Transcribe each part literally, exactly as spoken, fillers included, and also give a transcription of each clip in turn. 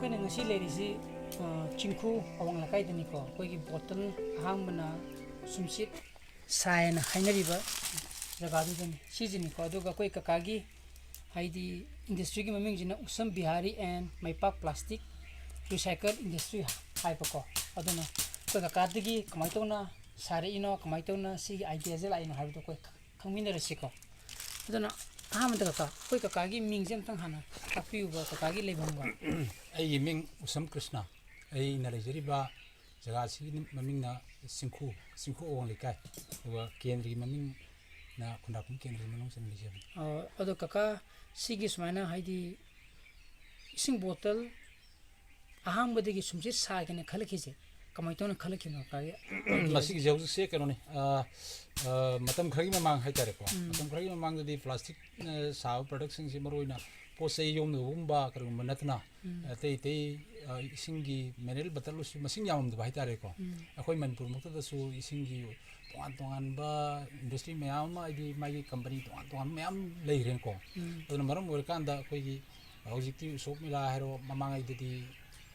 ꯑꯩꯈꯣꯏꯅ ꯉꯁꯤ ꯂꯩꯔꯤꯁꯤ, ꯑ, ꯆꯤꯡꯈꯨ ꯑꯋꯥꯡ ꯂꯩꯀꯥꯏꯗꯅꯤꯀꯣ꯫ ꯑꯩꯈꯣꯏꯒꯤ ꯕꯣꯇꯜ ꯑꯍꯥꯡꯕꯅ ꯁꯨꯝꯆꯤꯠ ꯁꯥꯏꯅ ꯍꯥꯏꯅꯔꯤꯕ ꯖꯒꯥꯗꯨꯗꯅꯤ, ꯁꯤꯁꯤꯅꯤꯀꯣ꯫ ꯑꯗꯨꯒ ꯑꯩꯈꯣꯏ ꯀꯀꯥꯒꯤ, ꯍꯥꯏꯗꯤ, ꯏꯟꯗꯁꯇ꯭ꯔꯤꯒꯤ ꯃꯃꯤꯡꯁꯤꯅ Usam Bihari and Meipak plastic recycle industry ꯍꯥꯏꯕꯀꯣ꯫ ꯑꯗꯨꯅ ꯑꯩꯈꯣꯏ ꯀꯀꯥꯗꯒꯤ ꯀꯃꯥꯏꯅ ꯇꯧꯅ ꯁꯥꯔꯛꯏꯅꯣ, ꯀꯃꯥꯏꯅ ꯇꯧꯅ ꯁꯤꯒꯤ ꯑꯥꯏꯗꯤꯌꯥꯁꯦ ꯂꯥꯛꯏꯅꯣ ꯍꯥꯏꯕꯗꯣ ꯑꯩꯈꯣꯏ ꯈꯪꯃꯤꯟꯅꯔꯁꯤꯀꯣ꯫ ꯑꯗꯨꯅ ꯑꯍꯥꯟꯕꯗ ꯀꯀꯥ, ꯑꯩꯈꯣꯏ ꯀꯀꯥꯒꯤ ꯃꯤꯡꯁꯦ ꯑꯝꯇꯪ ꯍꯥꯟꯅ ꯇꯥꯛꯄꯤꯌꯨꯕ, ꯀꯀꯥꯒꯤ ꯂꯩꯐꯝꯒ꯫ ꯑꯩꯒꯤ ꯃꯤꯡ ꯎꯁꯝ ꯀ꯭ꯔꯤꯁꯅ꯫ ꯑꯩꯅ ꯂꯩꯖꯔꯤꯕ ꯖꯒꯥꯁꯤꯒꯤ ꯃꯃꯤꯡꯅ ꯆꯤꯡꯈꯨ, ꯆꯤꯡꯈꯨ ꯑꯋꯥꯡ ꯂꯩꯀꯥꯏ꯫ ꯑꯗꯨꯒ ꯀꯦꯟꯗ꯭ꯔꯒꯤ ꯃꯃꯤꯡꯅ ꯈꯨꯟꯗ꯭ꯔꯥꯛꯄꯝ ꯀꯦꯟꯗ꯭ꯔꯒꯤ ꯃꯅꯨꯡ ꯆꯟꯅ ꯂꯩꯖꯕꯅꯤ꯫ ꯑꯣ, ꯑꯗꯣ ꯀꯀꯥ, ꯁꯤꯒꯤ ꯁꯨꯃꯥꯏꯅ, ꯍꯥꯏꯗꯤ, ꯏꯁꯤꯡ ꯕꯣꯇꯜ ꯑꯍꯥꯟꯕꯗꯒꯤ ꯁꯨꯝꯁꯤ ꯁꯥꯒꯦꯅ ꯈꯜꯂꯛꯈꯤꯁꯦ ꯀꯃꯥꯏꯅ ꯇꯧꯅ ꯈꯜꯂꯛꯈꯤꯕꯅꯣ, ꯀꯀꯥꯒꯤ? ꯃꯁꯤꯒꯤꯁꯦ ꯍꯧꯖꯤꯛꯁꯦ ꯀꯩꯅꯣꯅꯤ, ꯑ, ꯑ, ꯃꯇꯝ ꯈꯔꯒꯤ ꯃꯃꯥꯡ ꯍꯥꯏꯇꯥꯔꯦꯀꯣ꯫ ꯎꯝ꯫ ꯃꯇꯝ ꯈꯔꯒꯤ ꯃꯃꯥꯡꯗꯗꯤ ꯄ꯭ꯂꯥꯁꯇꯤꯛꯅ ꯁꯥꯕ ꯄ꯭ꯔꯗꯛꯁꯤꯡꯁꯤ, ꯃꯔꯨꯑꯣꯏꯅ ꯄꯣꯠ ꯆꯩ ꯌꯣꯝꯅꯕꯒꯨꯝꯕ ꯀꯔꯤꯒꯨꯝꯕ ꯅꯠꯇꯅ, ꯎꯝ꯫ ꯑꯇꯩ ꯑꯇꯩ, ꯑ, ꯏꯁꯤꯡꯒꯤ ꯃꯤꯅꯔꯦꯜ ꯕꯇꯜꯁꯨ ꯃꯁꯤꯡ ꯌꯥꯝꯃꯝꯗꯕ ꯍꯥꯏꯇꯥꯔꯦꯀꯣ꯫ ꯎꯝ꯫ ꯑꯩꯈꯣꯏ ꯃꯅꯤꯄꯨꯔꯃꯛꯇꯗꯁꯨ ꯏꯁꯤꯡꯒꯤ ꯇꯣꯉꯥꯟ ꯇꯣꯉꯥꯟꯕ ꯏꯟꯗꯁꯇ꯭ꯔꯤ ꯃꯌꯥꯝ ꯑꯃ, ꯍꯥꯏꯗꯤ ꯃꯥꯒꯤ ꯀꯝꯄꯅꯤ ꯇꯣꯉꯥꯟ ꯇꯣꯉꯥꯟꯕ ꯃꯌꯥꯝ ꯂꯩꯈ꯭ꯔꯦꯀꯣ꯫ ꯎꯝ꯫ ꯑꯗꯨꯅ ꯃꯔꯝ ꯑꯣꯏꯔꯀꯥꯟꯗ ꯑꯩꯈꯣꯏꯒꯤ ꯍꯧꯖꯤꯛꯇꯤ ꯎꯁꯣꯞ ꯃꯦꯂꯥ ꯍꯥꯏꯔꯣ, ꯃꯃꯥꯡꯉꯩꯗꯗꯤ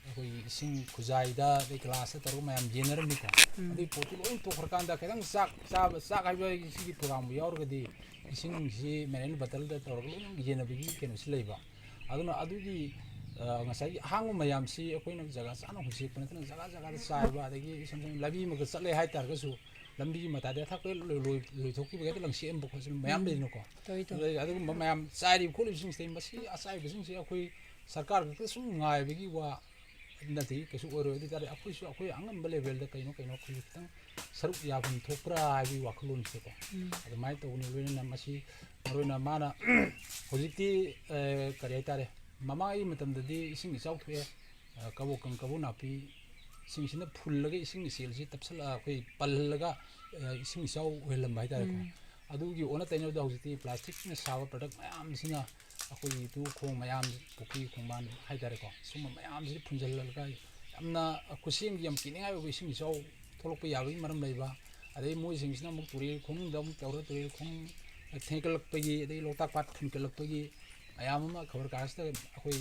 ꯑꯩꯈꯣꯏꯒꯤ ꯏꯁꯤꯡ ꯈꯨꯖꯥꯏꯗ ꯑꯗꯩ ꯒ꯭ꯂꯥꯁꯇ ꯇꯧꯔꯒ ꯃꯌꯥꯝ ꯌꯦꯟꯅꯔꯝꯃꯤꯀꯣ꯫ ꯎꯝ꯫ ꯑꯗꯨꯒꯤ ꯄꯣꯠꯇꯨ ꯂꯣꯏ ꯇꯣꯛꯈ꯭ꯔꯀꯥꯟꯗ ꯈꯤꯇꯪ ꯆꯥꯛ ꯆꯥꯕ, ꯆꯥꯛ ꯍꯥꯏꯕ ꯁꯤꯒꯤ ꯄ꯭ꯔꯣꯒꯥꯝꯕꯨ ꯌꯥꯎꯔꯒꯗꯤ ꯏꯁꯤꯡꯁꯤ ꯃꯤꯅꯔꯦꯜ ꯕꯇꯜꯗ ꯇꯧꯔꯒ ꯂꯣꯏꯅ ꯌꯦꯟꯅꯕꯒꯤ ꯀꯩꯅꯣꯁꯤ ꯂꯩꯕ꯫ ꯑꯗꯨꯅ ꯑꯗꯨꯒꯤ, ꯑ, ꯉꯁꯥꯏꯒꯤ ꯑꯍꯥꯡꯕ ꯃꯌꯥꯝꯁꯤ ꯑꯩꯈꯣꯏꯅ ꯖꯒꯥ ꯆꯥꯅ ꯍꯨꯟꯁꯦꯛꯄ ꯅꯠꯇꯅ ꯖꯒꯥ ꯖꯒꯥꯗ ꯆꯥꯏꯕ, ꯑꯗꯒꯤ ꯏꯁꯝ ꯁꯝꯅ ꯂꯝꯕꯤꯃꯛꯇ ꯆꯠꯂꯦ ꯍꯥꯏꯇꯥꯔꯒꯁꯨ ꯂꯝꯕꯤꯒꯤ ꯃꯇꯥꯏꯗ ꯊꯛꯄ ꯂꯣꯏ-, ꯂꯣꯏ-, ꯂꯣꯏꯊꯣꯛꯈꯤꯕ ꯍꯦꯛꯇ ꯂꯪꯁꯦꯛꯑꯝꯕ ꯈꯣꯠꯆꯟꯕ ꯃꯌꯥꯝ ꯎꯝ꯫ ꯂꯩꯗꯅꯀꯣ꯫ ꯇꯧꯏ, ꯇꯧꯏ꯫ ꯑꯗꯨꯗꯩ ꯑꯗꯨꯒꯨꯝꯕ ꯃꯌꯥꯝ ꯆꯥꯏꯔꯤꯕ ꯈꯣꯠꯂꯤꯕꯁꯤꯡꯁꯤꯗꯩ ꯃꯁꯤ ꯑꯆꯥꯏꯕꯁꯤꯡꯁꯦ ꯑꯩꯈꯣꯏ ꯁꯔꯀꯥꯔ ꯈꯛꯇ ꯁꯨꯝ ꯉꯥꯏꯕꯒꯤ ꯋꯥ ꯅꯠꯇꯦ, ꯀꯩꯁꯨ ꯑꯣꯏꯔꯣꯏ꯫ ꯑꯗꯨ ꯑꯣꯏ ꯇꯥꯔꯗꯤ ꯑꯩꯈꯣꯏꯁꯨ ꯑꯩꯈꯣꯏ ꯑꯉꯝꯕ ꯂꯦꯚꯦꯜꯗ ꯀꯩꯅꯣ ꯀꯩꯅꯣ ꯑꯩꯈꯣꯏꯁꯨ ꯈꯤꯇꯪ ꯁꯔꯨꯛ ꯌꯥꯐꯝ ꯊꯣꯛꯄ꯭ꯔꯥ ꯍꯥꯏꯕꯒꯤ ꯋꯥꯈꯜꯂꯣꯟꯁꯤꯗꯀꯣ꯫ ꯎꯝ꯫ ꯑꯗꯨꯃꯥꯏꯅ ꯇꯧꯕꯅꯤ꯫ ꯂꯣꯏꯅꯅ ꯃꯁꯤ ꯃꯔꯨ ꯑꯣꯏꯅ ꯃꯥꯅ ꯍꯧꯖꯤꯛꯇꯤ, ꯑ, ꯀꯔꯤ ꯍꯥꯏꯇꯥꯔꯦ, ꯃꯃꯥꯡꯒꯤ ꯃꯇꯝꯗꯗꯤ ꯏꯁꯤꯡ ꯏꯆꯥꯎ ꯊꯣꯛꯑꯦ, ꯑ, ꯀꯕꯣꯛꯀꯪ ꯀꯕꯣꯛ ꯅꯥꯄꯤ ꯁꯤꯡꯁꯤꯅ ꯐꯨꯜꯂꯒ ꯏꯁꯤꯡ ꯏꯆꯦꯜꯁꯤ ꯇꯞꯁꯤꯜꯂ-, ꯑꯩꯈꯣꯏ ꯄꯜꯍꯜꯂꯒ, ꯑ, ꯏꯁꯤꯡ ꯏꯆꯥꯎ ꯑꯣꯏꯍꯜꯂꯝꯕ ꯍꯥꯏꯇꯥꯔꯦꯀꯣ꯫ ꯎꯝ꯫ ꯑꯗꯨꯒꯤ ꯑꯣꯟꯅ ꯇꯩꯅꯕꯗ ꯍꯧꯖꯤꯛꯇꯤ ꯄ꯭ꯂꯥꯁꯇꯤꯛꯅ ꯁꯥꯕ ꯄ꯭ꯔꯗꯛ ꯃꯌꯥꯝꯁꯤꯅ ꯑꯩꯈꯣꯏꯒꯤ ꯇꯨ ꯈꯣꯡ ꯃꯌꯥꯝ, ꯄꯨꯈ꯭ꯔꯤ ꯈꯣꯡꯕꯥꯟ ꯍꯥꯏꯇꯥꯔꯦꯀꯣ, ꯁꯨꯝꯕ ꯃꯌꯥꯝꯁꯤꯗ ꯐꯨꯟꯖꯜꯍꯜꯂꯒ ꯌꯥꯝꯅ ꯈꯨꯠꯁꯦꯝꯒꯤ ꯌꯥꯝ ꯀꯤꯅꯤꯡꯉꯥꯏ ꯑꯣꯏꯕ ꯏꯁꯤꯡ ꯏꯆꯥꯎ ꯊꯣꯛꯂꯛꯄ ꯌꯥꯕꯒꯤ ꯃꯔꯝ ꯂꯩꯕ, ꯑꯗꯩ ꯃꯣꯏꯁꯤꯡꯁꯤꯅ ꯑꯃꯨꯛ ꯇꯨꯔꯦꯜ ꯈꯣꯡꯅꯨꯡꯗ ꯑꯃꯨꯛ ꯇꯧꯔꯒ ꯇꯨꯔꯦꯜ ꯈꯣꯡ ꯊꯦꯡꯒꯠꯂꯛꯄꯒꯤ, ꯑꯗꯩ ꯂꯣꯛꯇꯥꯛ ꯄꯥꯠ ꯐꯨꯟꯒꯠꯂꯛꯄꯒꯤ ꯃꯌꯥꯝ ꯑꯃ ꯈꯕꯔ ꯀꯥꯒꯖꯇ ꯑꯩꯈꯣꯏ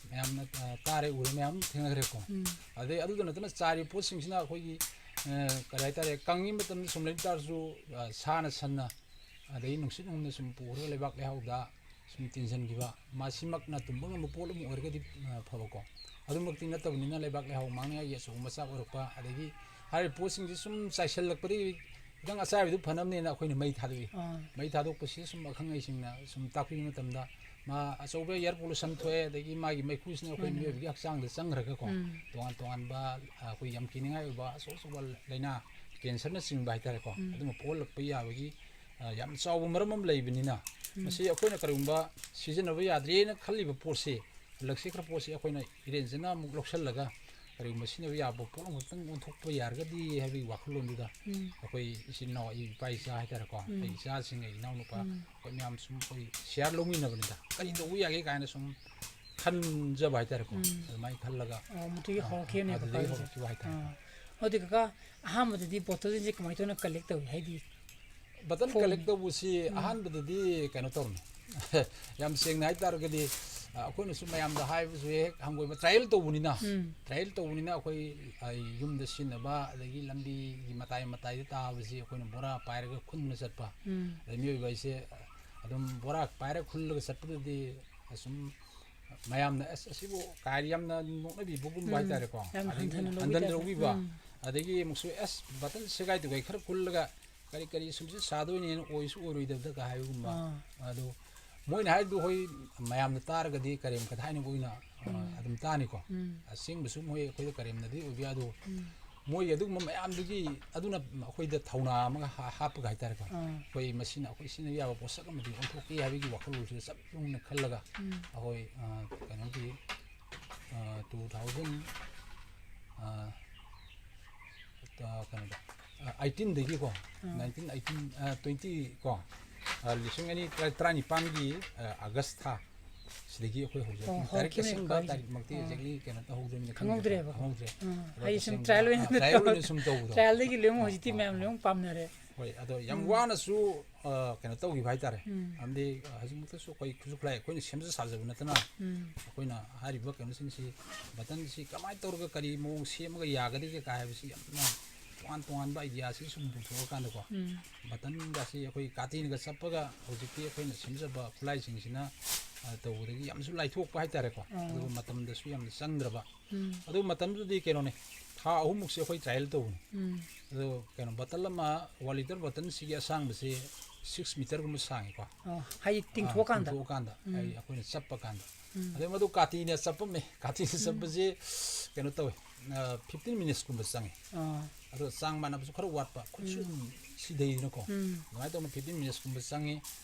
ꯃꯌꯥꯝꯅ, ꯑ, ꯇꯥꯔꯦ, ꯎꯔꯦ, ꯃꯌꯥꯝ ꯊꯦꯡꯅꯈ꯭ꯔꯦꯀꯣ꯫ ꯎꯝ꯫ ꯑꯗꯩ ꯑꯗꯨꯗ ꯅꯠꯇꯅ ꯆꯥꯔꯤꯕ ꯄꯣꯠꯁꯤꯡꯁꯤꯅ ꯑꯩꯈꯣꯏꯒꯤ, ꯑ, ꯀꯔꯤ ꯍꯥꯏꯇꯥꯔꯦ, ꯀꯪꯉꯤ ꯃꯇꯝꯗ ꯁꯨꯝ ꯂꯩꯕ ꯇꯥꯔꯁꯨ, ꯑ, ꯁꯥꯅ ꯁꯟꯅ, ꯑꯗꯒꯤ ꯅꯨꯡꯁꯤꯠ ꯅꯨꯡꯃꯅ ꯁꯨꯝ ꯄꯨꯈ꯭ꯔꯒ ꯂꯩꯕꯥꯛ ꯂꯩꯍꯥꯎꯗ ꯁꯨꯝ ꯇꯤꯟꯁꯤꯟꯈꯤꯕ, ꯃꯁꯤꯃꯛꯅ ꯇꯨꯝꯕ ꯉꯝꯕ ꯄꯣꯠ ꯑꯃ ꯑꯣꯏꯔꯒꯗꯤ, ꯑ, ꯐꯕꯀꯣ꯫ ꯑꯗꯨꯃꯛꯇꯤ ꯅꯠꯇꯕꯅꯤꯅ ꯂꯩꯕꯥꯛ ꯂꯩꯍꯥꯎ ꯃꯥꯡꯅꯤꯡꯉꯥꯏꯒꯤ ꯑꯆꯧꯕ ꯃꯆꯥꯛ ꯑꯣꯏꯔꯛꯄ, ꯑꯗꯒꯤ ꯍꯥꯏꯔꯤꯕ ꯄꯣꯠꯁꯤꯡꯁꯤ ꯁꯨꯝ ꯆꯥꯏꯁꯤꯜꯂꯛꯄꯗꯒꯤ ꯈꯤꯇꯪ ꯑꯆꯥꯏꯕꯗꯨ ꯐꯅꯕꯅꯦꯅ ꯑꯩꯈꯣꯏꯅ ꯃꯩ ꯊꯥꯗꯣꯛꯏ꯫ ꯑꯥ꯫ ꯃꯩ ꯊꯥꯗꯣꯛꯄꯁꯤ ꯁꯨꯝ ꯑꯈꯪ ꯑꯍꯩꯁꯤꯡꯅ ꯁꯨꯝ ꯇꯥꯛꯄꯤꯕ ꯃꯇꯝꯗ, ꯃꯥ ꯑꯆꯧꯕ air pollution ꯊꯣꯛꯑꯦ, ꯑꯗꯒꯤ ꯃꯥꯒꯤ ꯃꯩꯈꯨꯁꯤꯅ ꯑꯩꯈꯣꯏ ꯃꯥꯅꯦ꯫ ꯃꯤꯑꯣꯏꯕꯒꯤ ꯍꯛꯆꯥꯡꯗ ꯆꯪꯈ꯭ꯔꯒꯀꯣ, ꯎꯝ꯫ ꯇꯣꯉꯥꯟ ꯇꯣꯉꯥꯟꯕ, ꯑ, ꯑꯩꯈꯣꯏ ꯌꯥꯝ ꯀꯤꯅꯤꯡꯉꯥꯏ ꯑꯣꯏꯕ ꯑꯆꯧ ꯑꯆꯧꯕ ꯂꯥꯏꯅꯥ, cancerꯅꯆꯤꯡꯕ ꯍꯥꯏꯇꯥꯔꯦꯀꯣ, ꯎꯝ꯫ ꯑꯗꯨꯝꯕ ꯄꯣꯛꯍꯜꯂꯛꯄ ꯌꯥꯕꯒꯤ, ꯑ, ꯌꯥꯝ ꯆꯥꯎꯕ ꯃꯔꯝ ꯑꯃ ꯂꯩꯕꯅꯤꯅ, ꯎꯝ꯫ ꯃꯁꯤ ꯑꯩꯈꯣꯏꯅ ꯀꯔꯤꯒꯨꯝꯕ ꯁꯤꯖꯤꯟꯅꯕ ꯌꯥꯗ꯭ꯔꯦꯅ ꯈꯜꯂꯤꯕ ꯄꯣꯠꯁꯤ, ꯂꯛꯁꯤꯈ꯭ꯔ ꯄꯣꯠꯁꯤ ꯑꯩꯈꯣꯏꯅ ꯏꯔꯦꯟꯖꯅ ꯑꯃꯨꯛ ꯂꯧꯁꯤꯜꯂꯒ, ꯀꯔꯤꯒꯨꯝꯕ ꯁꯤꯖꯤꯟꯅꯕ ꯌꯥꯕ ꯄꯣꯠ ꯑꯃꯈꯛꯇꯪ ꯑꯣꯟꯊꯣꯛꯄ ꯌꯥꯔꯒꯗꯤ ꯍꯥꯏꯕꯒꯤ ꯋꯥꯈꯜꯂꯣꯟꯗꯨꯗ, ꯎꯝ꯫ ꯑꯩꯈꯣꯏ ꯏꯆꯤꯟ ꯏꯅꯥꯎ, ꯑꯩ ꯏꯄꯥ ꯏꯆꯥ ꯍꯥꯏꯇꯥꯔꯦꯀꯣ, ꯎꯝ꯫ ꯑꯩ ꯏꯆꯥꯁꯤꯡ, ꯑꯩ ꯏꯅꯥꯎꯅꯨꯄꯥ, ꯎꯝ꯫ ꯑꯩꯈꯣꯏ ꯃꯌꯥꯝ ꯁꯨꯝ ꯑꯩꯈꯣꯏ share ꯂꯧꯃꯤꯟꯅꯕꯅꯤꯗ, ꯀꯔꯤ ꯇꯧꯕ ꯌꯥꯒꯦ ꯀꯥꯏꯅ ꯁꯨꯝ ꯈꯟꯖꯕ ꯍꯥꯏꯇꯥꯔꯦꯀꯣ꯫ ꯎꯝ꯫ ꯑꯗꯨꯃꯥꯏꯅ ꯈꯜꯂꯒ, ꯑꯣ, ꯃꯗꯨꯗꯒꯤ ꯑꯥ, ꯍꯧꯔꯛꯈꯤꯕꯅꯦꯕ ꯑꯗꯨꯗꯒꯤ ꯀꯀꯥꯒꯤꯁꯦ꯫ ꯍꯧꯔꯛꯈꯤꯕ ꯍꯥꯏꯇꯥꯔꯦ꯫ ꯑꯥ꯫ ꯑꯗꯨꯗꯤ ꯀꯀꯥ, ꯑꯍꯥꯟꯕꯗꯗꯤ bottle ꯁꯦ ꯀꯃꯥꯏꯅ ꯇꯧꯅ collect ꯇꯧꯏ? ꯍꯥꯏꯗꯤ, bottle ꯈꯣꯝ-, collect ꯇꯧꯕꯁꯤ ꯎꯝ꯫ ꯑꯍꯥꯟꯕꯗꯗꯤ ꯀꯩꯅꯣ ꯇꯧꯔꯝꯃꯤ꯫ ꯌꯥꯝ ꯁꯦꯡꯅ ꯍꯥꯏꯇꯥꯔꯒꯗꯤ, ꯑ, ꯑꯩꯈꯣꯏꯅꯁꯨ ꯃꯌꯥꯝꯗ ꯍꯥꯏꯕꯁꯨ ꯍꯦꯛ ꯍꯪꯒꯣꯏꯕ, trial ꯇꯧꯕꯅꯤꯅ, ꯎꯝ꯫ Trial ꯇꯧꯕꯅꯤꯅ ꯑꯩꯈꯣꯏ, ꯑ, ꯌꯨꯝꯗ ꯁꯤꯖꯤꯟꯅꯕ, ꯑꯗꯒꯤ ꯂꯝꯕꯤꯒꯤ ꯃꯇꯥꯏ ꯃꯇꯥꯏꯗ ꯇꯥꯕꯁꯤ ꯑꯩꯈꯣꯏꯅ ꯕꯣꯔꯥ ꯄꯥꯏꯔꯒ ꯈꯨꯟꯅ ꯆꯠꯄ꯫ ꯎꯝ꯫ ꯑꯗꯩ ꯃꯤꯑꯣꯏꯕ ꯍꯥꯏꯁꯦ ꯑꯗꯨꯝ ꯕꯣꯔꯥ ꯄꯥꯏꯔꯒ ꯈꯨꯜꯂꯒ ꯆꯠꯄꯗꯗꯤ ꯑꯁꯨꯝ ꯃꯌꯥꯝꯅ, "ꯑꯁ, ꯑꯁꯤꯕꯨ ꯀꯥꯏꯔꯤ?" ꯌꯥꯝꯅ ꯅꯣꯛꯅꯕꯤꯕꯒꯨꯝꯕ ꯎꯝ꯫ ꯍꯥꯏꯇꯥꯔꯦꯀꯣ꯫ ꯌꯥꯝ ꯑꯗꯒꯤ ꯍꯟꯊꯅ ꯂꯧꯕꯤ ꯍꯟꯊꯅ type ꯇ꯫ ꯂꯧꯕꯤꯕ꯫ ꯎꯝ꯫ ꯑꯗꯒꯤ ꯑꯃꯨꯛꯁꯨ, "ꯑꯁ, bottle ꯁꯦꯒꯥꯏ ꯇꯨꯒꯥꯏ ꯈꯔ ꯈꯨꯜꯂꯒ ꯀꯔꯤ ꯀꯔꯤ ꯁꯨꯝꯁꯤ ꯁꯥꯗꯣꯏꯅꯦꯅ ꯑꯣꯏꯁꯨ ꯑꯣꯏꯔꯣꯏꯗꯕꯗꯒ" ꯍꯥꯏꯕꯒꯨꯝꯕ꯫ ꯑꯥ꯫ ꯑꯗꯣ ꯃꯣꯏꯅ ꯍꯥꯏꯔꯤꯗꯨ ꯍꯣꯏ ꯃꯌꯥꯝꯅ ꯇꯥꯔꯒꯗꯤ ꯀꯔꯦꯝ ꯀꯊꯥꯏꯅꯕ ꯑꯣꯏꯅ, ꯑ, ꯎꯝ꯫ ꯑꯗꯨꯝ ꯇꯥꯅꯤꯀꯣ꯫ ꯎꯝ꯫ ꯑꯁꯦꯡꯕꯁꯨ ꯃꯣꯏ ꯑꯩꯈꯣꯏꯗ ꯀꯔꯦꯝꯅꯗꯤ ꯑꯣꯏꯕ ꯌꯥꯏ, ꯑꯗꯣ ꯎꯝ꯫ ꯃꯣꯏ ꯑꯗꯨꯒꯨꯝꯕ ꯃꯌꯥꯝꯗꯨꯒꯤ ꯑꯗꯨꯅ ꯑꯩꯈꯣꯏꯗ ꯊꯧꯅꯥ ꯑꯃꯒ ꯍꯥ-, ꯍꯥꯞꯄꯒ ꯍꯥꯏꯇꯥꯔꯦꯀꯣ꯫ ꯑꯥ꯫ ꯑꯩꯈꯣꯏ ꯃꯁꯤꯅ ꯑꯩꯈꯣꯏ ꯁꯤꯖꯤꯟꯅꯕ ꯌꯥꯕ ꯄꯣꯠꯁꯛ ꯑꯃꯗꯤ ꯑꯣꯟꯊꯣꯛꯀꯦ ꯍꯥꯏꯕꯒꯤ ꯋꯥꯈꯜꯂꯣꯟꯁꯤꯗ ꯆꯞ ꯌꯨꯡꯅ ꯈꯜꯂꯒ ꯎꯝ꯫ ꯑꯩꯈꯣꯏ, ꯑ, ꯀꯩꯅꯣꯒꯤ, ꯑ, two thousand, ꯑ, ꯑ, ꯀꯩꯅꯣꯗ, ꯑ, eighteen ꯗꯒꯤꯀꯣ, ꯎꯝ꯫ Nineteen eighteen, ꯑ, twenty ꯀꯣ, ꯑ, ꯂꯤꯁꯤꯡ ꯑꯅꯤ ꯇꯔꯥ-, ꯇꯔꯥꯅꯤꯄꯥꯟꯒꯤ, ꯑ, August ꯊꯥ ꯁꯤꯗꯒꯤ ꯑꯩꯈꯣꯏ ꯍꯧꯖꯔꯛꯄꯅꯤ꯫ ꯑꯣ, ꯇꯥꯔꯤꯛ ꯍꯧꯔꯛꯈꯤꯕꯅꯦ ꯑꯁꯦꯡꯕ ꯀꯣ ꯇꯥꯔꯤꯛꯃꯛꯇꯤ ꯑꯥ꯫ Exactly ꯀꯩꯅꯣ ꯇꯧꯍꯧꯗ꯭ꯔꯕꯅꯤꯅ ꯈꯪꯗ꯭ꯔꯦ꯫ ꯈꯪꯍꯧꯗ꯭ꯔꯦꯕꯀꯣ꯫ ꯈꯪꯍꯧꯗ꯭ꯔꯦ꯫ ꯎꯝ꯫ ꯑꯗꯣ ꯑꯩ ꯁꯨꯝ ꯇꯁꯦꯡꯕ, trial ꯑꯣꯏꯅ ꯑ, trial ꯇꯧꯔꯦ꯫ ꯑꯣꯏꯅ ꯁꯨꯝ ꯇꯧꯕꯗꯣ꯫ Trial ꯗꯒꯤ ꯂꯣꯏꯅꯃꯛ ꯑꯥ, ꯍꯧꯖꯤꯛꯇꯤ ꯑꯥ, ꯃꯌꯥꯝ ꯑꯥ꯫ ꯂꯣꯏꯅꯃꯛ ꯄꯥꯝꯅꯔꯦ꯫ ꯍꯣꯏ, ꯑꯗꯣ ꯌꯥꯝ ꯎꯝ꯫ ꯋꯥꯅꯁꯨ, ꯑ, ꯀꯩꯅꯣ ꯇꯧꯈꯤꯕ ꯍꯥꯏꯇꯥꯔꯦ꯫ ꯎꯝ꯫ ꯃꯔꯝꯗꯤ, ꯑ, ꯍꯧꯖꯤꯛꯃꯛꯇꯁꯨ ꯑꯩꯈꯣꯏ ꯈꯨꯠꯁꯨ ꯈꯨꯠꯂꯥꯏ ꯑꯩꯈꯣꯏꯅ ꯁꯦꯝꯖ ꯁꯥꯖꯕ ꯅꯠꯇꯅ, ꯎꯝ꯫ ꯑꯩꯈꯣꯏꯅ ꯍꯥꯏꯔꯤꯕ ꯀꯩꯅꯣꯁꯤꯡꯁꯤ, ꯕꯇꯟꯁꯤ ꯀꯃꯥꯏꯅ ꯇꯧꯔꯒ ꯀꯔꯤ ꯃꯑꯣꯡ ꯁꯦꯝꯃꯒ ꯌꯥꯒꯗꯒꯦ ꯀꯥꯏ ꯍꯥꯏꯕꯁꯤ ꯌꯥꯝꯅ ꯇꯣꯉꯥꯟ ꯇꯣꯉꯥꯟꯕ ideaꯁꯤ ꯁꯨꯝ ꯄꯨꯊꯣꯛꯑꯀꯥꯟꯗꯀꯣ, ꯎꯝ꯫ ꯕꯇꯟꯒꯁꯤ ꯑꯩꯈꯣꯏ ꯀꯥꯇꯤꯅꯒ ꯆꯞꯄꯒ ꯍꯧꯖꯤꯛꯇꯤ ꯑꯩꯈꯣꯏꯅ ꯁꯦꯝꯖꯕ ꯈꯨꯠꯂꯥꯏꯁꯤꯡꯁꯤꯅ, ꯑ, ꯇꯧꯕꯗꯒꯤ ꯌꯥꯝꯅꯁꯨ ꯂꯥꯏꯊꯣꯛꯄ ꯍꯥꯏꯇꯥꯔꯦꯀꯣ꯫ ꯑꯥ꯫ ꯑꯗꯨꯒ ꯃꯇꯝꯗꯁꯨ ꯌꯥꯝꯅ ꯆꯪꯗ꯭ꯔꯕ꯫ ꯎꯝ꯫ ꯑꯗꯨ ꯃꯇꯝꯗꯨꯗꯗꯤ ꯀꯩꯅꯣꯅꯦ, ꯊꯥ ꯑꯍꯨꯝꯃꯨꯛꯁꯦ ꯑꯩꯈꯣꯏ trial ꯇꯧꯕꯅꯤ꯫ ꯎꯝ꯫ ꯑꯗꯣ ꯀꯩꯅꯣ, ꯕꯇꯜ ꯑꯃ, one litre ꯕꯇꯜꯁꯤꯒꯤ ꯑꯁꯥꯡꯕꯁꯦ six meterꯒꯨꯝꯕ ꯁꯥꯡꯉꯤꯀꯣ꯫ ꯑꯣ, ꯍꯥꯏꯗꯤ ꯑꯥ, ꯇꯤꯡꯊꯣꯛꯑꯀꯥꯟꯗ? ꯇꯤꯡꯊꯣꯛꯑꯀꯥꯟꯗ, ꯎꯝ꯫ ꯍꯥꯏꯗꯤ ꯑꯩꯈꯣꯏꯅ ꯆꯞꯄ ꯀꯥꯟꯗ꯫ ꯎꯝ꯫ ꯑꯗꯩ ꯃꯗꯨ ꯀꯥꯇꯤꯅ ꯆꯞꯄꯝꯃꯦ꯫ ꯀꯥꯇꯤꯅ ꯎꯝ꯫ ꯆꯞꯄꯁꯦ ꯀꯩꯅꯣ ꯇꯧꯋꯦ, ꯑ, fifteen minutesꯀꯨꯝꯕ ꯆꯪꯉꯤ꯫ ꯑꯥ꯫ ꯑꯗꯣ ꯆꯥꯡ ꯃꯥꯟꯅꯕꯁꯨ ꯈꯔ ꯋꯥꯠꯄ, ꯈꯨꯠꯁꯨ ꯎꯝ꯫ ꯑꯗꯨꯝ ꯁꯤꯊꯩꯗꯅꯀꯣ꯫ ꯎꯝ꯫ ꯑꯗꯨꯃꯥꯏꯅ ꯇꯧꯅ fifteen minutesꯀꯨꯝꯕ ꯆꯪꯉꯤ꯫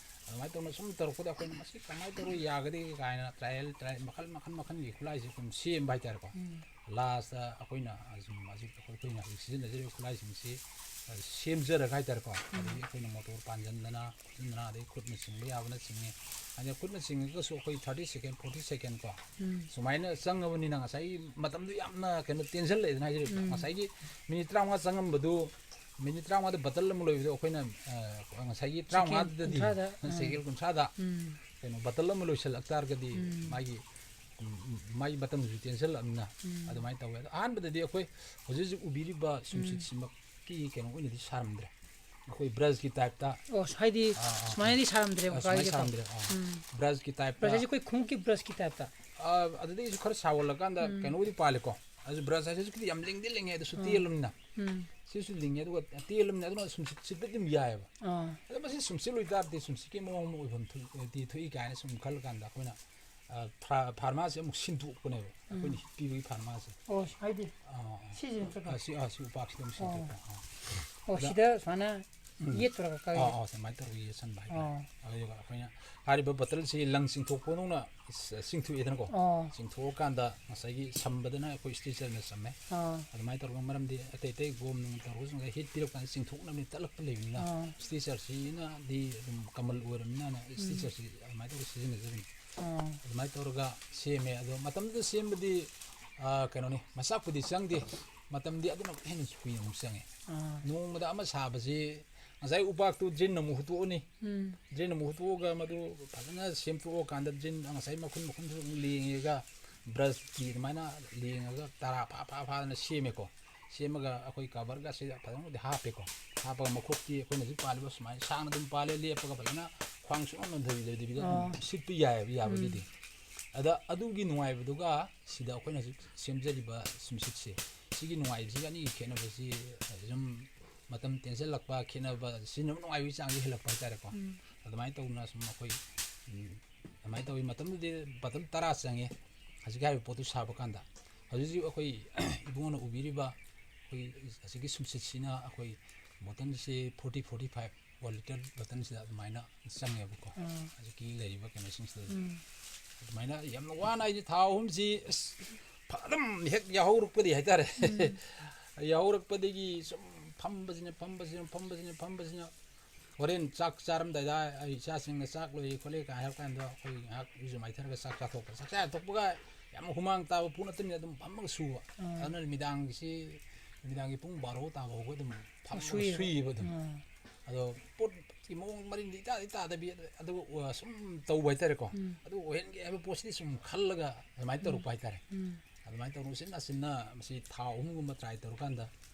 ꯑꯗꯨꯃꯥꯏꯅ ꯇꯧꯅ ꯁꯨꯝ ꯇꯧꯔꯛꯄꯗ ꯑꯩꯈꯣꯏꯅ ꯃꯁꯤ ꯀꯃꯥꯏꯅ ꯇꯧꯔꯒ ꯌꯥꯒꯗꯒꯦ ꯀꯥꯏꯅ trial, trial, ꯃꯈꯜ, ꯃꯈꯜ, ꯃꯈꯜꯒꯤ ꯈꯨꯠꯂꯥꯏꯁꯦ ꯑꯗꯨꯝ ꯁꯦꯝꯕ ꯍꯥꯏꯇꯥꯔꯦꯀꯣ꯫ ꯎꯝ꯫ Lastꯇ ꯑꯩꯈꯣꯏꯅ ꯑꯁꯨꯝ ꯍꯧꯖꯤꯛ ꯑꯩꯈꯣꯏ, ꯑꯩꯈꯣꯏꯅ ꯍꯧꯖꯤꯛ ꯁꯤꯖꯤꯟꯅꯖꯔꯤꯕ ꯈꯨꯠꯂꯥꯏꯁꯤꯡꯁꯤ, ꯑ, ꯁꯦꯝꯖꯔꯒ ꯍꯥꯏꯇꯥꯔꯦꯀꯣ꯫ ꯎꯝ꯫ ꯑꯗꯒꯤ ꯑꯩꯈꯣꯏꯅ ꯃꯣꯇꯣꯔ ꯄꯥꯟꯁꯤꯟꯗꯅ ꯈꯣꯠꯆꯤꯟꯗꯅ, ꯑꯗꯩ ꯈꯨꯠꯅ ꯆꯤꯡꯕ ꯌꯥꯕꯅ ꯆꯤꯡꯉꯤ꯫ ꯑꯗꯩ ꯈꯨꯠꯅ ꯆꯤꯡꯉꯒꯁꯨ ꯑꯩꯈꯣꯏ thirty second, forty second ꯀꯣ, ꯎꯝ꯫ ꯁꯨꯃꯥꯏꯅ ꯆꯪꯉꯕꯅꯤꯅ ꯉꯁꯥꯏꯒꯤ ꯃꯇꯝꯗꯨ ꯌꯥꯝꯅ ꯀꯩꯅꯣ ꯇꯦꯟꯁꯤꯜꯂꯛꯑꯦꯗꯅ ꯍꯥꯏꯖꯔꯤꯕ꯫ ꯎꯝ꯫ ꯉꯁꯥꯏꯒꯤ minute ꯇꯔꯥꯃꯉꯥ ꯆꯪꯉꯝꯕꯗꯨ, minute ꯇꯔꯥꯃꯉꯥꯗꯗꯤ ꯕꯇꯜ ꯑꯃ ꯂꯣꯏꯕꯗꯣ ꯑꯩꯈꯣꯏꯅ, ꯑ, ꯉꯁꯥꯏꯒꯤ second ꯇꯔꯥꯃꯉꯥꯗꯗꯤ, ꯀꯨꯟꯊ꯭ꯔꯥꯗ, ꯑ, ꯑꯥ꯫ Second ꯀꯨꯟꯊ꯭ꯔꯥꯗ ꯎꯝ꯫ ꯀꯩꯅꯣ, ꯕꯇꯜ ꯑꯃ ꯂꯣꯏꯁꯤꯜꯂꯛ ꯇꯥꯔꯒꯗꯤ ꯎꯝ꯫ ꯃꯥꯒꯤ, ꯎꯝ, ꯎꯝ, ꯃꯥꯒꯤ ꯃꯇꯝꯗꯨꯁꯨ ꯇꯦꯟꯁꯤꯜꯂꯛꯑꯕꯅꯤꯅ ꯎꯝ꯫ ꯑꯗꯨꯃꯥꯏꯅ ꯇꯧꯋꯦ꯫ ꯑꯗꯣ ꯑꯍꯥꯟꯕꯗꯗꯤ ꯑꯩꯈꯣꯏ ꯍꯧꯖꯤꯛ ꯍꯧꯖꯤꯛ ꯎꯕꯤꯔꯤꯕ ꯎꯝ꯫ ꯁꯨꯝꯁꯤꯠꯁꯤꯃꯛꯀꯤ ꯀꯩꯅꯣ ꯑꯣꯏꯅꯗꯤ ꯁꯥꯔꯝꯗ꯭ꯔꯦ꯫ ꯑꯩꯈꯣꯏ brushꯀꯤ typeꯇ꯫ ꯑꯣ, ꯍꯥꯏꯗꯤ ꯑꯥ, ꯑꯥ, ꯁꯨꯃꯥꯏꯅꯗꯤ ꯑꯥ꯫ ꯁꯥꯔꯝꯗ꯭ꯔꯦꯕ ꯑꯥ, ꯁꯨꯃꯥꯏꯅ ꯀꯥꯒꯤꯁꯦꯀꯣ? ꯁꯥꯔꯝꯗ꯭ꯔꯦ꯫ ꯑꯥ꯫ ꯎꯝ꯫ Brushꯀꯤ typeꯇ꯫ Brush ꯍꯥꯏꯁꯦ ꯑꯩꯈꯣꯏ ꯈꯣꯡꯎꯞꯀꯤ brushꯀꯤ typeꯇ? ꯑꯥ, ꯑꯗꯨꯗꯒꯤꯁꯨ ꯈꯔ ꯁꯥꯎꯍꯜꯂꯀꯥꯟꯗ ꯎꯝ꯫ ꯀꯩꯅꯣꯕꯨꯗꯤ ꯄꯥꯜꯂꯦꯀꯣ꯫ ꯑꯗꯨ brush ꯍꯥꯏꯁꯦ ꯍꯧꯖꯤꯛꯀꯤꯗꯤ ꯌꯥꯝ ꯂꯤꯡꯗꯤ ꯂꯤꯡꯉꯦ, ꯑꯗꯨꯁꯨ ꯑꯥ꯫ ꯇꯦꯜꯂꯕꯅꯤꯅ꯫ ꯎꯝ꯫ ꯁꯤꯁꯨ ꯂꯤꯡꯉꯦ, ꯑꯗꯨꯒ ꯇꯦꯜꯂꯕꯅꯤꯅ ꯑꯗꯨꯅ ꯁꯨꯝ ꯁꯤꯠ-, ꯁꯤꯠꯄꯗꯤ ꯑꯗꯨꯝ ꯌꯥꯏꯑꯕ꯫ ꯑꯥ꯫ ꯑꯗꯣ ꯃꯁꯤ ꯁꯨꯝ ꯁꯤꯠꯂꯣꯏ ꯇꯥꯔꯗꯤ ꯁꯨꯝ ꯁꯤꯠꯀꯤ ꯃꯑꯣꯡ ꯑꯃ ꯑꯣꯏꯐꯝ ꯊꯣꯛ-, ꯇꯤ ꯊꯣꯛꯏ ꯀꯥꯏꯅ ꯁꯨꯝ ꯈꯜꯂꯀꯥꯟꯗ ꯑꯩꯈꯣꯏꯅ, ꯑ, ꯐꯥ-, ꯐꯥꯔꯃꯥꯁꯤ ꯑꯃꯨꯛ ꯁꯤꯟꯗꯣꯛꯄꯅꯦꯕ꯫ ꯎꯝ꯫ ꯑꯩꯈꯣꯏꯅ ꯍꯤꯠ ꯄꯤꯕꯒꯤ ꯐꯥꯔꯃꯥꯁꯤ꯫ ꯑꯣ, ꯍꯥꯏꯗꯤ ꯑꯥ, ꯑꯥ꯫ ꯁꯤꯁꯤ ꯅꯠꯇ꯭ꯔꯒ? ꯑꯥ, ꯁꯤ, ꯑꯥ, ꯁꯤ ꯎꯄꯥꯛꯁꯤꯗ ꯑꯃꯨꯛ ꯑꯣ꯫ ꯁꯤꯟꯗꯣꯛꯄ꯫ ꯑꯥ꯫ ꯑꯣ, ꯑꯗ ꯁꯤꯗ ꯁꯨꯃꯥꯏꯅ ꯎꯝ꯫ ꯌꯦꯠꯇꯣꯏꯔꯒ ꯀꯛꯏ? ꯑꯥ, ꯑꯥ, ꯁꯨꯃꯥꯏꯅ ꯇꯧꯔꯒ ꯌꯦꯠꯁꯟꯕ ꯍꯥꯏꯇꯥꯔꯦ꯫ ꯑꯥ꯫ ꯑꯗꯨꯒ ꯑꯩꯈꯣꯏꯅ ꯍꯥꯏꯔꯤꯕ ꯕꯇꯜꯁꯤ ꯂꯪ ꯆꯤꯡꯊꯣꯛꯄꯗꯧꯅ ꯆꯤꯡꯊꯣꯛꯑꯦꯗꯅꯀꯣ꯫ ꯑꯣ꯫ ꯆꯤꯡꯊꯣꯛꯑꯀꯥꯟꯗ ꯉꯁꯥꯏꯒꯤ ꯁꯝꯕꯗꯅ ꯑꯩꯈꯣꯏ stitcherꯅ ꯆꯝꯃꯦ꯫ ꯑꯣ꯫ ꯑꯗꯨꯃꯥꯏꯅ ꯇꯧꯔꯒ, ꯃꯔꯝꯗꯤ ꯑꯇꯩ ꯑꯇꯩ ꯒꯣꯝ ꯅꯨꯡ ꯇꯧꯔꯒꯁꯨ ꯉꯁꯥꯏ ꯍꯤꯠ ꯄꯤꯔꯛꯄ ꯀꯥꯟꯗ ꯆꯤꯡꯊꯣꯛꯅꯕꯅꯤ, ꯇꯠꯂꯛꯄ ꯂꯩꯕꯅꯤꯅ, ꯑꯣ꯫ Stitcherꯁꯤꯅꯗꯤ ꯑꯗꯨꯝ ꯀꯃꯜ ꯑꯣꯏꯔꯕꯅꯤꯅ ꯎꯝ꯫ Stitcherꯁꯤ ꯑꯗꯨꯃꯥꯏꯅ ꯇꯧꯔꯒ ꯁꯤꯖꯤꯟꯅꯖꯕꯅꯤ꯫ ꯑꯣ꯫ ꯑꯗꯨꯃꯥꯏꯅ ꯇꯧꯔꯒ ꯁꯦꯝꯃꯦ꯫ ꯑꯗꯣ ꯃꯇꯝꯗꯨꯗ ꯁꯦꯝꯕꯗꯤ, ꯑ, ꯀꯩꯅꯣꯅꯤ, ꯃꯆꯥꯛꯄꯨꯗꯤ ꯆꯪꯗꯦ꯫ ꯃꯇꯝꯗꯤ ꯑꯗꯨꯅ ꯍꯦꯟꯅ ꯀꯨꯏꯅ ꯑꯃꯨꯛ ꯆꯪꯉꯦ꯫ ꯑꯣ꯫ ꯅꯣꯡꯃꯗ ꯑꯃ ꯁꯥꯕꯁꯤ ꯉꯁꯥꯏ ꯎꯄꯥꯛꯇꯨ ꯗ꯭ꯔꯤꯟ ꯑꯃꯨꯛ ꯍꯨꯠꯇꯣꯛꯑꯅꯤ꯫ ꯎꯝ꯫ ꯗ꯭ꯔꯤꯟ ꯑꯃꯨꯛ ꯍꯨꯠꯇꯣꯛꯑꯒ ꯃꯗꯨ ꯐꯖꯅ ꯁꯦꯝꯗꯣꯛꯑꯀꯥꯟꯗ ꯗ꯭ꯔꯤꯟ ꯉꯁꯥꯏ ꯃꯈꯨꯟ ꯃꯈꯨꯟꯁꯨ ꯑꯃꯨꯛ ꯂꯦꯡꯉꯦꯒ ꯕ꯭ꯔꯁꯀꯤ ꯑꯗꯨꯃꯥꯏꯅ ꯂꯦꯡꯉꯒ ꯇꯔꯥ ꯐꯥ ꯐꯥ ꯐꯥꯗꯅ ꯁꯦꯝꯃꯦꯀꯣ꯫ ꯁꯦꯝꯃꯒ ꯑꯩꯈꯣꯏ ꯀꯕꯔꯒꯁꯦ ꯐꯖꯅꯗꯤ ꯍꯥꯞꯄꯦꯀꯣ꯫ ꯍꯥꯞꯄꯒ ꯃꯈꯣꯛꯇꯤ ꯑꯩꯈꯣꯏꯅ ꯍꯧꯖꯤꯛ ꯄꯥꯜꯂꯤꯕ ꯁꯨꯃꯥꯏꯅ ꯁꯥꯡꯅ ꯑꯗꯨꯝ ꯄꯥꯜꯂꯦ, ꯂꯦꯞꯄꯒ ꯐꯖꯅ ꯈ꯭ꯋꯥꯡ ꯁꯨꯡꯅꯣꯟ ꯅꯣꯟꯊꯕꯤꯗꯕꯤꯗ ꯑꯗꯨꯝ ꯑꯣ꯫ ꯁꯤꯠꯄ ꯌꯥꯏꯑꯕ ꯌꯥꯕꯒꯤꯗꯤ꯫ ꯎꯝ꯫ ꯑꯗ ꯑꯗꯨꯒꯤ ꯅꯨꯡꯉꯥꯏꯕꯗꯨꯒ ꯁꯤꯗ ꯑꯩꯈꯣꯏꯅ ꯍꯧꯖꯤꯛ ꯁꯦꯝꯖꯔꯤꯕ ꯁꯨꯝꯁꯤꯠꯁꯦ, ꯁꯤꯒꯤ ꯅꯨꯡꯉꯥꯏꯕꯁꯤꯒ ꯑꯅꯤꯒꯤ ꯈꯦꯠꯅꯕꯁꯤ ꯁꯨꯝ ꯃꯇꯝ ꯇꯦꯟꯁꯤꯜꯂꯛꯄ ꯈꯦꯠꯅꯕ, ꯁꯤꯖꯤꯟꯅꯕ ꯅꯨꯡꯉꯥꯏꯕꯒꯤ ꯆꯥꯡꯁꯦ ꯍꯦꯜꯂꯛꯄ ꯍꯥꯏꯇꯥꯔꯦꯀꯣ꯫ ꯎꯝ꯫ ꯑꯗꯨꯃꯥꯏꯅ ꯇꯧꯗꯅ ꯁꯨꯝ ꯑꯩꯈꯣꯏ, ꯎꯝ, ꯑꯗꯨꯃꯥꯏꯅ ꯇꯧꯋꯤ꯫ ꯃꯇꯝꯗꯨꯗꯤ ꯕꯇꯜ ꯇꯔꯥ ꯆꯪꯉꯦ ꯍꯧꯖꯤꯛꯀꯤ ꯍꯥꯏꯔꯤꯕ ꯄꯣꯠꯇꯨ ꯁꯥꯕ ꯀꯥꯟꯗ꯫ ꯍꯧꯖꯤꯛ ꯍꯧꯖꯤꯛ ꯑꯩꯈꯣꯏ ꯏꯕꯨꯡꯉꯣꯅ ꯎꯕꯤꯔꯤꯕ ꯑꯩꯈꯣꯏ ꯑꯁꯤꯒꯤ ꯁꯨꯝꯁꯤꯠꯁꯤꯅ ꯑꯩꯈꯣꯏ ꯕꯣꯇꯜꯁꯦ forty, forty five one litre ꯕꯣꯇꯜꯁꯤꯗ ꯑꯗꯨꯃꯥꯏꯅ ꯆꯪꯉꯦꯕꯀꯣ꯫ ꯎꯝ꯫ ꯍꯧꯖꯤꯛꯀꯤ ꯂꯩꯔꯤꯕ ꯀꯩꯅꯣꯁꯤꯡꯁꯤꯗ꯫ ꯎꯝ꯫ ꯑꯗꯨꯃꯥꯏꯅ ꯌꯥꯝꯅ ꯋꯥꯅ ꯑꯩꯁꯦ ꯊꯥ ꯑꯍꯨꯝꯁꯤ ꯑꯁ ꯑꯗꯨꯝ ꯍꯦꯛ ꯌꯥꯍꯧꯔꯛꯄꯗꯤ ꯍꯥꯏꯇꯥꯔꯦ꯫ ꯎꯝ꯫ ꯌꯥꯍꯧꯔꯛꯄꯗꯒꯤ ꯁꯨꯝ ꯐꯝꯕꯁꯤꯅ, ꯐꯝꯕꯁꯤꯅ, ꯐꯝꯕꯁꯤꯅ, ꯐꯝꯕꯁꯤꯅ ꯍꯣꯔꯦꯟ ꯆꯥꯛ ꯆꯥꯔꯝꯗꯥꯏꯗ ꯑꯩ ꯏꯆꯥꯁꯤꯡꯅ ꯆꯥꯛ ꯂꯣꯏꯔꯦ ꯈꯣꯠꯂꯦ ꯀꯥꯏꯅ ꯍꯥꯏꯔ ꯀꯥꯟꯗ ꯑꯩꯈꯣꯏ ꯉꯥꯏꯍꯥꯛ ꯏꯔꯨꯖ ꯃꯥꯏꯊꯔꯒ ꯆꯥꯛ ꯆꯥꯊꯣꯛꯄ꯫ ꯆꯥꯛ ꯆꯥ ꯊꯣꯛꯄꯒ ꯌꯥꯝ ꯍꯨꯃꯥꯡ ꯇꯥꯕ ꯄꯣꯠ ꯅꯠꯇꯕꯅꯤꯅ ꯑꯗꯨꯝ ꯐꯝꯃꯒ ꯁꯨꯕ꯫ ꯑꯥ꯫ ꯑꯗꯨꯅ ꯅꯨꯃꯤꯗꯥꯡꯒꯤꯁꯤ, ꯅꯨꯃꯤꯗꯥꯡꯒꯤ ꯄꯨꯡ ꯕꯥꯔꯣ ꯇꯥꯕ ꯐꯥꯎꯕ ꯑꯗꯨꯝ ꯐꯝꯃꯒ ꯁꯨꯏꯌꯦꯕ꯫ ꯁꯨꯏꯌꯦꯕ ꯑꯗꯨꯝ꯫ ꯑꯥ꯫ ꯑꯗꯣ ꯄꯣꯠꯀꯤ ꯃꯑꯣꯡ ꯃꯔꯤꯟꯗꯤ ꯏꯇꯥꯗꯤ ꯇꯥꯗꯕꯤ, ꯑꯗꯨꯒ, ꯑ, ꯁꯨꯝ ꯇꯧꯕ ꯍꯥꯏꯇꯥꯔꯦꯀꯣ꯫ ꯎꯝ꯫ ꯑꯗꯨ ꯑꯣꯏꯍꯟꯒꯦ ꯍꯥꯏꯕ ꯄꯣꯠꯁꯤꯗꯤ ꯁꯨꯝ ꯈꯜꯂꯒ ꯑꯗꯨꯃꯥꯏꯅ ꯎꯝ꯫ ꯇꯧꯔꯛꯄ ꯍꯥꯏꯇꯥꯔꯦ꯫ ꯎꯝ꯫ ꯑꯗꯨꯃꯥꯏꯅ ꯇꯧꯔꯒ ꯎꯆꯤꯟ ꯅꯥꯆꯤꯟꯅ ꯃꯁꯤ ꯊꯥ ꯑꯍꯨꯝꯒꯨꯝꯕ try ꯇꯧꯔꯀꯥꯟꯗ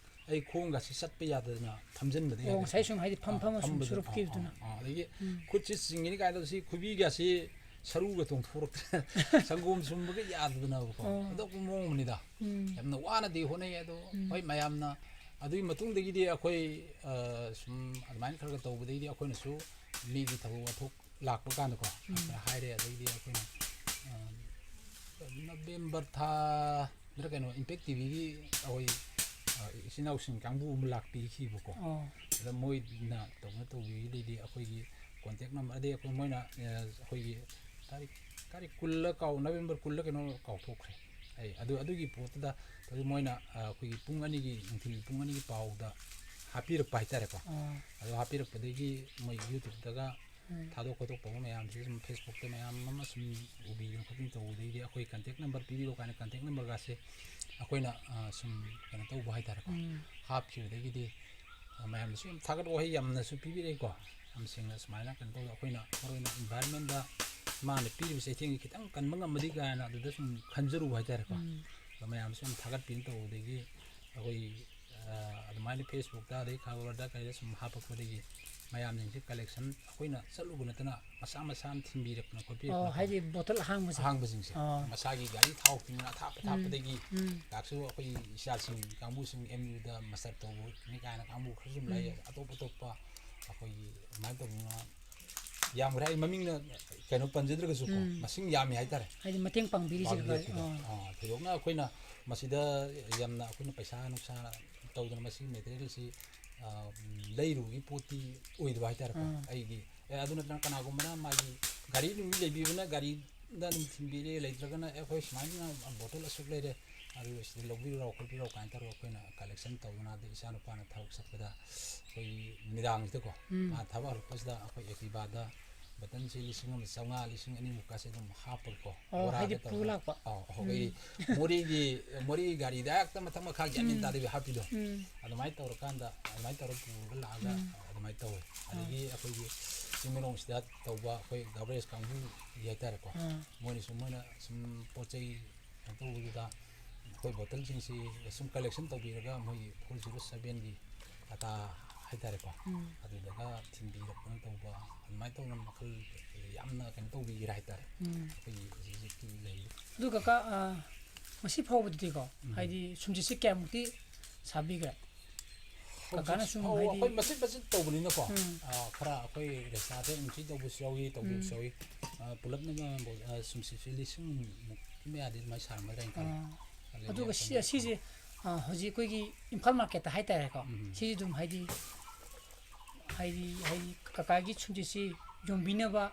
ꯑꯩ ꯈꯣꯡꯒꯁꯤ ꯆꯠꯄ ꯌꯥꯗꯗꯅ ꯐꯝꯖꯤꯟꯕꯗꯤ ꯑꯣ, ꯌꯥꯗꯦ꯫ ꯉꯁꯥꯏ ꯁꯨꯝ ꯍꯥꯏꯗꯤ ꯐꯝ ꯑꯥ, ꯐꯝ ꯁꯨꯝ ꯐꯝꯕꯗ, ꯁꯨꯔꯨꯞꯈꯤꯕꯗꯨꯅ꯫ ꯑꯥ, ꯑꯥ, ꯑꯗꯒꯤ ꯎꯝ꯫ ꯈꯨꯠꯁꯤ ꯆꯤꯡꯉꯤꯅꯤ ꯀꯥꯏꯅ ꯁꯤ ꯈꯨꯕꯤꯒꯁꯤ ꯁꯔꯨꯒ ꯇꯣꯡꯊꯣꯔꯛꯇꯅ ꯁꯪꯒꯣꯝ ꯁꯨꯝꯕꯒ ꯌꯥꯗꯗꯅꯕꯀꯣ꯫ ꯑꯣ꯫ ꯑꯗꯨꯒꯨꯝꯕ ꯃꯑꯣꯡꯅꯤꯗ꯫ ꯎꯝ꯫ ꯌꯥꯝꯅ ꯋꯥꯅꯗꯤ ꯍꯣꯠꯅꯩ ꯑꯗꯣ, ꯎꯝ꯫ ꯍꯣꯏ, ꯃꯌꯥꯝꯅ ꯑꯗꯨꯒꯤ ꯃꯇꯨꯡꯗꯒꯤꯗꯤ ꯑꯩꯈꯣꯏ, ꯑ, ꯁꯨꯝ ꯑꯗꯨꯃꯥꯏꯅ ꯈꯔ ꯈꯔ ꯇꯧꯕꯗꯒꯤꯗꯤ ꯑꯩꯈꯣꯏꯅꯁꯨ ꯃꯤꯒꯤ ꯊꯧꯗꯣꯛ ꯋꯥꯊꯣꯛ ꯂꯥꯛꯄ ꯀꯥꯟꯗꯀꯣ, ꯎꯝ꯫ ꯍꯥꯏꯔꯦ, ꯑꯗꯩꯗꯤ ꯑꯩꯈꯣꯏꯅ, ꯑ, ꯅꯕꯦꯝꯕꯔ ꯊꯥꯗꯔ ꯀꯩꯅꯣ ꯏꯝꯄꯦꯛ ꯇꯤ ꯚꯤꯒꯤ ꯑꯩꯈꯣꯏ, ꯑ, ꯏꯆꯤꯟ ꯏꯅꯥꯎꯁꯤꯡ ꯀꯥꯡꯕꯨ ꯑꯃ ꯂꯥꯛꯄꯤꯈꯤꯕꯀꯣ꯫ ꯑꯣ꯫ ꯑꯗ ꯃꯣꯏꯅ ꯇꯧꯅ ꯇꯧꯕꯤꯔꯤꯗꯩꯗꯤ ꯑꯩꯈꯣꯏꯒꯤ contact number, ꯑꯗꯩ ꯑꯩꯈꯣꯏ ꯃꯣꯏꯅ, ꯑ, ꯑꯩꯈꯣꯏꯒꯤ ꯇꯥꯔꯤꯛ, ꯇꯥꯔꯤꯛ ꯀꯨꯟꯂ ꯀꯥꯎ-, ꯅꯕꯦꯝꯕꯔ ꯀꯨꯟꯂ ꯀꯩꯅꯣ ꯀꯥꯎꯊꯣꯛꯈ꯭ꯔꯦ꯫ ꯑꯩ ꯑꯗꯨ, ꯑꯗꯨꯒꯤ ꯄꯣꯠꯇꯨꯗ ꯍꯧꯖꯤꯛ ꯃꯣꯏꯅ, ꯑ, ꯑꯩꯈꯣꯏꯒꯤ ꯄꯨꯡ ꯑꯅꯤꯒꯤ, ꯅꯨꯡꯊꯤꯜꯒꯤ ꯄꯨꯡ ꯑꯅꯤꯒꯤ ꯄꯥꯎꯗ ꯍꯥꯞꯄꯤꯔꯛꯄ ꯍꯥꯏꯇꯥꯔꯦꯀꯣ꯫ ꯑꯣ꯫ ꯑꯗꯨ ꯍꯥꯞꯄꯤꯔꯛꯄꯗꯒꯤ ꯃꯣꯏ YouTube-ꯇꯒ ꯎꯝ꯫ ꯊꯥꯗꯣꯛ ꯈꯣꯠꯇꯣꯛ ꯇꯧꯕ ꯃꯌꯥꯝꯁꯤ ꯁꯨꯝ Facebook-ꯇ ꯃꯌꯥꯝ ꯑꯃ ꯁꯨꯝ ꯎꯕꯤꯗꯅ ꯈꯣꯠꯇꯅ ꯇꯧꯕꯗꯒꯤꯗꯤ ꯑꯩꯈꯣꯏ contact number ꯄꯤꯕꯤꯔꯣ ꯀꯥꯏꯅ contact number-ꯒꯁꯦ ꯑꯩꯈꯣꯏꯅ, ꯑ, ꯁꯨꯝ ꯀꯩꯅꯣ ꯇꯧꯕ ꯍꯥꯏꯇꯥꯔꯦꯀꯣ꯫ ꯎꯝ꯫ ꯍꯥꯞꯈꯤꯕꯗꯒꯤꯗꯤ ꯃꯌꯥꯝꯅꯁꯨ ꯌꯥꯝ ꯊꯥꯒꯠ ꯋꯥꯍꯩ ꯌꯥꯝꯅꯁꯨ ꯄꯤꯕꯤꯔꯛꯏꯀꯣ꯫ ꯌꯥꯝ ꯁꯦꯡꯅ ꯁꯨꯃꯥꯏꯅ ꯀꯩꯅꯣ ꯇꯧꯗ, ꯑꯩꯈꯣꯏꯅ ꯃꯔꯨ ꯑꯣꯏꯅ environment ꯗ ꯃꯥꯅ ꯄꯤꯔꯤꯕ ꯆꯩꯊꯦꯡꯁꯦ ꯈꯤꯇꯪ ꯀꯟꯕ ꯉꯝꯃꯗꯤ ꯀꯥꯏꯅ ꯑꯗꯨꯗ ꯁꯨꯝ ꯈꯟꯖꯔꯨꯕ ꯍꯥꯏꯇꯥꯔꯦꯀꯣ꯫ ꯎꯝ꯫ ꯑꯗꯣ ꯃꯌꯥꯝꯁꯨ ꯌꯥꯝ ꯊꯥꯒꯠꯄꯤꯅ ꯇꯧꯕꯗꯒꯤ ꯑꯩꯈꯣꯏ, ꯑ, ꯑꯗꯨꯃꯥꯏꯅ Facebook ꯇ ꯑꯗꯩ ꯈꯕꯔꯗ ꯀꯩꯗ ꯁꯨꯝ ꯍꯥꯞꯄꯛꯄꯗꯒꯤ ꯃꯌꯥꯝꯁꯤꯡꯁꯦ collection ꯑꯩꯈꯣꯏꯅ ꯆꯠꯂꯨꯕ ꯅꯠꯇꯅ ꯃꯁꯥ ꯃꯁꯥꯅ ꯊꯤꯟꯕꯤꯔꯛꯄꯅ ꯑꯣ, ꯈꯣꯠꯄꯤꯔꯛꯄꯅ ꯍꯥꯏꯗꯤ ꯕꯣꯇꯜ ꯑꯍꯥꯡꯕꯁꯦ? ꯑꯍꯥꯡꯕꯁꯤꯡꯁꯦ꯫ ꯑꯣ꯫ ꯃꯁꯥꯒꯤ ꯒꯥꯔꯤ ꯊꯥꯎ ꯇꯤꯡꯅ ꯑꯊꯥꯞꯄ ꯎꯝ, ꯊꯥꯞꯄꯗꯒꯤ ꯎꯝ꯫ ꯂꯥꯛꯁꯨ ꯑꯩꯈꯣꯏ ꯏꯆꯥꯁꯤꯡ ꯀꯥꯡꯕꯨꯁꯤꯡ M U ꯗ ꯃꯁꯇꯔ ꯇꯧꯕꯅꯤ ꯀꯥꯏꯅ ꯀꯥꯡꯕꯨ ꯈꯔꯁꯨ ꯑꯗꯨꯝ ꯂꯩ꯫ ꯎꯝ꯫ ꯑꯇꯣꯞ ꯑꯇꯣꯞꯄ ꯑꯩꯈꯣꯏꯒꯤ ꯑꯗꯨꯃꯥꯏꯅ ꯇꯧꯗꯅ ꯌꯥꯝꯈ꯭ꯔꯦ꯫ ꯑꯩ ꯃꯃꯤꯡꯅ ꯀꯩꯅꯣ ꯄꯟꯖꯗ꯭ꯔꯒꯁꯨꯀꯣ, ꯎꯝ꯫ ꯃꯁꯤꯡ ꯌꯥꯝꯃꯤ ꯍꯥꯏꯇꯥꯔꯦ꯫ ꯍꯥꯏꯗꯤ ꯃꯇꯦꯡ ꯄꯥꯡꯕꯤꯔꯤꯁꯦ ꯄꯥꯡꯕꯤꯔꯛꯄꯗꯣ꯫ ꯑꯥ꯫ ꯑꯥ, ꯊꯣꯏꯗꯣꯛꯅ ꯑꯩꯈꯣꯏꯅ ꯃꯁꯤꯗ ꯌꯥꯝꯅ ꯑꯩꯈꯣꯏꯅ ꯄꯩꯁꯥ ꯅꯨꯡꯁꯥ ꯇꯧꯗꯅ ꯃꯁꯤꯒꯤ material ꯁꯤ, ꯑꯥ, ꯂꯩꯔꯨꯕꯒꯤ ꯄꯣꯠꯇꯤ ꯑꯣꯏꯗꯕ ꯍꯥꯏꯇꯥꯔꯦꯀꯣ꯫ ꯑꯥ꯫ ꯑꯩꯒꯤ, ꯑꯦ, ꯑꯗꯨ ꯅꯠꯇꯅ ꯀꯅꯥꯒꯨꯝꯕꯅ ꯃꯥꯒꯤ ꯒꯥꯔꯤ ꯅꯨꯡ ꯂꯩꯕꯤꯕꯅ ꯒꯥꯔꯤꯗ ꯑꯗꯨꯝ ꯊꯤꯟꯕꯤꯔꯦ, ꯂꯩꯇ꯭ꯔꯒꯅ, "ꯑꯦ, ꯑꯩꯈꯣꯏ ꯁꯨꯃꯥꯏꯅ ꯕꯣꯇꯜ ꯑꯁꯨꯛ ꯂꯩꯔꯦ, ꯑꯗꯨ ꯁꯤꯗ ꯂꯧꯕꯤꯔꯣ, ꯈꯣꯠꯄꯤꯔꯣ" ꯀꯥꯏꯅ ꯇꯧꯔꯒ ꯑꯩꯈꯣꯏꯅ collection ꯇꯧꯗꯅ, ꯑꯗꯩ ꯏꯆꯥꯅꯨꯄꯥꯅ ꯊꯕꯛ ꯆꯠꯄꯗ ꯑꯩꯈꯣꯏꯒꯤ ꯅꯨꯃꯤꯗꯥꯡꯁꯤꯗꯀꯣ, ꯎꯝ꯫ ꯃꯥ ꯊꯕꯛ ꯍꯜꯂꯛꯄꯁꯤꯗ ꯑꯩꯈꯣꯏ Activa ꯗ ꯕꯣꯇꯜꯁꯦ ꯂꯤꯁꯤꯡ ꯑꯃ ꯆꯥꯝꯃꯉꯥ, ꯂꯤꯁꯤꯡ ꯑꯅꯤꯃꯨꯛꯀꯁꯦ ꯑꯗꯨꯝ ꯍꯥꯞꯄꯒꯀꯣ, ꯑꯣ, ꯕꯣꯔꯥꯗ ꯍꯥꯏꯗꯤ ꯄꯨ ꯇꯧꯔꯒ꯫ ꯂꯥꯛꯄ? ꯑꯧ, ꯑꯩꯈꯣꯏꯒꯤ ꯎꯝ꯫ ꯃꯣꯔꯦꯒꯤ, ꯃꯣꯔꯦꯒꯤ ꯒꯥꯔꯤꯗ ꯍꯦꯛꯇ ꯃꯊꯛ ꯃꯈꯥ ꯒ꯭ꯌꯥꯟ ꯃꯦꯟ ꯎꯝ꯫ ꯇꯥꯗꯕꯤ ꯍꯥꯞꯄꯤꯗꯣ꯫ ꯎꯝ꯫ ꯑꯗꯨꯃꯥꯏꯅ ꯇꯧꯔꯀꯥꯟꯗ, ꯑꯗꯨꯃꯥꯏꯅ ꯇꯧꯔꯒ ꯄꯨꯔꯒ ꯂꯥꯛꯑꯒ ꯎꯝ꯫ ꯑꯗꯨꯃꯥꯏꯅ ꯇꯧꯋꯦ꯫ ꯑꯥ꯫ ꯑꯗꯒꯤ ꯑꯩꯈꯣꯏꯒꯤ ꯆꯤꯡꯃꯩꯔꯣꯡꯁꯤꯗ ꯇꯧꯕ ꯑꯩꯈꯣꯏ garbage ꯀꯥꯡꯕꯨꯒꯤ ꯍꯥꯏꯇꯥꯔꯦꯀꯣ꯫ ꯑꯥ꯫ ꯃꯣꯏꯅꯁꯨ, ꯃꯣꯏꯅ ꯁꯨꯝ ꯄꯣꯠ ꯆꯩ ꯀꯩꯅꯣ ꯇꯧꯕꯗꯨꯗ ꯑꯩꯈꯣꯏ ꯕꯣꯇꯜꯁꯤꯡꯁꯤ ꯁꯨꯝ collection ꯇꯧꯕꯤꯔꯒ ꯃꯣꯏꯒꯤ four zero seven ꯒꯤ ꯇꯥꯇꯥ ꯍꯥꯏꯇꯥꯔꯦꯀꯣ꯫ ꯎꯝ꯫ ꯑꯗꯨꯗꯒ ꯊꯤꯟꯕꯤꯔꯛꯇꯅ ꯇꯧꯕ, ꯑꯗꯨꯃꯥꯏꯅ ꯇꯧꯅ ꯃꯈꯜ ꯌꯥꯝꯅ ꯀꯩꯅꯣ ꯇꯧꯕꯤꯈ꯭ꯔꯦ ꯍꯥꯏꯇꯥꯔꯦ꯫ ꯎꯝ꯫ ꯑꯩꯈꯣꯏꯒꯤ ꯍꯧꯖꯤꯛ ꯍꯧꯖꯤꯛꯀꯤ ꯂꯩꯔꯤꯕ꯫ ꯑꯗꯨ ꯀꯀꯥ, ꯑ, ꯉꯁꯤ ꯐꯥꯎꯕꯗꯗꯤꯀꯣ, ꯎꯝ꯫ ꯍꯥꯏꯗꯤ ꯁꯨꯝꯆꯠꯁꯦ ꯀꯌꯥꯃꯨꯛꯇꯤ ꯁꯥꯕꯤꯈ꯭ꯔꯦ? ꯀꯀꯥꯅ ꯍꯧꯖꯤꯛ ꯁꯨꯝ ꯐꯥꯎꯕ ꯍꯥꯏꯗꯤ ꯑꯩꯈꯣꯏ ꯃꯆꯤꯠ ꯃꯆꯤꯠ ꯇꯧꯕꯅꯤꯅꯀꯣ, ꯎꯝ꯫ ꯑ, ꯈꯔ ꯑꯩꯈꯣꯏ ꯔꯦꯁꯇꯥꯗ entry ꯇꯧꯕꯁꯨ ꯌꯥꯎꯏ, ꯇꯧꯗꯕꯁꯨ ꯎꯝ꯫ ꯌꯥꯎꯏ꯫ ꯑ, ꯄꯨꯂꯞꯅ, ꯑ, ꯁꯨꯝꯆꯠꯁꯦ ꯂꯤꯁꯤꯡ ꯃꯨꯛꯀꯤ ꯃꯌꯥꯗꯤ ꯑꯗꯨꯃꯥꯏꯅ ꯁꯥꯔꯝꯒꯗ꯭ꯔꯥ ꯍꯥꯏꯅ ꯈꯜꯂꯤ꯫ ꯑꯥ꯫ ꯑꯗꯒꯤ ꯑꯗꯨꯒ ꯁꯤ, ꯑꯩꯈꯣꯏꯅ ꯑꯁꯤꯁꯦ, ꯑ, ꯍꯧꯖꯤꯛ ꯑꯩꯈꯣꯏꯒꯤ ꯏꯝꯐꯥꯜ market ꯇ ꯍꯥꯏꯇꯥꯔꯦꯀꯣ, ꯎꯝ꯫ ꯁꯤꯁꯦ ꯑꯗꯨꯝ ꯍꯥꯏꯗꯤ, ꯍꯥꯏꯗꯤ, ꯍꯥꯏꯗꯤ ꯀꯀꯥꯒꯤ ꯁꯨꯝꯆꯠꯁꯤ ꯌꯣꯟꯕꯤꯅꯕ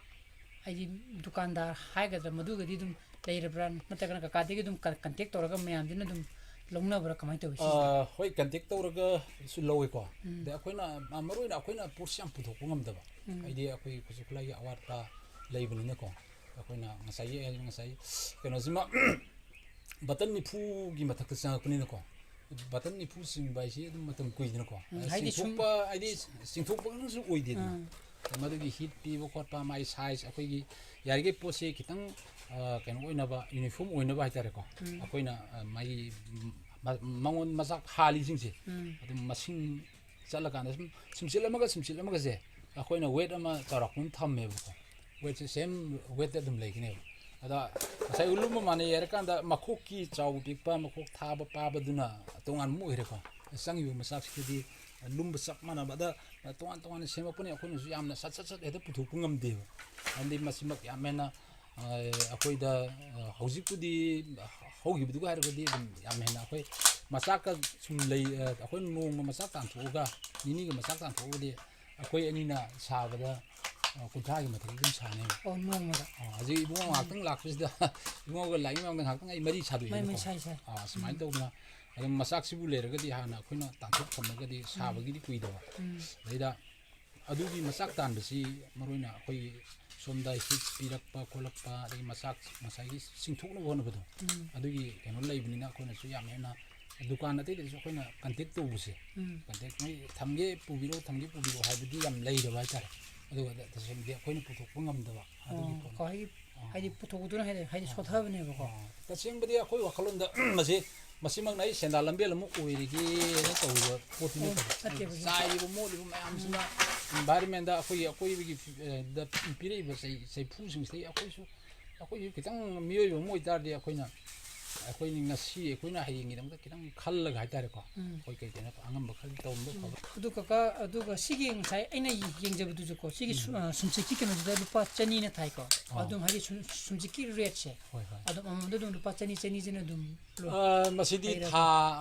ꯍꯥꯏꯗꯤ ꯗꯨꯀꯥꯟꯗꯥꯔ ꯍꯥꯏꯒꯗ꯭ꯔꯥ, ꯃꯗꯨꯒꯗꯤ ꯑꯗꯨꯝ ꯂꯩꯔꯕ꯭ꯔꯥ? ꯅꯠꯇ꯭ꯔꯒꯅ ꯀꯀꯥꯗꯒꯤ ꯑꯗꯨꯝ ꯀ-, contact ꯇꯧꯔꯒ ꯃꯌꯥꯝꯗꯨꯅ ꯑꯗꯨꯝ ꯂꯧꯅꯕ꯭ꯔꯥ? ꯀꯃꯥꯏꯅ ꯇꯧꯏ ꯁꯤꯁꯦ? ꯑꯥ, ꯍꯣꯏ, contact ꯇꯧꯔꯒꯁꯨ ꯂꯧꯋꯦꯀꯣ꯫ ꯎꯝ꯫ ꯑꯗ ꯑꯩꯈꯣꯏꯅ, ꯑ, ꯃꯔꯨꯑꯣꯏꯅ ꯑꯩꯈꯣꯏꯅ ꯄꯣꯠꯁꯦ ꯌꯥꯝ ꯄꯨꯊꯣꯛꯄ ꯉꯝꯗꯕ꯫ ꯎꯝ꯫ ꯍꯥꯏꯗꯤ ꯑꯩꯈꯣꯏ ꯈꯨꯠꯁꯨ ꯈꯨꯠꯂꯥꯏꯒꯤ ꯑꯋꯥꯠꯄ ꯂꯩꯕꯅꯤꯅꯀꯣ꯫ ꯑꯩꯈꯣꯏꯅ ꯉꯁꯥꯏꯒꯤ, ꯑꯩ ꯉꯁꯥꯏ ꯀꯩꯅꯣꯁꯤꯃ ꯕꯇꯟ ꯅꯤꯐꯨꯒꯤ ꯃꯊꯛꯇ ꯆꯪꯉꯛꯄꯅꯤꯅꯀꯣ꯫ ꯕꯇꯟ ꯅꯤꯐꯨ ꯆꯤꯡꯕ ꯍꯥꯏꯁꯤ ꯑꯗꯨꯝ ꯃꯇꯝ ꯀꯨꯏꯗꯅꯀꯣ꯫ ꯎꯝ, ꯍꯥꯏꯗꯤ ꯁꯨꯝ ꯆꯤꯡꯊꯣꯛꯄ, ꯍꯥꯏꯗꯤ ꯆꯤꯡꯊꯣꯛꯄ ꯈꯛꯇꯪꯁꯨ ꯑꯣꯏꯗꯦꯗꯅ꯫ ꯎꯝ꯫ ꯃꯗꯨꯒꯤ ꯍꯤꯠ ꯄꯤꯕ ꯈꯣꯠꯄ, ꯃꯥꯒꯤ ꯁꯥꯏꯖ, ꯑꯩꯈꯣꯏꯒꯤ ꯌꯥꯔꯤꯈꯩ ꯄꯣꯠꯁꯦ ꯈꯤꯇꯪ, ꯑ, ꯀꯩꯅꯣ ꯑꯣꯏꯅꯕ, ꯌꯨꯅꯤꯐꯣꯔꯝ ꯑꯣꯏꯅꯕ ꯍꯥꯏꯇꯥꯔꯦꯀꯣ꯫ ꯎꯝ꯫ ꯑꯩꯈꯣꯏꯅ, ꯑ, ꯃꯥꯒꯤ, ꯎꯝ, ꯃ-, ꯃꯉꯣꯟ ꯃꯆꯥꯛ ꯍꯥꯜꯂꯤꯁꯤꯡꯁꯦ, ꯎꯝ꯫ ꯑꯗꯨꯝ ꯃꯁꯤꯡ ꯆꯠꯂꯀꯥꯟꯗ ꯁꯨꯝ ꯁꯨꯝꯆꯤꯜꯂꯝꯃꯒ, ꯁꯨꯝꯆꯤꯜꯂꯝꯃꯒꯁꯦ, ꯑꯩꯈꯣꯏꯅ ꯋꯦꯠ ꯑꯃ ꯆꯥꯎꯔꯥꯛꯄ ꯑꯃ ꯊꯝꯃꯦꯕꯀꯣ꯫ ꯋꯦꯠꯁꯦ ꯁꯦꯝ ꯋꯦꯠꯇ ꯑꯗꯨꯝ ꯂꯩꯒꯅꯦꯕ꯫ ꯑꯗ ꯉꯁꯥꯏ ꯂꯨꯝꯕ ꯃꯥꯟꯅꯩ ꯍꯥꯏꯔꯀꯥꯟꯗ, ꯃꯈꯣꯛꯀꯤ ꯆꯥꯎꯕ ꯄꯤꯛꯄ, ꯃꯈꯣꯛ ꯊꯥꯕ ꯄꯥꯕꯗꯨꯅ ꯇꯣꯉꯥꯟꯕ ꯑꯃ ꯑꯣꯏꯔꯦꯀꯣ꯫ ꯆꯪꯉꯤꯕ ꯃꯆꯥꯛꯁꯤꯗꯤ ꯂꯨꯝꯕ ꯆꯞ ꯃꯥꯟꯅꯕ꯫ ꯑꯗ ꯇꯣꯉꯥꯟ ꯇꯣꯉꯥꯟꯅ ꯁꯦꯝꯃꯛꯄꯅꯤ, ꯑꯩꯈꯣꯏꯅꯁꯨ ꯌꯥꯝꯅ ꯁꯠ ꯁꯠ ꯁꯠ ꯍꯦꯛꯇ ꯄꯨꯊꯣꯛꯄ ꯉꯝꯗꯦꯕ꯫ ꯃꯔꯝꯗꯤ ꯃꯁꯤꯃꯛ ꯌꯥꯝ ꯍꯦꯟꯅ, ꯑ, ꯑꯩꯈꯣꯏꯗ, ꯑ, ꯍꯧꯖꯤꯛꯄꯨꯗꯤ ꯍꯧꯈꯤꯕꯗꯨꯒ ꯍꯥꯏꯔꯒꯗꯤ ꯑꯗꯨꯝ ꯌꯥꯝ ꯍꯦꯟꯅ ꯑꯩꯈꯣꯏ ꯃꯆꯥꯛꯀ ꯁꯨꯝ ꯂꯩ, ꯑ, ꯑꯩꯈꯣꯏ ꯅꯣꯡꯃ ꯃꯆꯥꯛ ꯇꯥꯟꯊꯣꯛꯑꯒ, ꯅꯤꯅꯤꯒ ꯃꯆꯥꯛ ꯇꯥꯟꯊꯣꯛꯑꯒꯗꯤ ꯑꯩꯈꯣꯏ ꯑꯅꯤꯅ ꯁꯥꯕꯗ, ꯑ, ꯀꯨꯟꯊ꯭ꯔꯥꯒꯤ ꯃꯊꯛꯇ ꯑꯗꯨꯝ ꯁꯥꯅꯦꯕ꯫ ꯑꯣ, ꯅꯣꯡꯃꯗ? ꯑ, ꯍꯧꯖꯤꯛ ꯏꯕꯨꯡꯉꯣ ꯎꯝ꯫ ꯉꯥꯏꯍꯥꯛꯇꯪ ꯂꯥꯛꯄꯁꯤꯗ, ꯏꯕꯨꯡꯉꯣꯒ ꯂꯥꯛꯏ ꯃꯌꯥꯝꯗ ꯉꯥꯏꯍꯥꯛꯇꯪ ꯑꯩ ꯃꯔꯤ ꯃꯥꯏ ꯁꯥꯗꯣꯛꯑꯦꯕꯀꯣ꯫ ꯃꯩ ꯁꯥꯏ ꯁꯥꯏ꯫ ꯑ, ꯁꯨꯃꯥꯏꯅ ꯎꯝ꯫ ꯇꯧꯗꯅ ꯑꯗꯨꯝ ꯃꯆꯥꯛꯁꯤꯕꯨ ꯂꯩꯔꯒꯗꯤ ꯍꯥꯟꯅ ꯑꯩꯈꯣꯏꯅ ꯇꯥꯟꯊꯣꯛ ꯊꯝꯃꯒꯗꯤ ꯎꯝ꯫ ꯁꯥꯕꯒꯤꯗꯤ ꯀꯨꯏꯗꯕ꯫ ꯎꯝ꯫ ꯑꯗꯩꯗ ꯑꯗꯨꯒꯤ ꯃꯆꯥꯛ ꯇꯥꯟꯕꯁꯤ ꯃꯔꯨ ꯑꯣꯏꯅ ꯑꯩꯈꯣꯏꯒꯤ ꯁꯣꯝꯗ ꯍꯤꯠ ꯄꯤꯔꯛꯄ ꯈꯣꯠꯂꯛꯄ, ꯑꯗꯒꯤ ꯃꯆꯥꯛ ꯉꯁꯥꯏꯒꯤ ꯆꯤꯡꯊꯣꯛꯅꯕ ꯍꯣꯠꯅꯕꯗꯣ, ꯎꯝ꯫ ꯑꯗꯨꯒꯤ ꯀꯩꯅꯣ ꯂꯩꯕꯅꯤꯅ ꯑꯩꯈꯣꯏꯅꯁꯨ ꯌꯥꯝ ꯍꯦꯟꯅ ꯗꯨꯀꯥꯟ ꯑꯇꯩꯗꯁꯨ ꯑꯩꯈꯣꯏꯅ ꯀꯟꯇꯦꯛ ꯇꯧꯕꯁꯦ, ꯎꯝ꯫ ꯀꯟꯇꯦꯛ ꯃꯣꯏ ꯊꯝꯒꯦ ꯄꯨꯕꯤꯔꯛꯑꯣ, ꯊꯝꯒꯦ ꯄꯨꯕꯤꯔꯛꯑꯣ ꯍꯥꯏꯕꯗꯤ ꯌꯥꯝ ꯂꯩꯔꯕ ꯍꯥꯏꯇꯥꯔꯦ꯫ ꯑꯗꯨꯒ ꯇꯁꯦꯡꯗꯤ ꯑꯩꯈꯣꯏꯅ ꯄꯨꯊꯣꯛꯄ ꯉꯝꯗꯕ ꯑꯗꯨꯒꯤ ꯑꯣ, ꯄꯣꯠꯅꯤ꯫ ꯀꯣ, ꯍꯥꯏꯗꯤ ꯑꯥ꯫ ꯄꯨꯊꯣꯛꯄꯗꯨꯅ ꯍꯥꯏꯗꯤ, ꯍꯥꯏꯗꯤ ꯑꯥ꯫ ꯁꯣꯠꯊꯕꯅꯦꯕꯀꯣ꯫ ꯑꯥ꯫ ꯇꯁꯦꯡꯕꯗꯤ ꯑꯩꯈꯣꯏ ꯋꯥꯈꯜꯂꯣꯟꯗ ꯃꯁꯤ, ꯃꯁꯤꯃꯛꯅ ꯑꯩ ꯁꯦꯟꯗꯥꯟ ꯂꯝꯕꯦꯜ ꯑꯃ ꯑꯣꯏꯔꯒꯦꯅ ꯇꯧꯔꯤꯕ ꯄꯣꯠꯇꯤ ꯑꯣ, ꯅꯠꯇꯕ꯫ ꯅꯠꯇꯦꯕ꯫ ꯆꯥꯏꯔꯤꯕ ꯃꯣꯠꯂꯤꯕ ꯃꯌꯥꯝꯁꯤꯅ ꯎꯝ꯫ Environment-ꯗ ꯑꯩꯈꯣꯏꯒꯤ ꯑꯀꯣꯏꯕꯒꯤ ꯐꯤ-, ꯑ, ꯗ ꯄꯤꯔꯛꯏꯕ ꯆꯩ-, ꯆꯩꯐꯨꯁꯤꯡꯁꯤꯗꯒꯤ ꯑꯩꯈꯣꯏꯁꯨ, ꯑꯩꯈꯣꯏꯁꯨ ꯈꯤꯇꯪ ꯃꯤꯑꯣꯏꯕ ꯑꯃ ꯑꯣꯏꯇꯥꯔꯗꯤ ꯑꯩꯈꯣꯏꯅ, ꯑꯩꯈꯣꯏꯅ ꯉꯁꯤ ꯑꯩꯈꯣꯏꯅ ꯍꯌꯦꯡꯒꯤꯗꯃꯛꯇ ꯈꯤꯇꯪ ꯈꯜꯂꯒ ꯍꯥꯏꯇꯥꯔꯦꯀꯣ꯫ ꯎꯝ꯫ ꯑꯩꯈꯣꯏ ꯀꯩ ꯀꯩꯅꯣ ꯑꯉꯝꯕ ꯈꯔꯗꯤ ꯇꯧꯔꯝꯕ ꯎꯝ꯫ ꯐꯕ꯫ ꯑꯗꯨ ꯀꯀꯥ, ꯑꯗꯨꯒ ꯁꯤꯒꯤ ꯉꯁꯥꯏ ꯑꯩꯅ ꯌꯦꯡꯖꯕꯗꯨꯁꯨꯀꯣ, ꯁꯤꯒꯤ ꯁꯨ-, ꯎꯝ꯫ ꯑ, ꯁꯨꯝꯆꯤꯠꯀꯤ ꯀꯩꯅꯣꯁꯤꯗ ꯂꯨꯄꯥ ꯆꯅꯤꯅ ꯊꯥꯏꯀꯣ꯫ ꯑꯥ꯫ ꯑꯗꯨꯝ ꯍꯥꯏꯗꯤ ꯁꯨꯝ-, ꯁꯨꯝꯆꯤꯠꯀꯤ rate-ꯁꯦ ꯍꯣꯏ, ꯍꯣꯏ꯫ ꯑꯗꯨꯝ ꯑꯃꯃꯝꯗ ꯑꯗꯨꯝ ꯂꯨꯄꯥ ꯆꯅꯤ, ꯆꯅꯤꯁꯤꯅ ꯑꯗꯨꯝ ꯂꯣꯏ ꯑ, ꯃꯁꯤꯗꯤ ꯂꯩꯔꯕ? ꯊꯥ,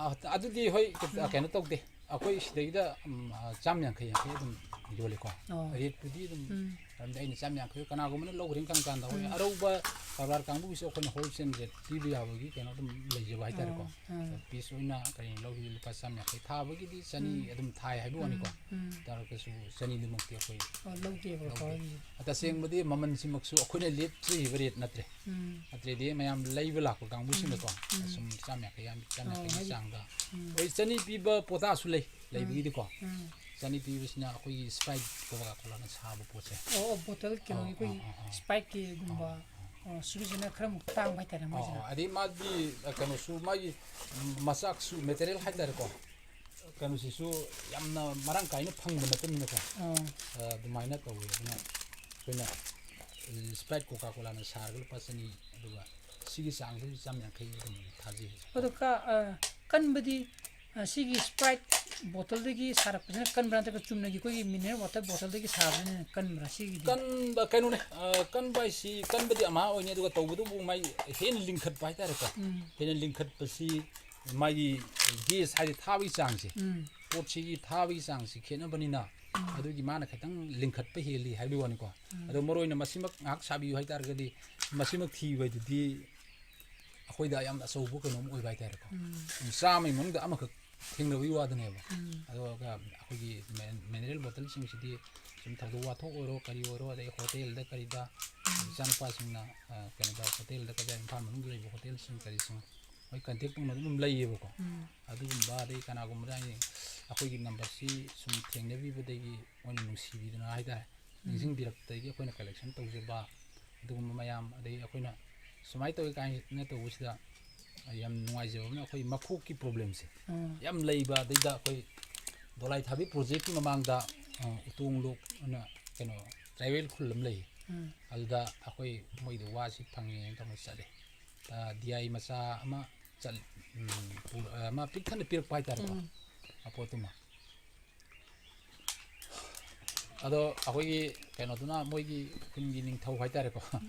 ꯑꯗꯨꯗꯤ ꯍꯣꯏ, ꯎꯝ꯫ ꯀꯩꯅꯣ ꯇꯧꯗꯦ꯫ ꯑꯩꯈꯣꯏ ꯁꯤꯗꯩꯗ, ꯎꯝ, ꯑ, ꯆꯥꯝ ꯌꯥꯡꯈꯩ ꯌꯥꯡꯈꯩ ꯑꯗꯨꯝ ꯌꯣꯜꯂꯤꯀꯣ꯫ ꯑꯣ꯫ Rate-ꯄꯨꯗꯤ ꯑꯗꯨꯝ, ꯎꯝ꯫ ꯃꯔꯝꯗꯤ ꯑꯩꯅ ꯆꯥꯝ ꯌꯥꯡꯈꯩ, ꯀꯅꯥꯒꯨꯝꯕꯅ ꯂꯧꯈ꯭ꯔꯦꯅ ꯈꯪ ꯀꯥꯟꯗ, ꯍꯣꯏ, ꯎꯝ꯫ ꯑꯔꯧꯕ ꯀꯔꯕꯥꯔ ꯀꯥꯡꯕꯨꯒꯤꯁꯨ ꯑꯩꯈꯣꯏꯅ ꯍꯣꯜꯁꯦꯜ ꯔꯦꯠ ꯄꯤꯕ ꯌꯥꯕꯒꯤ ꯀꯩꯅꯣ ꯑꯗꯨꯝ ꯂꯩꯖꯕ ꯍꯥꯏꯇꯥꯔꯦꯀꯣ꯫ ꯑꯣ, ꯑꯥ꯫ ꯄꯤꯁ ꯑꯣꯏꯅ ꯀꯔꯤ ꯂꯧꯈꯤꯕ ꯂꯨꯄꯥ ꯆꯥꯝ ꯌꯥꯡꯈꯩ ꯊꯥꯕꯒꯤꯗꯤ ꯆꯅꯤ ꯎꯝ꯫ ꯑꯗꯨꯝ ꯊꯥꯏ ꯍꯥꯏꯕ ꯋꯥꯅꯤꯀꯣ꯫ ꯎꯝ, ꯎꯝ꯫ ꯇꯥꯔꯒꯁꯨ ꯆꯅꯤꯗꯨꯃꯛꯇꯤ ꯑꯩꯈꯣꯏ ꯑꯣ, ꯂꯧꯗꯦꯕꯀꯣ꯫ ꯂꯧꯗꯦ꯫ ꯇꯁꯦꯡꯕꯗꯤ ꯃꯃꯜꯁꯤꯃꯛꯁꯨ ꯑꯩꯈꯣꯏꯅ ꯂꯦꯞꯆꯔꯤꯕ ꯔꯦꯠ ꯅꯠꯇ꯭ꯔꯦ꯫ ꯎꯝ꯫ ꯅꯠꯇ꯭ꯔꯗꯤ ꯃꯌꯥꯝ ꯂꯩꯕ ꯂꯥꯛꯄ ꯀꯥꯡꯕꯨꯁꯤꯡꯅꯀꯣ, ꯎꯝ, ꯎꯝ꯫ ꯑꯁꯨꯝ ꯆꯥꯝ ꯌꯥꯡꯈꯩ ꯌꯥꯝ, ꯆꯥꯝ ꯌꯥꯡꯈꯩꯒꯤ ꯑꯣ, ꯍꯥꯏꯗꯤ, ꯆꯥꯡꯗ꯫ ꯎꯝ꯫ ꯍꯣꯏ, ꯆꯅꯤ ꯄꯤꯕ ꯄꯣꯇꯥꯁꯨ ꯂꯩ, ꯎꯝ꯫ ꯂꯩꯕꯒꯤꯗꯤꯀꯣ꯫ ꯎꯝ꯫ ꯆꯅꯤ ꯄꯤꯕꯁꯤꯅ ꯑꯩꯈꯣꯏꯒꯤ ꯁ꯭ꯄ꯭ꯔꯥꯏꯠ ꯀꯣꯀꯥ ꯀꯣꯂꯥꯅ ꯁꯥꯕ ꯄꯣꯠꯁꯦ꯫ ꯑꯣ, ꯑꯣ, ꯕꯣꯇꯜ ꯀꯩꯅꯣꯒꯤ ꯑꯥ, ꯑꯩꯈꯣꯏꯒꯤ ꯑꯥ, ꯑꯥ, ꯑꯥ꯫ ꯁ꯭ꯄ꯭ꯔꯥꯏꯠꯀꯤꯒꯨꯝꯕ꯫ ꯑꯥ, ꯑꯥ꯫ ꯑꯣ, ꯁꯤꯒꯤꯁꯤꯅ ꯈꯔ ꯑꯃꯨꯛ ꯇꯥꯡꯕ ꯍꯥꯏꯇꯥꯔꯦ ꯑꯥ, ꯃꯣꯏꯁꯤꯅ꯫ ꯑꯥ꯫ ꯑꯗꯩ ꯃꯥꯗꯤ, ꯑ, ꯀꯩꯅꯣꯁꯨ ꯃꯥꯒꯤ ꯃꯆꯥꯛꯁꯨ ꯃꯦꯇꯔꯤꯌꯦꯜ ꯍꯥꯏꯇꯥꯔꯦꯀꯣ꯫ ꯀꯩꯅꯣꯁꯤꯁꯨ ꯌꯥꯝꯅ ꯃꯔꯥꯡ ꯀꯥꯏꯅ ꯐꯪꯕ ꯅꯠꯇꯕꯅꯤꯅꯀꯣ꯫ ꯑꯥ꯫ ꯑ, ꯑꯗꯨꯃꯥꯏꯅ ꯇꯧꯋꯤ꯫ ꯑꯗꯨꯅ ꯑꯩꯈꯣꯏꯅ, ꯑ, ꯁ꯭ꯄ꯭ꯔꯥꯏꯠ ꯀꯣꯀꯥ ꯀꯣꯂꯥꯅ ꯁꯥꯔꯒ ꯂꯨꯄꯥ ꯆꯅꯤ, ꯑꯗꯨꯒ ꯁꯤꯒꯤ ꯆꯥꯡꯁꯤꯗꯤ ꯆꯥꯝ ꯌꯥꯡꯈꯩ ꯑꯗꯨꯝ ꯊꯥꯖꯩ꯫ ꯑꯗꯣ ꯀ-, ꯑ, ꯀꯟꯕꯗꯤ, ꯑ, ꯁꯤꯒꯤ ꯁ꯭ꯄ꯭ꯔꯥꯏꯠ ꯕꯣꯇꯜꯗꯒꯤ ꯁꯥꯔꯛꯄꯁꯤꯅ ꯀꯟꯕ꯭ꯔꯥ, ꯅꯠꯇ꯭ꯔꯒ ꯆꯨꯝꯅꯒꯤ ꯑꯩꯈꯣꯏꯒꯤ ꯃꯤꯅꯔꯦꯜ ꯋꯥꯇꯔ ꯕꯣꯇꯜꯗꯒꯤ ꯁꯥꯕꯁꯤꯅ ꯀꯟꯕ꯭ꯔꯥ ꯁꯤꯒꯤꯗꯤ? ꯀꯟꯕ ꯀꯩꯅꯣꯅꯦ, ꯑ, ꯀꯟꯕ ꯍꯥꯏꯁꯤ ꯀꯟꯕꯗꯤ ꯑꯃ ꯑꯣꯏꯅꯤ, ꯑꯗꯨꯒ ꯇꯧꯕꯇꯕꯨ ꯃꯥꯏ ꯍꯦꯟꯅ ꯂꯤꯡꯈꯠꯄ ꯍꯥꯏꯇꯥꯔꯦꯀꯣ꯫ ꯎꯝ꯫ ꯍꯦꯟꯅ ꯂꯤꯡꯈꯠꯄꯁꯤ ꯃꯥꯒꯤ ꯒꯦꯁ ꯍꯥꯏꯗꯤ ꯊꯥꯕꯒꯤ ꯆꯥꯡꯁꯦ, ꯎꯝ꯫ ꯄꯣꯠꯁꯤꯒꯤ ꯊꯥꯕꯒꯤ ꯆꯥꯡꯁꯤ ꯈꯦꯠꯅꯕꯅꯤꯅ, ꯎꯝ꯫ ꯑꯗꯨꯒꯤ ꯃꯥꯅ ꯈꯤꯇꯪ ꯂꯤꯡꯈꯠꯄ ꯍꯦꯜꯂꯤ ꯍꯥꯏꯕꯒꯤ ꯋꯥꯅꯤꯀꯣ꯫ ꯎꯝ꯫ ꯑꯗꯣ ꯃꯔꯨ ꯑꯣꯏꯅ ꯃꯁꯤꯃꯛ ꯉꯥꯏꯍꯥꯛ ꯁꯥꯕꯤꯌꯨ ꯍꯥꯏꯇꯥꯔꯒꯗꯤ, ꯃꯁꯤꯃꯛ ꯊꯤꯕ ꯍꯥꯏꯗꯨꯗꯤ ꯑꯩꯈꯣꯏꯗ ꯌꯥꯝꯅ ꯑꯆꯧꯕ ꯀꯩꯅꯣꯝ ꯑꯣꯏꯕ ꯍꯥꯏꯇꯥꯔꯦꯀꯣ꯫ ꯎꯝ꯫ ꯃꯤ ꯆꯥꯝꯃꯒꯤ ꯃꯅꯨꯡꯗ ꯑꯃꯈꯛ ꯊꯦꯡꯅꯕꯒꯤ ꯋꯥꯗꯅꯦꯕ꯫ ꯎꯝ꯫ ꯑꯗꯨꯒ ꯑꯩꯈꯣꯏꯒꯤ ꯃꯤ-, ꯃꯤꯅꯔꯦꯜ ꯕꯣꯇꯜꯁꯤꯡꯁꯤꯗꯤ ꯁꯨꯝ ꯊꯧꯗꯣꯛ ꯋꯥꯊꯣꯛ ꯑꯣꯏꯔꯣ, ꯀꯔꯤ ꯑꯣꯏꯔꯣ, ꯑꯗꯩ ꯍꯣꯇꯦꯜꯗ ꯀꯔꯤꯗ, ꯎꯝ꯫ ꯏꯆꯥꯅꯨꯄꯥꯁꯤꯡꯅ, ꯑ, ꯀꯩꯅꯣꯗ ꯍꯣꯇꯦꯜꯗ ꯀꯩꯗ ꯏꯝꯐꯥꯜ ꯃꯅꯨꯡꯗ ꯂꯩꯕ ꯍꯣꯇꯦꯜꯁꯤꯡ ꯀꯔꯤꯁꯤꯡ ꯃꯣꯏ ꯀꯟꯇꯦꯛ ꯇꯧꯅꯕ ꯑꯗꯨꯝ ꯂꯩꯌꯦꯕꯀꯣ꯫ ꯎꯝ꯫ ꯑꯗꯨꯒꯨꯝꯕ ꯑꯗꯩ ꯀꯅꯥꯒꯨꯝꯕꯗ ꯑꯩ, ꯑꯩꯈꯣꯏꯒꯤ ꯅꯝꯕꯔꯁꯤ ꯁꯨꯝ ꯊꯦꯡꯅꯕꯤꯕꯗꯒꯤ ꯃꯣꯏꯅ ꯅꯨꯡꯁꯤꯕꯤꯗꯅ ꯍꯥꯏꯇꯥꯔꯦ, ꯎꯝ꯫ ꯅꯤꯡꯁꯤꯡꯕꯤꯔꯛꯄꯗꯒꯤ ꯑꯩꯈꯣꯏꯅ ꯀꯂꯦꯛꯁꯟ ꯇꯧꯖꯕ ꯑꯗꯨꯒꯨꯝꯕ ꯃꯌꯥꯝ, ꯑꯗꯩ ꯑꯩꯈꯣꯏꯅ ꯁꯨꯃꯥꯏꯅ ꯇꯧꯏ ꯀꯥꯏꯅ ꯇꯧꯕꯁꯤꯗ ꯌꯥꯝ ꯅꯨꯡꯉꯥꯏꯖꯕ ꯑꯃꯅ ꯑꯩꯈꯣꯏ ꯃꯈꯣꯛꯀꯤ ꯄ꯭ꯔꯣꯕ꯭ꯂꯦꯝꯁꯦ ꯎꯝ꯫ ꯌꯥꯝ ꯂꯩꯕ, ꯑꯗꯩꯗ ꯑꯩꯈꯣꯏ ꯗꯣꯂꯥꯏ ꯊꯥꯕꯤ ꯄ꯭ꯔꯣꯖꯦꯛꯀꯤ ꯃꯃꯥꯡꯗ, ꯑ, ꯎꯇꯣꯡ ꯂꯣꯛ ꯑꯅ ꯀꯩꯅꯣ ꯇ꯭ꯔꯥꯏꯕꯦꯜ ꯈꯨꯜ ꯑꯃ ꯂꯩ꯫ ꯎꯝ꯫ ꯑꯗꯨꯗ ꯑꯩꯈꯣꯏ ꯃꯣꯏꯗ ꯋꯥꯁꯤ ꯐꯪꯉꯦꯅ ꯇꯧꯔ ꯆꯠꯂꯦ꯫ ꯑ, ꯗꯤ ꯑꯥꯏ ꯃꯆꯥ ꯑꯃ ꯆꯠ-, ꯎꯝ, ꯄꯨꯔ-, ꯑ, ꯑꯃ ꯄꯤꯛ ꯊꯟꯅ ꯄꯤꯔꯛꯄ ꯍꯥꯏꯇꯥꯔꯦꯀꯣ꯫ ꯎꯝ꯫ ꯑꯄꯣꯠꯇꯨꯃ꯫ ꯑꯗꯣ ꯑꯩꯈꯣꯏꯒꯤ ꯀꯩꯅꯣꯗꯨꯅ ꯃꯣꯏꯒꯤ ꯈꯨꯟꯒꯤ ꯅꯤꯡꯊꯧ ꯍꯥꯏꯇꯥꯔꯦꯀꯣ꯫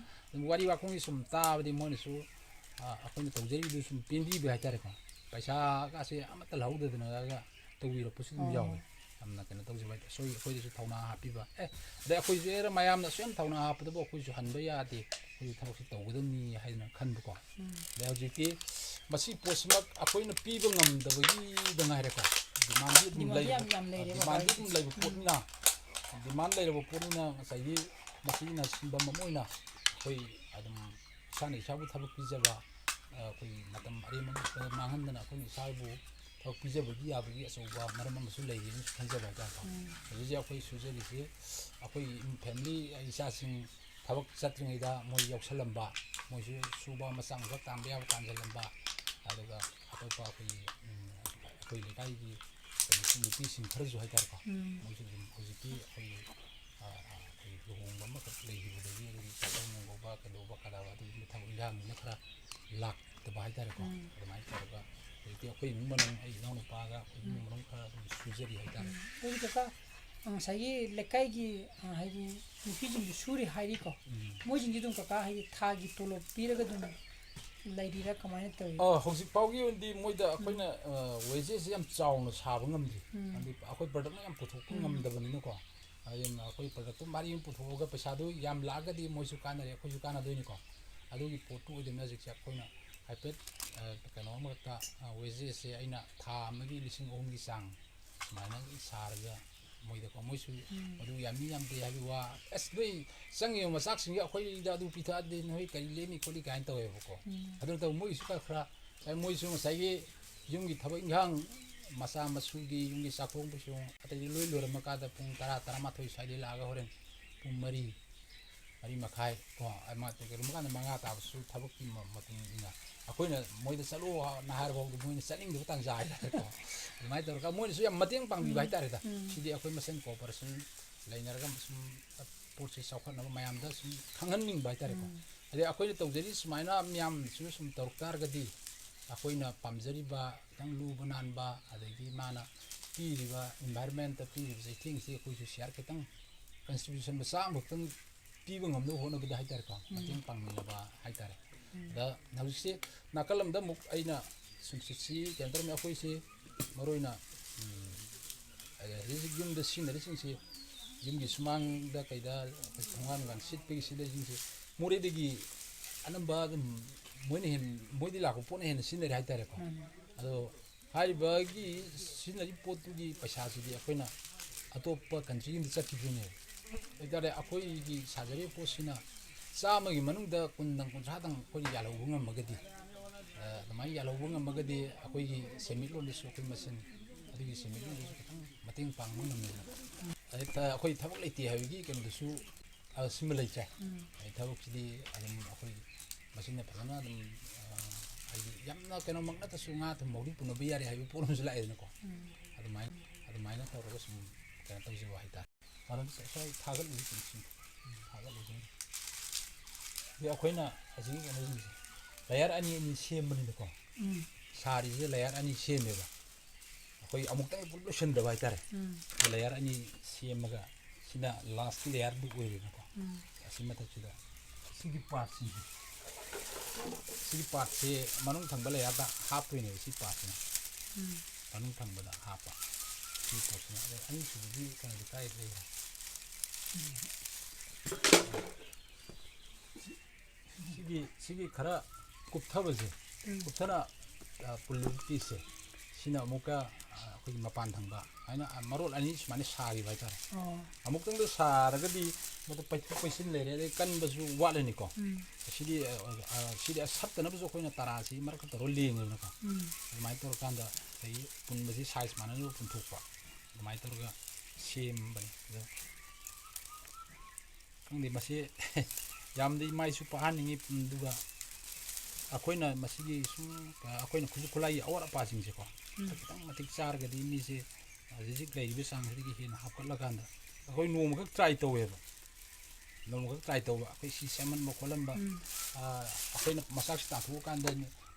ꯑꯗꯨꯝ ꯋꯥꯔꯤ ꯋꯥꯈꯣꯡꯒꯤ ꯁꯨꯝ ꯇꯥꯕꯗꯤ ꯃꯣꯏꯅꯁꯨ, ꯑ, ꯑꯩꯈꯣꯏꯅ ꯇꯧꯖꯔꯤꯕꯗꯨ ꯁꯨꯝ ꯄꯦꯟꯕꯤꯕ ꯍꯥꯏꯇꯥꯔꯦꯀꯣ꯫ ꯄꯩꯁꯥꯒꯁꯦ ꯑꯃꯠꯇ ꯂꯧꯍꯧꯗꯗꯅꯒ ꯇꯧꯕꯤꯔꯛꯄꯁꯨ ꯑꯗꯨꯝ ꯑꯣ꯫ ꯌꯥꯎꯋꯦ꯫ ꯌꯥꯝꯅ ꯀꯩꯅꯣ ꯇꯧꯖꯕ ꯍꯥꯏꯇꯥꯔꯦ, ꯁꯣꯏ ꯑꯩꯈꯣꯏꯗꯁꯨ ꯊꯧꯅꯥ ꯍꯥꯞꯄꯤꯕ꯫ ꯑꯦ, ꯑꯗꯩ ꯑꯩꯈꯣꯏꯁꯨ ꯑꯦ ꯃꯌꯥꯝꯅ ꯑꯁꯨꯛ ꯌꯥꯝ ꯊꯧꯅꯥ ꯍꯥꯞꯄꯗꯕꯨ ꯑꯩꯈꯣꯏꯁꯨ ꯍꯟꯕ ꯌꯥꯗꯦ, ꯑꯩꯈꯣꯏꯁꯨ ꯊꯕꯛꯁꯤ ꯇꯧꯒꯗꯕꯅꯤ ꯍꯥꯏꯗꯅ ꯈꯟꯕꯀꯣ꯫ ꯑꯗꯩ ꯍꯧꯖꯤꯛꯇꯤ ꯃꯁꯤ ꯄꯣꯠꯁꯤꯃꯛ ꯑꯩꯈꯣꯏꯅ ꯄꯤꯕ ꯉꯝꯗꯕꯒꯤꯗ ꯉꯥꯏꯔꯦꯀꯣ, ꯗꯤꯃꯥꯟꯗꯤ ꯑꯗꯨꯝ ꯗꯤꯃꯥꯟꯗꯤ ꯂꯩꯔꯦ꯫ ꯌꯥꯝ ꯌꯥꯝ ꯂꯩꯔꯦꯕ ꯗꯤꯃꯥꯟꯗꯤ ꯍꯧꯖꯤꯛ꯫ ꯑꯗꯨꯝ ꯂꯩꯕ ꯄꯣꯠꯅꯤꯅ, ꯗꯤꯃꯥꯟ ꯂꯩꯔꯕ ꯄꯣꯠꯅꯤꯅ ꯉꯁꯥꯏꯒꯤ ꯃꯁꯤꯅ ꯁꯤꯟꯐꯝ ꯑꯃ ꯑꯣꯏꯅ ꯑꯩꯈꯣꯏ ꯑꯗꯨꯝ ꯏꯁꯥꯅ ꯏꯁꯥꯕꯨ ꯊꯕꯛ ꯄꯤꯖꯕ, ꯑꯩꯈꯣꯏ ꯃꯇꯝ ꯑꯔꯦꯝꯕ ꯃꯥꯡꯍꯟꯗꯅ ꯑꯩꯈꯣꯏꯅ ꯏꯁꯥꯕꯨ ꯊꯕꯛ ꯄꯤꯖꯕꯒꯤ ꯌꯥꯕꯒꯤ ꯑꯆꯧꯕ ꯃꯔꯝ ꯑꯃꯁꯨ ꯂꯩꯔꯤꯅꯁꯨ ꯈꯟꯖꯕ ꯍꯥꯏꯇꯥꯔꯦꯀꯣ꯫ ꯍꯧꯖꯤꯛ ꯍꯧꯖꯤꯛ ꯑꯩꯈꯣꯏ ꯁꯨꯖꯔꯤꯁꯤ ꯑꯩꯈꯣꯏ ꯐꯦꯃꯤꯂꯤ, ꯏꯆꯥꯁꯤꯡ ꯊꯕꯛ ꯆꯠꯇ꯭ꯔꯤꯉꯩꯗ ꯃꯣꯏ ꯌꯥꯎꯁꯜꯂꯝꯕ, ꯃꯣꯏꯁꯨ ꯁꯨꯕ ꯃꯆꯥ ꯃꯆꯥ ꯇꯥꯟꯕ ꯌꯥꯕ ꯇꯥꯟꯁꯤꯜꯂꯝꯕ, ꯑꯗꯨꯒ ꯑꯇꯣꯞꯄ ꯑꯩꯈꯣꯏꯒꯤ, ꯎꯝ, ꯑꯩꯈꯣꯏ ꯂꯩꯀꯥꯏꯒꯤ ꯀꯩꯅꯣꯁꯤꯡ, ꯅꯨꯄꯤꯁꯤꯡ ꯈꯔꯁꯨ ꯍꯥꯏꯇꯥꯔꯦꯀꯣ, ꯎꯝ꯫ ꯃꯣꯏꯁꯨ ꯑꯗꯨꯝ ꯍꯧꯖꯤꯛꯇꯤ ꯑꯩꯈꯣꯏꯒꯤ, ꯑ, ꯑ, ꯑꯩꯈꯣꯏꯒꯤ ꯂꯨꯍꯣꯡꯕ ꯑꯃꯈꯛ ꯂꯩꯈꯤꯕꯗꯒꯤ ꯑꯗꯨꯒꯤ ꯆꯥꯛ ꯏꯁꯤꯡ ꯉꯧꯕ, ꯀꯩꯗꯧꯕ, ꯀꯗꯥꯕ ꯑꯗꯨꯒꯨꯝꯕ ꯊꯕꯛ ꯏꯟꯈꯥꯡꯅꯤꯅ ꯈꯔ ꯂꯥꯛꯇꯕ ꯍꯥꯏꯇꯥꯔꯦꯀꯣ꯫ ꯎꯝ꯫ ꯑꯗꯨꯃꯥꯏꯅ ꯇꯧꯔꯒ ꯍꯧꯖꯤꯛꯇꯤ ꯑꯩꯈꯣꯏ ꯏꯃꯨꯡ ꯃꯅꯨꯡ, ꯑꯩ ꯏꯅꯥꯎꯅꯨꯄꯥꯒ ꯑꯩꯈꯣꯏ ꯏꯃꯨꯡ ꯎꯝ꯫ ꯃꯅꯨꯡ ꯈꯔ ꯑꯗꯨꯝ ꯁꯨꯖꯔꯤ ꯍꯥꯏꯇꯥꯔꯦ꯫ ꯎꯝ꯫ ꯑꯗꯨꯗꯤ ꯀꯀꯥ, ꯉꯁꯥꯏꯒꯤ ꯂꯩꯀꯥꯏꯒꯤ, ꯑ, ꯍꯥꯏꯗꯤ ꯅꯨꯄꯤꯁꯤꯡꯁꯨ ꯁꯨꯔꯤ ꯍꯥꯏꯔꯤꯀꯣ꯫ ꯎꯝ꯫ ꯃꯣꯏꯁꯤꯡꯁꯤ ꯑꯗꯨꯝ ꯀꯀꯥ ꯍꯥꯏꯗꯤ ꯊꯥꯒꯤ ꯇꯣꯂꯣꯞ ꯄꯤꯔꯒ ꯑꯗꯨꯝ ꯂꯩꯔꯤꯔꯥ, ꯀꯃꯥꯏꯅ ꯇꯧꯔꯤ? ꯑ, ꯍꯧꯖꯤꯛ ꯐꯥꯎꯒꯤ ꯑꯣꯏꯅꯗꯤ ꯃꯣꯏꯗ ꯎꯝ꯫ ꯑꯩꯈꯣꯏꯅ, ꯑ, wages ꯁꯦ ꯌꯥꯝ ꯆꯥꯎꯅ ꯁꯥꯕ ꯉꯝꯗ꯭ꯔꯤ꯫ ꯎꯝ꯫ ꯍꯥꯏꯗꯤ ꯑꯩꯈꯣꯏ product ꯅ ꯌꯥꯝ ꯄꯨꯊꯣꯛꯄ ꯎꯝ꯫ ꯉꯝꯗꯕꯅꯤꯅꯀꯣ꯫ ꯍꯥꯏꯗꯤ ꯑꯩꯈꯣꯏ product ꯇꯣ ꯃꯔꯤ ꯑꯃ ꯄꯨꯊꯣꯛꯑꯒ ꯄꯩꯁꯥꯗꯨ ꯌꯥꯝ ꯂꯥꯛꯑꯒꯗꯤ ꯃꯣꯏꯁꯨ ꯀꯥꯟꯅꯔꯦ, ꯑꯩꯈꯣꯏꯁꯨ ꯀꯥꯟꯅꯗꯣꯏꯅꯤꯀꯣ꯫ ꯑꯗꯨꯒꯤ ꯄꯣꯠꯇꯨ ꯑꯣꯏꯗꯕꯅꯤꯅ ꯍꯧꯖꯤꯛꯁꯦ ꯑꯩꯈꯣꯏꯅ ꯍꯥꯏꯐꯦꯠ, ꯑ, ꯀꯩꯅꯣ ꯑꯃꯈꯛꯇ, ꯑ, wages ꯁꯦ ꯑꯩꯅ ꯊꯥ ꯑꯃꯒꯤ ꯂꯤꯁꯤꯡ ꯑꯍꯨꯝꯒꯤ ꯆꯥꯡ ꯁꯨꯃꯥꯏꯅ ꯁꯥꯔꯒ ꯃꯣꯏꯗꯀꯣ, ꯃꯣꯏꯁꯨ ꯎꯝ꯫ ꯃꯗꯨ ꯌꯥꯝꯃꯤ ꯌꯥꯝꯗꯦ ꯍꯥꯏꯕꯒꯤ ꯋꯥ, "ꯑꯁ, ꯅꯣꯏ ꯆꯪꯉꯤꯕ ꯃꯆꯥꯛꯁꯤꯡꯁꯦ ꯑꯩꯈꯣꯏꯗ ꯑꯗꯨ ꯄꯤꯊꯛꯑꯗꯤ ꯅꯣꯏ ꯀꯔꯤ ꯂꯦꯝꯃꯤ ꯈꯣꯠꯂꯤ?" ꯀꯥꯏꯅ ꯇꯧꯋꯦꯕꯀꯣ꯫ ꯎꯝ꯫ ꯑꯗꯨ ꯅꯠꯇꯕ ꯃꯣꯏꯒꯤꯁꯨ ꯈꯔ ꯈꯔ, ꯑꯦ, ꯃꯣꯏꯁꯨ ꯉꯁꯥꯏꯒꯤ ꯌꯨꯝꯒꯤ ꯊꯕꯛ ꯏꯟꯈꯥꯡ, ꯃꯆꯥ ꯃꯁꯨꯒꯤ ꯌꯨꯝꯒꯤ ꯆꯥꯛꯊꯣꯡ ꯄꯣꯠꯁꯣꯡ ꯑꯇꯩꯗꯤ ꯂꯣꯏ ꯂꯣꯏꯔꯝꯃꯀꯥꯟꯗ ꯄꯨꯡ ꯇꯔꯥ, ꯇꯔꯥꯃꯥꯊꯣꯏ ꯁ꯭ꯋꯥꯏꯗꯩ ꯂꯥꯛꯑꯒ ꯍꯣꯔꯦꯟ ꯄꯨꯡ ꯃꯔꯤ, ꯃꯔꯤ ꯃꯈꯥꯏ ꯀꯣ, ꯑꯃ ꯀꯩꯒꯨꯝꯕ ꯀꯥꯟꯗ ꯃꯉꯥ ꯇꯥꯕꯁꯨ ꯊꯕꯛꯀꯤ ꯃ-, ꯃꯇꯨꯡ ꯏꯟꯅ ꯑꯩꯈꯣꯏꯅ ꯃꯣꯏꯗ ꯆꯠꯂꯣꯅ ꯍꯥꯏꯔꯐꯥꯎꯗ ꯃꯣꯏꯅ ꯆꯠꯅꯤꯡꯗꯕ ꯇꯥꯟꯖꯥ ꯍꯥꯏꯇꯥꯔꯦꯀꯣ꯫ ꯑꯗꯨꯃꯥꯏꯅ ꯇꯧꯔꯒ ꯃꯣꯏꯅꯁꯨ ꯌꯥꯝ ꯃꯇꯦꯡ ꯄꯥꯡꯕꯤꯕ ꯎꯝ꯫ ꯍꯥꯏꯇꯥꯔꯦꯗ꯫ ꯎꯝ꯫ ꯁꯤꯗꯤ ꯑꯩꯈꯣꯏ ꯃꯁꯦꯟ cooperation ꯂꯩꯅꯔꯒ ꯁꯨꯝ ꯄꯣꯠꯁꯦ ꯆꯥꯎꯈꯠꯅꯕ ꯃꯌꯥꯝꯗ ꯁꯨꯝ ꯈꯪꯍꯟꯅꯤꯡꯕ ꯍꯥꯏꯇꯥꯔꯦꯀꯣ꯫ ꯎꯝ꯫ ꯑꯗꯩ ꯑꯩꯈꯣꯏꯅ ꯇꯧꯖꯔꯤ ꯁꯨꯃꯥꯏꯅ ꯃꯌꯥꯝꯁꯨ ꯁꯨꯝ ꯇꯧꯔꯛ ꯇꯥꯔꯒꯗꯤ ꯑꯩꯈꯣꯏꯅ ꯄꯥꯝꯖꯔꯤꯕ ꯈꯤꯇꯪ ꯂꯨꯕ ꯅꯥꯟꯕ, ꯑꯗꯒꯤ ꯃꯥꯅ ꯄꯤꯔꯤꯕ environment ꯇ ꯄꯤꯔꯤꯕ ꯆꯩꯊꯦꯡꯁꯤ ꯑꯩꯈꯣꯏꯁꯨ share ꯈꯤꯇꯪ, contribution ꯃꯆꯥ ꯑꯃꯈꯛꯇꯪ ꯄꯤꯕ ꯉꯝꯅꯕ ꯍꯣꯠꯅꯕꯗ ꯍꯥꯏꯇꯥꯔꯦꯀꯣ, ꯎꯝ꯫ ꯃꯇꯦꯡ ꯄꯥꯡꯃꯤꯟꯅꯕ ꯍꯥꯏꯇꯥꯔꯦ꯫ ꯎꯝ꯫ ꯑꯗ ꯍꯧꯖꯤꯛꯁꯦ ꯅꯥꯀꯜ ꯑꯃꯗ ꯑꯃꯨꯛ ꯑꯩꯅ ꯁꯨꯝ ꯁꯤ ꯀꯩꯅꯣ ꯇꯧꯔꯝꯃꯤ, ꯑꯩꯈꯣꯏꯁꯦ ꯃꯔꯨꯑꯣꯏꯅ, ꯎꯝ, ꯍꯧꯖꯤꯛ ꯍꯧꯖꯤꯛ ꯌꯨꯝꯗ ꯁꯤꯖꯤꯟꯅꯔꯤꯁꯤꯡꯁꯤ, ꯌꯨꯝꯒꯤ ꯁꯨꯃꯥꯡꯗ ꯀꯩꯗ ꯑꯩꯈꯣꯏ ꯊꯣꯡꯒꯥꯟ ꯅꯨꯡꯒꯥꯟ ꯁꯤꯠꯄꯒꯤ ꯁꯤꯗꯁꯤꯡꯁꯤ ꯃꯣꯔꯦꯗꯒꯤ ꯑꯅꯝꯕ ꯑꯗꯨꯝ ꯃꯣꯏꯅ ꯍꯦꯟ-, ꯃꯣꯏꯗꯤ ꯂꯥꯛꯄ ꯄꯣꯠꯅ ꯍꯦꯟꯅ ꯁꯤꯖꯤꯟꯅꯔꯦ ꯍꯥꯏꯇꯥꯔꯦꯀꯣ꯫ ꯎꯝ꯫ ꯑꯗꯣ ꯍꯥꯏꯔꯤꯕꯒꯤ ꯁꯤꯖꯤꯟꯅꯔꯤꯕ ꯄꯣꯠꯇꯨꯒꯤ ꯄꯩꯁꯥꯁꯤꯗꯤ ꯑꯩꯈꯣꯏꯅ ꯑꯇꯣꯞꯄ ꯀꯟꯇ꯭ꯔꯤ ꯑꯃꯗ ꯆꯠꯈꯤꯗꯣꯏꯅꯦꯕ꯫ ꯑꯗꯨ ꯑꯣꯏꯇꯥꯔꯗꯤ ꯑꯩꯈꯣꯏꯒꯤ ꯁꯥꯖꯔꯤꯕ ꯄꯣꯠꯁꯤꯅ ꯆꯥꯝꯃꯒꯤ ꯃꯅꯨꯡꯗ ꯀꯨꯟꯗꯪ ꯀꯨꯟꯊ꯭ꯔꯥꯗꯪ ꯑꯩꯈꯣꯏꯅ ꯌꯥꯜꯍꯧꯕ ꯉꯝꯃꯒꯗꯤ, ꯑ, ꯑꯗꯨꯃꯥꯏꯅ ꯌꯥꯜꯍꯧꯕ ꯉꯝꯃꯒꯗꯤ ꯑꯩꯈꯣꯏꯒꯤ ꯁꯦꯟꯃꯤꯠꯂꯣꯟꯗꯁꯨ ꯑꯩꯈꯣꯏ ꯃꯁꯦꯟ ꯑꯗꯨꯒꯤ ꯁꯦꯟꯃꯤꯠꯂꯣꯟꯗꯁꯨ ꯈꯤꯇꯪ ꯃꯇꯦꯡ ꯄꯥꯡꯕ ꯉꯝꯃꯦꯅ꯫ ꯑꯗꯩ ꯊ-, ꯑꯩꯈꯣꯏ ꯊꯕꯛ ꯂꯩꯇꯦ ꯍꯥꯏꯕꯒꯤ ꯀꯩꯅꯣꯗꯨꯁꯨ, ꯑ, ꯁꯤꯃ ꯂꯩꯇ꯭ꯔꯦ꯫ ꯎꯝ꯫ ꯑꯗꯩ ꯊꯕꯛꯁꯤꯗꯤ ꯑꯗꯨꯝ ꯑꯩꯈꯣꯏ ꯃꯁꯤꯅ ꯐꯖꯅ ꯑꯗꯨꯝ, ꯑ, ꯍꯥꯏꯗꯤ ꯌꯥꯝꯅ ꯀꯩꯅꯣꯃꯛ ꯅꯠꯇ꯭ꯔꯁꯨ ꯉꯥ ꯊꯨꯝ ꯃꯧꯔꯤ ꯄꯨꯅꯕ ꯌꯥꯔꯦ ꯍꯥꯏꯕꯒꯤ ꯄꯣꯠ ꯑꯃꯁꯨ ꯂꯥꯛꯑꯦꯗꯅꯀꯣ꯫ ꯎꯝ꯫ ꯑꯗꯨꯃꯥꯏꯅ, ꯑꯗꯨꯃꯥꯏꯅ ꯇꯧꯔꯒ ꯁꯨꯝ ꯀꯩꯅꯣ ꯇꯧꯖꯕ ꯍꯥꯏꯇꯥꯔꯦ꯫ ꯑꯗꯨꯝ ꯉꯁꯥꯏ ꯊꯥꯒꯠꯂꯤꯁꯤꯡꯁꯤ, ꯊꯥꯒꯠꯂꯤꯁꯤꯡ꯫ ꯑꯗꯩ ꯑꯩꯈꯣꯏꯅ ꯍꯧꯖꯤꯛꯀꯤ ꯀꯩꯅꯣꯁꯤꯡꯁꯦ layer ꯑꯅꯤ ꯑꯅꯤ ꯁꯦꯝꯕꯅꯤꯅꯀꯣ꯫ ꯎꯝ꯫ ꯁꯥꯔꯤꯁꯦ layer ꯑꯅꯤ ꯁꯦꯝꯃꯦꯕ꯫ ꯑꯩꯈꯣꯏ ꯑꯃꯨꯛꯇꯪ ꯄꯨꯂꯞ ꯂꯣꯏꯁꯤꯟꯗꯕ ꯍꯥꯏꯇꯥꯔꯦ꯫ ꯎꯝ꯫ Layer ꯑꯅꯤ ꯁꯦꯝꯃꯒ ꯁꯤꯅ last layerꯗꯨ ꯑꯣꯏꯔꯦꯅꯀꯣ꯫ ꯎꯝ꯫ ꯑꯁꯤ ꯃꯊꯛꯁꯤꯗ ꯁꯤꯒꯤ partꯁꯤꯡꯁꯦ, ꯁꯤꯒꯤ partꯁꯦ ꯃꯅꯨꯡ ꯊꯪꯕ layerꯗ ꯍꯥꯞꯇꯣꯏꯅꯦꯕ ꯁꯤ partꯁꯤꯅ꯫ ꯎꯝ꯫ ꯃꯅꯨꯡ ꯊꯪꯕꯗ ꯍꯥꯞꯄ꯫ ꯁꯤ partꯁꯤꯅ꯫ ꯑꯗꯩ ꯑꯅꯤꯁꯨꯕꯒꯤ ꯀꯩꯅꯣꯗꯤ ꯀꯥꯏ ꯂꯩꯈ꯭ꯔꯦ? ꯁꯤꯒꯤ, ꯁꯤꯒꯤ ꯈꯔ ꯀꯨꯞꯊꯕꯁꯦ, ꯎꯝ꯫ ꯀꯨꯞꯊꯅ, ꯑ, ꯄꯨꯜꯂꯤꯕ pieceꯁꯦ, ꯁꯤꯅ ꯑꯃꯨꯛꯀ, ꯑ, ꯑꯩꯈꯣꯏꯒꯤ ꯃꯄꯥꯟ ꯊꯪꯕ ꯍꯥꯏꯅ, ꯑ, ꯃꯔꯣꯜ ꯑꯅꯤ ꯁꯨꯃꯥꯏꯅ ꯁꯥꯈꯤꯕ ꯍꯥꯏꯇꯥꯔꯦ꯫ ꯑꯣ꯫ ꯑꯃꯨꯛꯇꯪꯗ ꯁꯥꯔꯒꯗꯤ ꯃꯗꯨ ꯄꯩꯊꯣꯛ ꯄꯩꯁꯤꯟ ꯂꯩꯔꯦ, ꯑꯗꯩ ꯀꯟꯕꯁꯨ ꯋꯥꯠꯂꯅꯤꯀꯣ꯫ ꯎꯝ꯫ ꯁꯤꯗꯤ, ꯑ, ꯑ, ꯁꯤꯗꯤ ꯑ ꯁꯠꯇꯅꯕꯁꯨ ꯑꯩꯈꯣꯏꯅ ꯇꯔꯥꯁꯤ ꯃꯔꯛꯇ ꯇꯧꯔꯒ ꯂꯦꯡꯉꯦꯗꯅꯀꯣ꯫ ꯎꯝ꯫ ꯑꯗꯨꯃꯥꯏꯅ ꯇꯧꯔꯀꯥꯟꯗ ꯉꯁꯥꯏꯒꯤ ꯄꯨꯟꯕꯁꯤ size ꯃꯥꯟꯅꯅꯕ ꯄꯨꯟꯊꯣꯛꯄ꯫ ꯑꯗꯨꯃꯥꯏꯅ ꯇꯧꯔꯒ ꯁꯦꯝꯕꯅꯤ꯫ ꯑꯗꯣ ꯈꯪꯗꯦ, ꯃꯁꯤ ꯌꯥꯝꯗꯤ ꯃꯥꯏꯁꯨ ꯄꯥꯛꯍꯟꯅꯤꯡꯉꯤ, ꯑꯗꯨꯒ ꯑꯩꯈꯣꯏꯅ ꯃꯁꯤꯒꯤ ꯁꯨꯝ ꯑꯩꯈꯣꯏꯅ ꯈꯨꯠꯁꯨ ꯈꯨꯠꯂꯥꯏꯒꯤ ꯑꯋꯥꯠ ꯑꯄꯥꯁꯤꯡꯁꯦꯀꯣ, ꯎꯝ꯫ ꯈꯤꯇꯪ ꯃꯇꯤꯛ ꯆꯥꯔꯒꯗꯤ ꯃꯤꯁꯦ ꯍꯧꯖꯤꯛ ꯍꯧꯖꯤꯛ ꯂꯩꯔꯤꯕ ꯆꯥꯡꯁꯤꯗꯒꯤ ꯍꯦꯟꯅ ꯍꯥꯞꯀꯠꯂꯀꯥꯟꯗ ꯑꯩꯈꯣꯏ ꯅꯣꯡꯃꯈꯛ try ꯇꯧꯋꯦꯕ꯫ ꯅꯣꯡꯃꯈꯛ try ꯇꯧꯕ, ꯑꯩꯈꯣꯏ ꯁꯤ ꯁꯦꯝꯍꯟꯕ ꯈꯣꯠꯍꯟꯕ, ꯎꯝ꯫ ꯑ, ꯑꯩꯈꯣꯏꯅ ꯃꯆꯥꯛꯁꯤ ꯇꯥꯊꯣꯛꯑꯀꯥꯟꯗ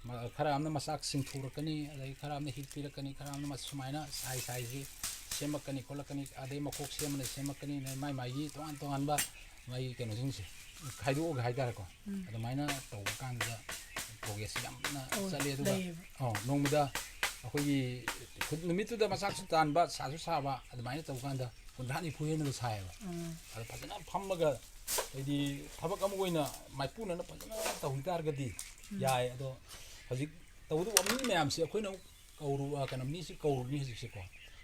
ꯃ-, ꯈꯔ ꯑꯃꯅ ꯃꯆꯥꯛ ꯆꯤꯡꯊꯣꯔꯛꯀꯅꯤ, ꯑꯗꯩ ꯈꯔ ꯑꯃꯅ ꯍꯤꯠ ꯄꯤꯔꯛꯀꯅꯤ, ꯈꯔ ꯑꯃꯅ ꯃ-, ꯁꯨꯃꯥꯏꯅ size sizeꯁꯤ ꯁꯦꯝꯃꯛꯀꯅꯤ ꯈꯣꯠꯂꯛꯀꯅꯤ, ꯑꯗꯩ ꯃꯈꯣꯛ ꯁꯦꯝꯕꯅ ꯁꯦꯝꯃꯛꯀꯅꯤ, ꯑꯗꯩ ꯃꯥꯏ ꯃꯥꯏꯒꯤ ꯇꯣꯉꯥꯟ ꯇꯣꯉꯥꯟꯕ ꯃꯥꯒꯤ ꯀꯩꯅꯣꯁꯤꯡꯁꯦ ꯈꯥꯏꯗꯣꯛꯑꯒ ꯍꯥꯏꯇꯥꯔꯦꯀꯣ꯫ ꯎꯝ꯫ ꯑꯗꯨꯃꯥꯏꯅ ꯇꯧꯕ ꯀꯥꯟꯗ progressꯁꯤ ꯌꯥꯝꯅ ꯑꯣ, ꯆꯠꯂꯦ꯫ ꯑꯗꯨꯒ ꯂꯩꯌꯦꯕ꯫ ꯑꯧ, ꯅꯣꯡꯃꯗ ꯑꯩꯈꯣꯏꯒꯤ ꯈꯨ-, ꯅꯨꯃꯤꯠꯇꯨꯗ ꯃꯆꯥꯛꯁꯨ ꯇꯥꯟꯕ, ꯁꯥꯁꯨ ꯁꯥꯕ, ꯑꯗꯨꯃꯥꯏꯅ ꯇꯧꯀꯥꯟꯗ ꯀꯨꯟꯊ꯭ꯔꯥ ꯅꯤꯐꯨ ꯍꯦꯟꯅꯒ ꯁꯥꯏꯌꯦꯕ꯫ ꯎꯝ꯫ ꯑꯗꯣ ꯐꯖꯅ ꯐꯝꯃꯒ, ꯍꯥꯏꯗꯤ, ꯊꯕꯛ ꯑꯃ ꯑꯣꯏꯅ ꯃꯥꯏꯄꯨꯅꯅ ꯐꯖꯅ ꯇꯧꯈꯤ ꯇꯥꯔꯒꯗꯤ ꯎꯝ꯫ ꯌꯥꯏ꯫ ꯑꯗꯣ ꯍꯧꯖꯤꯛ ꯇꯧꯒꯗꯧꯕ ꯃꯤ ꯃꯌꯥꯝꯁꯦ ꯑꯩꯈꯣꯏꯅ ꯑꯃꯨꯛ ꯀꯧꯔꯨ-, ꯑ, ꯀꯩꯅꯣ, ꯃꯤꯁꯤ ꯀꯧꯔꯨꯅꯤ ꯍꯧꯖꯤꯛꯁꯦꯀꯣ꯫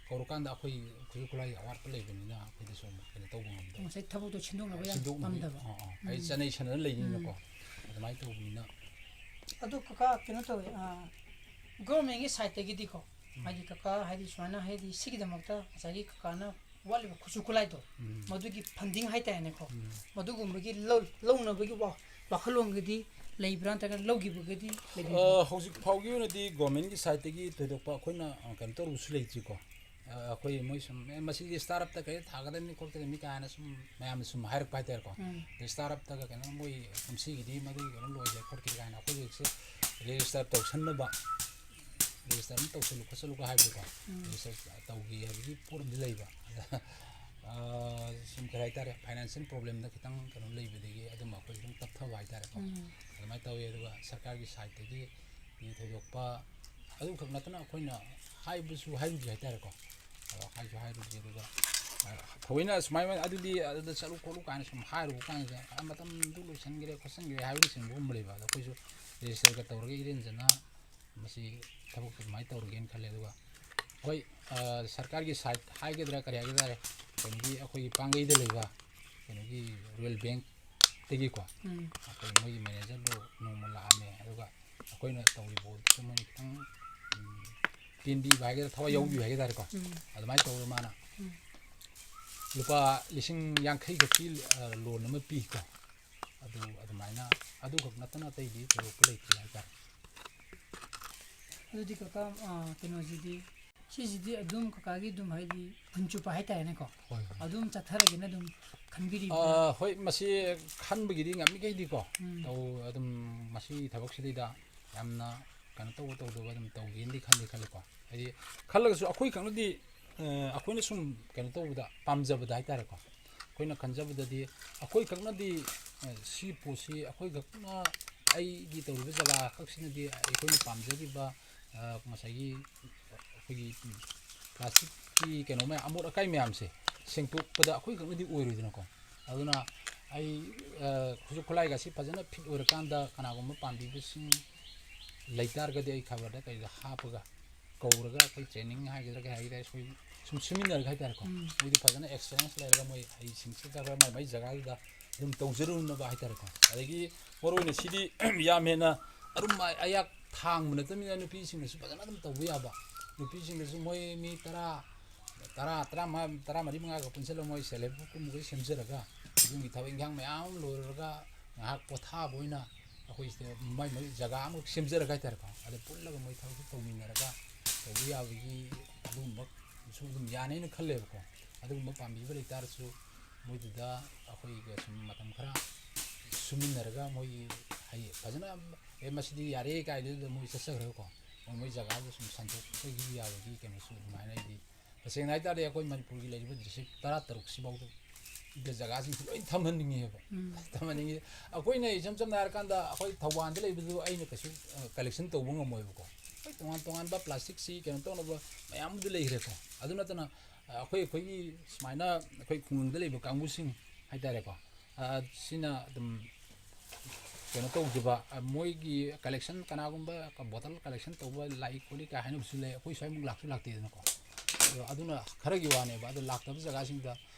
ꯀꯧꯔꯀꯥꯟꯗ ꯑꯩꯈꯣꯏ ꯈꯨꯠꯁꯨ ꯈꯨꯠꯂꯥꯏꯒꯤ ꯑꯋꯥꯠꯄ ꯂꯩꯕꯅꯤꯅ ꯑꯩꯈꯣꯏꯗꯁꯨ ꯑꯃꯨꯛ ꯀꯩꯅꯣ ꯇꯧꯕ ꯉꯝꯗꯕ꯫ ꯉꯁꯥꯏ ꯊꯕꯛꯇꯣ ꯁꯤꯟꯗꯣꯛꯅꯕ ꯌꯥꯝ ꯁꯤꯟꯗꯣꯛꯅꯕ, ꯉꯝꯗꯕ꯫ ꯑꯥ, ꯑꯥ꯫ ꯍꯥꯏꯗꯤ ꯎꯝ꯫ ꯆꯠꯅꯩ ꯁꯟꯅꯅ ꯂꯩꯅꯤꯅꯀꯣ꯫ ꯎꯝ꯫ ꯑꯗꯨꯃꯥꯏꯅ ꯇꯧꯕꯅꯤꯅ꯫ ꯑꯗꯣ ꯀꯀꯥ, ꯀꯩꯅꯣ ꯇꯧꯋꯦ, ꯑ, ꯒꯣꯔꯃꯦꯟꯒꯤ ꯁꯥꯏꯠꯇꯒꯤꯗꯤꯀꯣ, ꯎꯝ꯫ ꯍꯥꯏꯗꯤ ꯀꯀꯥ, ꯍꯥꯏꯗꯤ ꯁꯨꯃꯥꯏꯅ, ꯍꯥꯏꯗꯤ ꯁꯤꯒꯤꯗꯃꯛꯇ ꯉꯁꯥꯏꯒꯤ ꯀꯀꯥꯅ ꯋꯥꯠꯂꯤꯕ ꯈꯨꯠꯁꯨ ꯈꯨꯠꯂꯥꯏꯗꯣ, ꯎꯝ꯫ ꯃꯗꯨꯒꯤ ꯐꯟꯗꯤꯡ ꯍꯥꯏꯇꯥꯔꯦꯅꯦꯀꯣ, ꯎꯝ꯫ ꯃꯗꯨꯒꯨꯝꯕꯒꯤ ꯂꯧ-, ꯂꯧꯅꯕꯒꯤ ꯋꯥ-, ꯋꯥꯈꯜꯂꯣꯟꯒꯗꯤ ꯂꯩꯕ꯭ꯔꯥ, ꯅꯠꯇ꯭ꯔꯒ ꯂꯧꯈꯤꯕꯒꯗꯤ ꯂꯩꯕꯤꯕ꯭ꯔꯥ? ꯑ, ꯍꯧꯖꯤꯛ ꯐꯥꯎꯒꯤ ꯑꯣꯏꯅꯗꯤ ꯒꯣꯔꯃꯦꯟꯒꯤ ꯁꯥꯏꯠꯇꯒꯤ ꯊꯣꯏꯗꯣꯛꯄ ꯑꯩꯈꯣꯏꯅ, ꯑ, ꯀꯩꯅꯣ ꯇꯧꯔꯨꯕꯁꯨ ꯂꯩꯇ꯭ꯔꯤꯀꯣ꯫ ꯑ, ꯑꯩꯈꯣꯏ ꯃꯣꯏ ꯁꯨꯝ, "ꯑꯦ, ꯃꯁꯤꯗꯤ ꯁ꯭ꯇꯥꯔꯠ ꯑꯞꯇ ꯀꯩꯗ ꯊꯥꯒꯗꯕꯅꯤ ꯈꯣꯠꯀꯗꯕꯅꯤ" ꯀꯥꯏꯅ ꯁꯨꯝ ꯃꯌꯥꯝꯅ ꯁꯨꯝ ꯍꯥꯏꯔꯛꯄ ꯍꯥꯏꯇꯥꯔꯦꯀꯣ꯫ ꯎꯝ꯫ "ꯁ꯭ꯇꯥꯔꯠ ꯑꯞꯇꯒ ꯀꯩꯅꯣ ꯃꯣꯏ ꯀꯨꯝꯁꯤꯒꯤꯗꯤ ꯃꯗꯨꯒꯤ ꯀꯩꯅꯣ ꯂꯣꯏꯈ꯭ꯔꯦ ꯈꯣꯠꯈ꯭ꯔꯦ" ꯀꯥꯏꯅ ꯑꯩꯈꯣꯏ ꯍꯧꯖꯤꯛꯁꯦ ꯔꯦꯖꯤꯁꯇꯔ ꯇꯧꯁꯟꯅꯕ, ꯔꯦꯖꯤꯁꯇꯔ ꯑꯃ ꯇꯧꯁꯜꯂꯨ ꯈꯣꯠꯆꯜꯂꯨꯒ ꯍꯥꯏꯕꯗꯣꯀꯣ꯫ ꯎꯝ꯫ ꯔꯦꯖꯤꯁꯇꯔ ꯇꯧꯒꯦ ꯍꯥꯏꯕꯒꯤ ꯄꯣꯠ ꯑꯃꯗꯤ ꯂꯩꯕ꯫ ꯑꯗ, ꯑ, ꯁꯨꯝ ꯀꯩ ꯍꯥꯏꯇꯥꯔꯦ, ꯐꯥꯏꯅꯥꯟꯁꯤꯌꯦꯜ ꯄ꯭ꯔꯣꯕ꯭ꯂꯦꯝꯗ ꯈꯤꯇꯪ ꯀꯩꯅꯣ ꯂꯩꯕꯗꯒꯤ ꯑꯗꯨꯝ ꯑꯩꯈꯣꯏ ꯈꯤꯇꯪ ꯇꯞꯊꯕ ꯍꯥꯏꯇꯥꯔꯦꯀꯣ꯫ ꯎꯝ꯫ ꯑꯗꯨꯃꯥꯏꯅ ꯇꯧꯋꯤ꯫ ꯑꯗꯨꯒ ꯁꯔꯀꯥꯔꯒꯤ ꯁꯥꯏꯠꯇꯒꯤ ꯊꯣꯏꯗꯣꯛꯄ ꯑꯗꯨꯈꯛ ꯅꯠꯇꯅ ꯑꯩꯈꯣꯏꯅ ꯍꯥꯏꯕꯁꯨ ꯍꯥꯏꯔꯨꯗ꯭ꯔꯤ ꯍꯥꯏꯇꯥꯔꯦꯀꯣ꯫ ꯑꯗꯣ ꯍꯥꯏꯁꯨ ꯍꯥꯏꯔꯨꯗ꯭ꯔꯤ꯫ ꯑꯗꯨꯒ, ꯑ, ꯊꯑꯣꯏꯅ ꯁꯨꯃꯥꯏꯅ ꯑꯗꯨꯗꯤ ꯑꯗꯨꯗ ꯆꯠꯂꯨ ꯈꯣꯠꯂꯨ ꯀꯥꯏꯅ ꯁꯨꯝ ꯍꯥꯏꯔꯨꯕ ꯀꯥꯟꯁꯤꯗ, "ꯑ, ꯃꯇꯝꯗꯨ ꯂꯣꯏꯁꯤꯟꯈ꯭ꯔꯦ ꯈꯣꯠꯆꯟꯈ꯭ꯔꯦ" ꯍꯥꯏꯕꯅꯆꯤꯡꯕꯒꯨꯝꯕ ꯂꯩꯕ꯫ ꯑꯗꯣ ꯑꯩꯈꯣꯏꯁꯨ ꯔꯦꯖꯤꯁꯇꯔꯒ ꯇꯧꯔꯒ ꯏꯔꯦꯟꯖꯅ ꯃꯁꯤ ꯊꯕꯛꯇꯨ ꯑꯗꯨꯃꯥꯏꯅ ꯇꯧꯔꯒꯦꯅ ꯈꯜꯂꯦ꯫ ꯑꯗꯨꯒ ꯍꯣꯏ, ꯑ, ꯁꯔꯀꯥꯔꯒꯤ ꯁꯥꯏꯠ ꯍꯥꯏꯒꯗ꯭ꯔꯥ ꯀꯔꯤ ꯍꯥꯏꯒꯗ꯭ꯔꯥ, ꯀꯩꯅꯣꯒꯤ ꯑꯩꯈꯣꯏꯒꯤ ꯄꯥꯡꯒꯩꯗ ꯂꯩꯕ ꯀꯩꯅꯣꯒꯤ ꯔꯨꯔꯦꯜ ꯕꯦꯡꯛꯇꯒꯤꯀꯣ, ꯎꯝ꯫ ꯑꯩꯈꯣꯏ ꯃꯣꯏꯒꯤ ꯃꯦꯅꯦꯖꯔꯗꯣ ꯅꯣꯡꯃ ꯂꯥꯛꯑꯝꯃꯦ꯫ ꯑꯗꯨꯒ ꯑꯩꯈꯣꯏꯅ ꯇꯧꯔꯤꯕ ꯄꯣꯠꯇꯨꯁꯨ ꯃꯣꯏꯅ ꯈꯤꯇꯪ, ꯎꯝ, ꯄꯦꯟꯕꯤꯕ ꯍꯥꯏꯒꯗ꯭ꯔꯥ, ꯊꯋꯥꯏ ꯎꯝ꯫ ꯌꯥꯎꯕꯤꯕ ꯍꯥꯏꯒꯗ꯭ꯔꯥꯀꯣ꯫ ꯎꯝ꯫ ꯑꯗꯨꯃꯥꯏꯅ ꯇꯧꯔꯒ ꯃꯥꯅ ꯎꯝ꯫ ꯂꯨꯄꯥ ꯂꯤꯁꯤꯡ ꯌꯥꯡꯈꯩ ꯈꯛꯀꯤ, ꯑ, ꯂꯣꯟ ꯑꯃ ꯄꯤꯀꯣ꯫ ꯑꯗꯨ ꯑꯗꯨꯃꯥꯏꯅ, ꯑꯗꯨꯈꯛ ꯅꯠꯇꯅ ꯑꯇꯩꯗꯤ ꯊꯣꯏꯗꯣꯛꯄ ꯂꯩꯇꯦ ꯍꯥꯏꯇꯥꯔꯦ꯫ ꯑꯗꯨꯗꯤ ꯀꯀꯥ, ꯑ, ꯀꯩꯅꯣꯁꯤꯗꯤ, ꯁꯤꯁꯤꯗꯤ ꯑꯗꯨꯝ ꯀꯀꯥꯒꯤ ꯑꯗꯨꯝ ꯍꯥꯏꯗꯤ ꯄꯨꯟꯁꯤ ꯆꯨꯞꯄ ꯍꯥꯏꯇꯥꯔꯦꯅꯦꯀꯣ꯫ ꯍꯣꯏ, ꯍꯣꯏ꯫ ꯑꯗꯨꯝ ꯆꯠꯊꯔꯒꯦꯅ ꯑꯗꯨꯝ ꯈꯟꯕꯤꯔꯤꯕ꯭ꯔꯥ? ꯑ, ꯍꯣꯏ, ꯃꯁꯤ ꯈꯟꯕꯒꯤꯗꯤ ꯉꯝꯃꯤꯈꯩꯗꯤꯀꯣ, ꯎꯝ꯫ ꯇꯧ-, ꯑꯗꯨꯝ ꯃꯁꯤꯒꯤ ꯊꯕꯛꯁꯤꯗꯩꯗ ꯌꯥꯝꯅ ꯀꯩꯅꯣ ꯇꯧꯕ ꯇꯧꯗꯕ ꯑꯗꯨꯝ ꯇꯧꯒꯦꯅꯗꯤ ꯈꯟꯗꯤ ꯈꯜꯂꯤꯀꯣ꯫ ꯍꯥꯏꯗꯤ ꯈꯜꯂꯒꯁꯨ ꯑꯩꯈꯣꯏ ꯈꯛꯅꯗꯤ, ꯑ, ꯑꯩꯈꯣꯏꯅ ꯁꯨꯝ ꯀꯩꯅꯣ ꯇꯧꯕꯗ, ꯄꯥꯝꯖꯕꯗ ꯍꯥꯏꯇꯥꯔꯦꯀꯣ, ꯑꯩꯈꯣꯏꯅ ꯈꯟꯖꯕꯗꯗꯤ ꯑꯩꯈꯣꯏ ꯈꯛꯅꯗꯤ, ꯑ, ꯁꯤ ꯄꯣꯠꯁꯤ ꯑꯩꯈꯣꯏ ꯈꯛꯅ, ꯑꯩꯒꯤ ꯇꯧꯔꯤꯕ ꯖꯒꯥ ꯈꯛꯁꯤꯅꯗꯤ ꯑꯩꯈꯣꯏꯅ ꯄꯥꯝꯖꯔꯤꯕ, ꯑ, ꯉꯁꯥꯏꯒꯤ ꯑꯩꯈꯣꯏꯒꯤ ꯄ꯭ꯂꯥꯁꯇꯤꯛꯀꯤ ꯀꯩꯅꯣ ꯃꯌꯥꯝ, ꯑꯃꯣꯠ ꯑꯀꯥꯏ ꯃꯌꯥꯝꯁꯦ ꯁꯦꯡꯗꯣꯛꯄꯗ ꯑꯩꯈꯣꯏ ꯈꯛꯅꯗꯤ ꯑꯣꯏꯔꯣꯏꯗꯅꯀꯣ꯫ ꯑꯗꯨꯅ ꯑꯩ, ꯑ, ꯈꯨꯠꯁꯨ ꯈꯨꯠꯂꯥꯏꯒꯁꯤ ꯐꯖꯅ ꯐꯤꯠ ꯑꯣꯏꯔꯀꯥꯟꯗ ꯀꯅꯥꯒꯨꯝꯕ ꯄꯥꯝꯕꯤꯕꯁꯤꯡ ꯂꯩꯇꯥꯔꯒꯗꯤ ꯑꯩ ꯈꯕꯔꯗ ꯀꯩꯗ ꯍꯥꯞꯄꯒ ꯀꯧꯔꯒ ꯑꯩꯈꯣꯏ ꯇ꯭ꯔꯦꯅꯤꯡ ꯍꯥꯏꯒꯗ꯭ꯔꯥ ꯀꯩ ꯍꯥꯏꯒꯗ꯭ꯔꯥ, ꯑꯩꯈꯣꯏ ꯁꯨꯝ ꯁꯨꯃꯤꯟꯅꯔꯒ ꯍꯥꯏꯇꯥꯔꯦꯀꯣ꯫ ꯎꯝ꯫ ꯃꯣꯏꯗꯤ ꯐꯖꯅ ꯑꯦꯛꯁꯄꯤꯔꯤꯌꯦꯟꯁ ꯂꯩꯔꯒ ꯃꯣꯏ ꯍꯩꯁꯤꯡꯁꯤꯗ ꯈꯔ ꯃꯥꯏ ꯃꯥꯏ ꯖꯒꯥꯗꯨꯗ ꯑꯗꯨꯝ ꯇꯧꯖꯔꯨꯅꯕ ꯍꯥꯏꯇꯥꯔꯦꯀꯣ꯫ ꯑꯗꯒꯤ ꯃꯔꯨꯑꯣꯏꯅ ꯁꯤꯗꯤ ꯌꯥꯝ ꯍꯦꯟꯅ ꯑꯗꯨꯝ ꯑꯌꯥꯛ ꯊꯥꯡꯕ ꯅꯠꯇꯕꯅꯤꯅ ꯅꯨꯄꯤꯁꯤꯡꯅꯁꯨ ꯐꯖꯅ ꯑꯗꯨꯝ ꯇꯧꯕ ꯌꯥꯕ꯫ ꯅꯨꯄꯤꯁꯤꯡꯗꯁꯨ ꯃꯣꯏ ꯃꯤ ꯇꯔꯥ, ꯇꯔꯥ, ꯇꯔꯥꯃꯉꯥ, ꯇꯔꯥꯃꯔꯤ ꯃꯉꯥꯒ ꯄꯨꯟꯁꯤꯜꯂꯒ ꯃꯣꯏ ꯁꯦꯜꯐ ꯍꯦꯜꯞ ꯒ꯭ꯔꯨꯞꯀꯨꯝꯕꯒ ꯁꯦꯝꯖꯔꯒ ꯌꯨꯝꯒꯤ ꯊꯕꯛ ꯏꯪꯈꯥꯡ ꯃꯌꯥꯝ ꯑꯃ ꯂꯣꯏꯔꯒ ꯉꯥꯏꯍꯥꯛ ꯄꯣꯊꯥꯕ ꯑꯣꯏꯅ ꯑꯩꯈꯣꯏ ꯁꯤꯗ ꯃꯥꯏ ꯃꯥꯏ ꯖꯒꯥ ꯑꯃꯈꯛ ꯁꯦꯝꯖꯔꯒ ꯍꯥꯏꯇꯥꯔꯦꯀꯣ, ꯑꯗ ꯄꯨꯜꯂꯒ ꯃꯣꯏ ꯊꯕꯛꯁꯦ ꯇꯧꯃꯤꯟꯅꯔꯒ ꯇꯧꯕ ꯌꯥꯕꯒꯤ ꯑꯗꯨꯒꯨꯝꯕꯁꯨ ꯑꯗꯨꯝ ꯌꯥꯅꯦꯅ ꯈꯜꯂꯦꯕꯀꯣ꯫ ꯑꯗꯨꯒꯨꯝꯕ ꯄꯥꯝꯕꯤꯕ ꯂꯩꯇꯥꯔꯁꯨ ꯃꯣꯏꯗꯨꯗ ꯑꯩꯈꯣꯏꯒ ꯁꯨꯝ ꯃꯇꯝ ꯈꯔ ꯁꯨꯃꯤꯟꯅꯔꯒ ꯃꯣꯏꯒꯤ ꯍꯩ ꯐꯖꯅ, "ꯑꯦ, ꯃꯁꯤꯗꯤ ꯌꯥꯔꯦ" ꯀꯥꯏꯗꯨꯗ ꯃꯣꯏ ꯆꯠꯆꯈ꯭ꯔꯒꯀꯣ, ꯃꯣꯏ ꯃꯣꯏ ꯖꯒꯥꯗ ꯁꯨꯝ ꯁꯟꯗꯣꯛꯆꯈꯤꯕ ꯌꯥꯕꯒꯤ ꯀꯩꯅꯣꯁꯨ ꯑꯗꯨꯃꯥꯏꯅ ꯑꯩꯗꯤ ꯇꯁꯦꯡꯅ ꯍꯥꯏꯇꯥꯔꯗꯤ ꯑꯩꯈꯣꯏ ꯃꯅꯤꯄꯨꯔꯒꯤ ꯂꯩꯔꯤꯕ ꯗꯤꯁꯇ꯭ꯔꯤꯛ ꯇꯔꯥ ꯇꯔꯨꯛꯁꯤꯐꯥꯎꯗ ꯖꯒꯥꯁꯤꯡꯁꯤ ꯂꯣꯏ ꯊꯝꯍꯟꯅꯤꯡꯉꯦꯕ꯫ ꯎꯝ꯫ ꯊꯝꯍꯟꯅꯤꯡꯉꯤ꯫ ꯑꯩꯈꯣꯏꯅ ꯏꯆꯝ ꯆꯝꯅ ꯍꯥꯏꯔꯀꯥꯟꯗ ꯑꯩꯈꯣꯏ ꯊꯧꯕꯥꯜꯗ ꯂꯩꯕꯗꯨ ꯑꯩꯅ ꯀꯩꯁꯨ, ꯑ, ꯀꯂꯦꯛꯁꯟ ꯇꯧꯕ ꯉꯝꯃꯣꯏꯕꯀꯣ꯫ ꯑꯩꯈꯣꯏ ꯇꯣꯉꯥꯟ ꯇꯣꯉꯥꯟꯕ ꯄ꯭ꯂꯥꯁꯇꯤꯛꯁꯤ ꯀꯩꯅꯣ ꯇꯧꯅꯕ ꯃꯌꯥꯝ ꯑꯃꯗꯤ ꯂꯩꯈ꯭ꯔꯦꯀꯣ꯫ ꯑꯗꯨ ꯅꯠꯇꯅ, ꯑ, ꯑꯩꯈꯣꯏ, ꯑꯩꯈꯣꯏꯒꯤ ꯁꯨꯃꯥꯏꯅ ꯑꯩꯈꯣꯏ ꯈꯨꯡꯒꯪꯗ ꯂꯩꯕ ꯀꯥꯡꯕꯨꯁꯤꯡ ꯍꯥꯏꯇꯥꯔꯦꯀꯣ, ꯑ, ꯁꯤꯅ ꯑꯗꯨꯝ ꯀꯩꯅꯣ ꯇꯧꯈꯤꯕ, ꯑ, ꯃꯣꯏꯒꯤ ꯀꯂꯦꯛꯁꯟ, ꯀꯅꯥꯒꯨꯝꯕ ꯕꯣꯇꯜ ꯀꯂꯦꯛꯁꯟ ꯇꯧꯕ ꯂꯥꯛꯏ ꯈꯣꯠꯂꯤ ꯀꯥꯏ ꯍꯥꯏꯅꯕꯁꯨ ꯂꯩ꯫ ꯑꯩꯈꯣꯏ ꯁ꯭ꯋꯥꯏꯃꯨꯛ ꯂꯥꯛꯁꯨ ꯂꯥꯛꯇꯦꯗꯅꯀꯣ꯫ ꯑꯗꯣ ꯑꯗꯨꯅ ꯈꯔꯒꯤ ꯋꯥꯅꯦꯕ꯫ ꯑꯗꯣ ꯂꯥꯛꯇꯕ ꯖꯒꯥꯁꯤꯡꯗ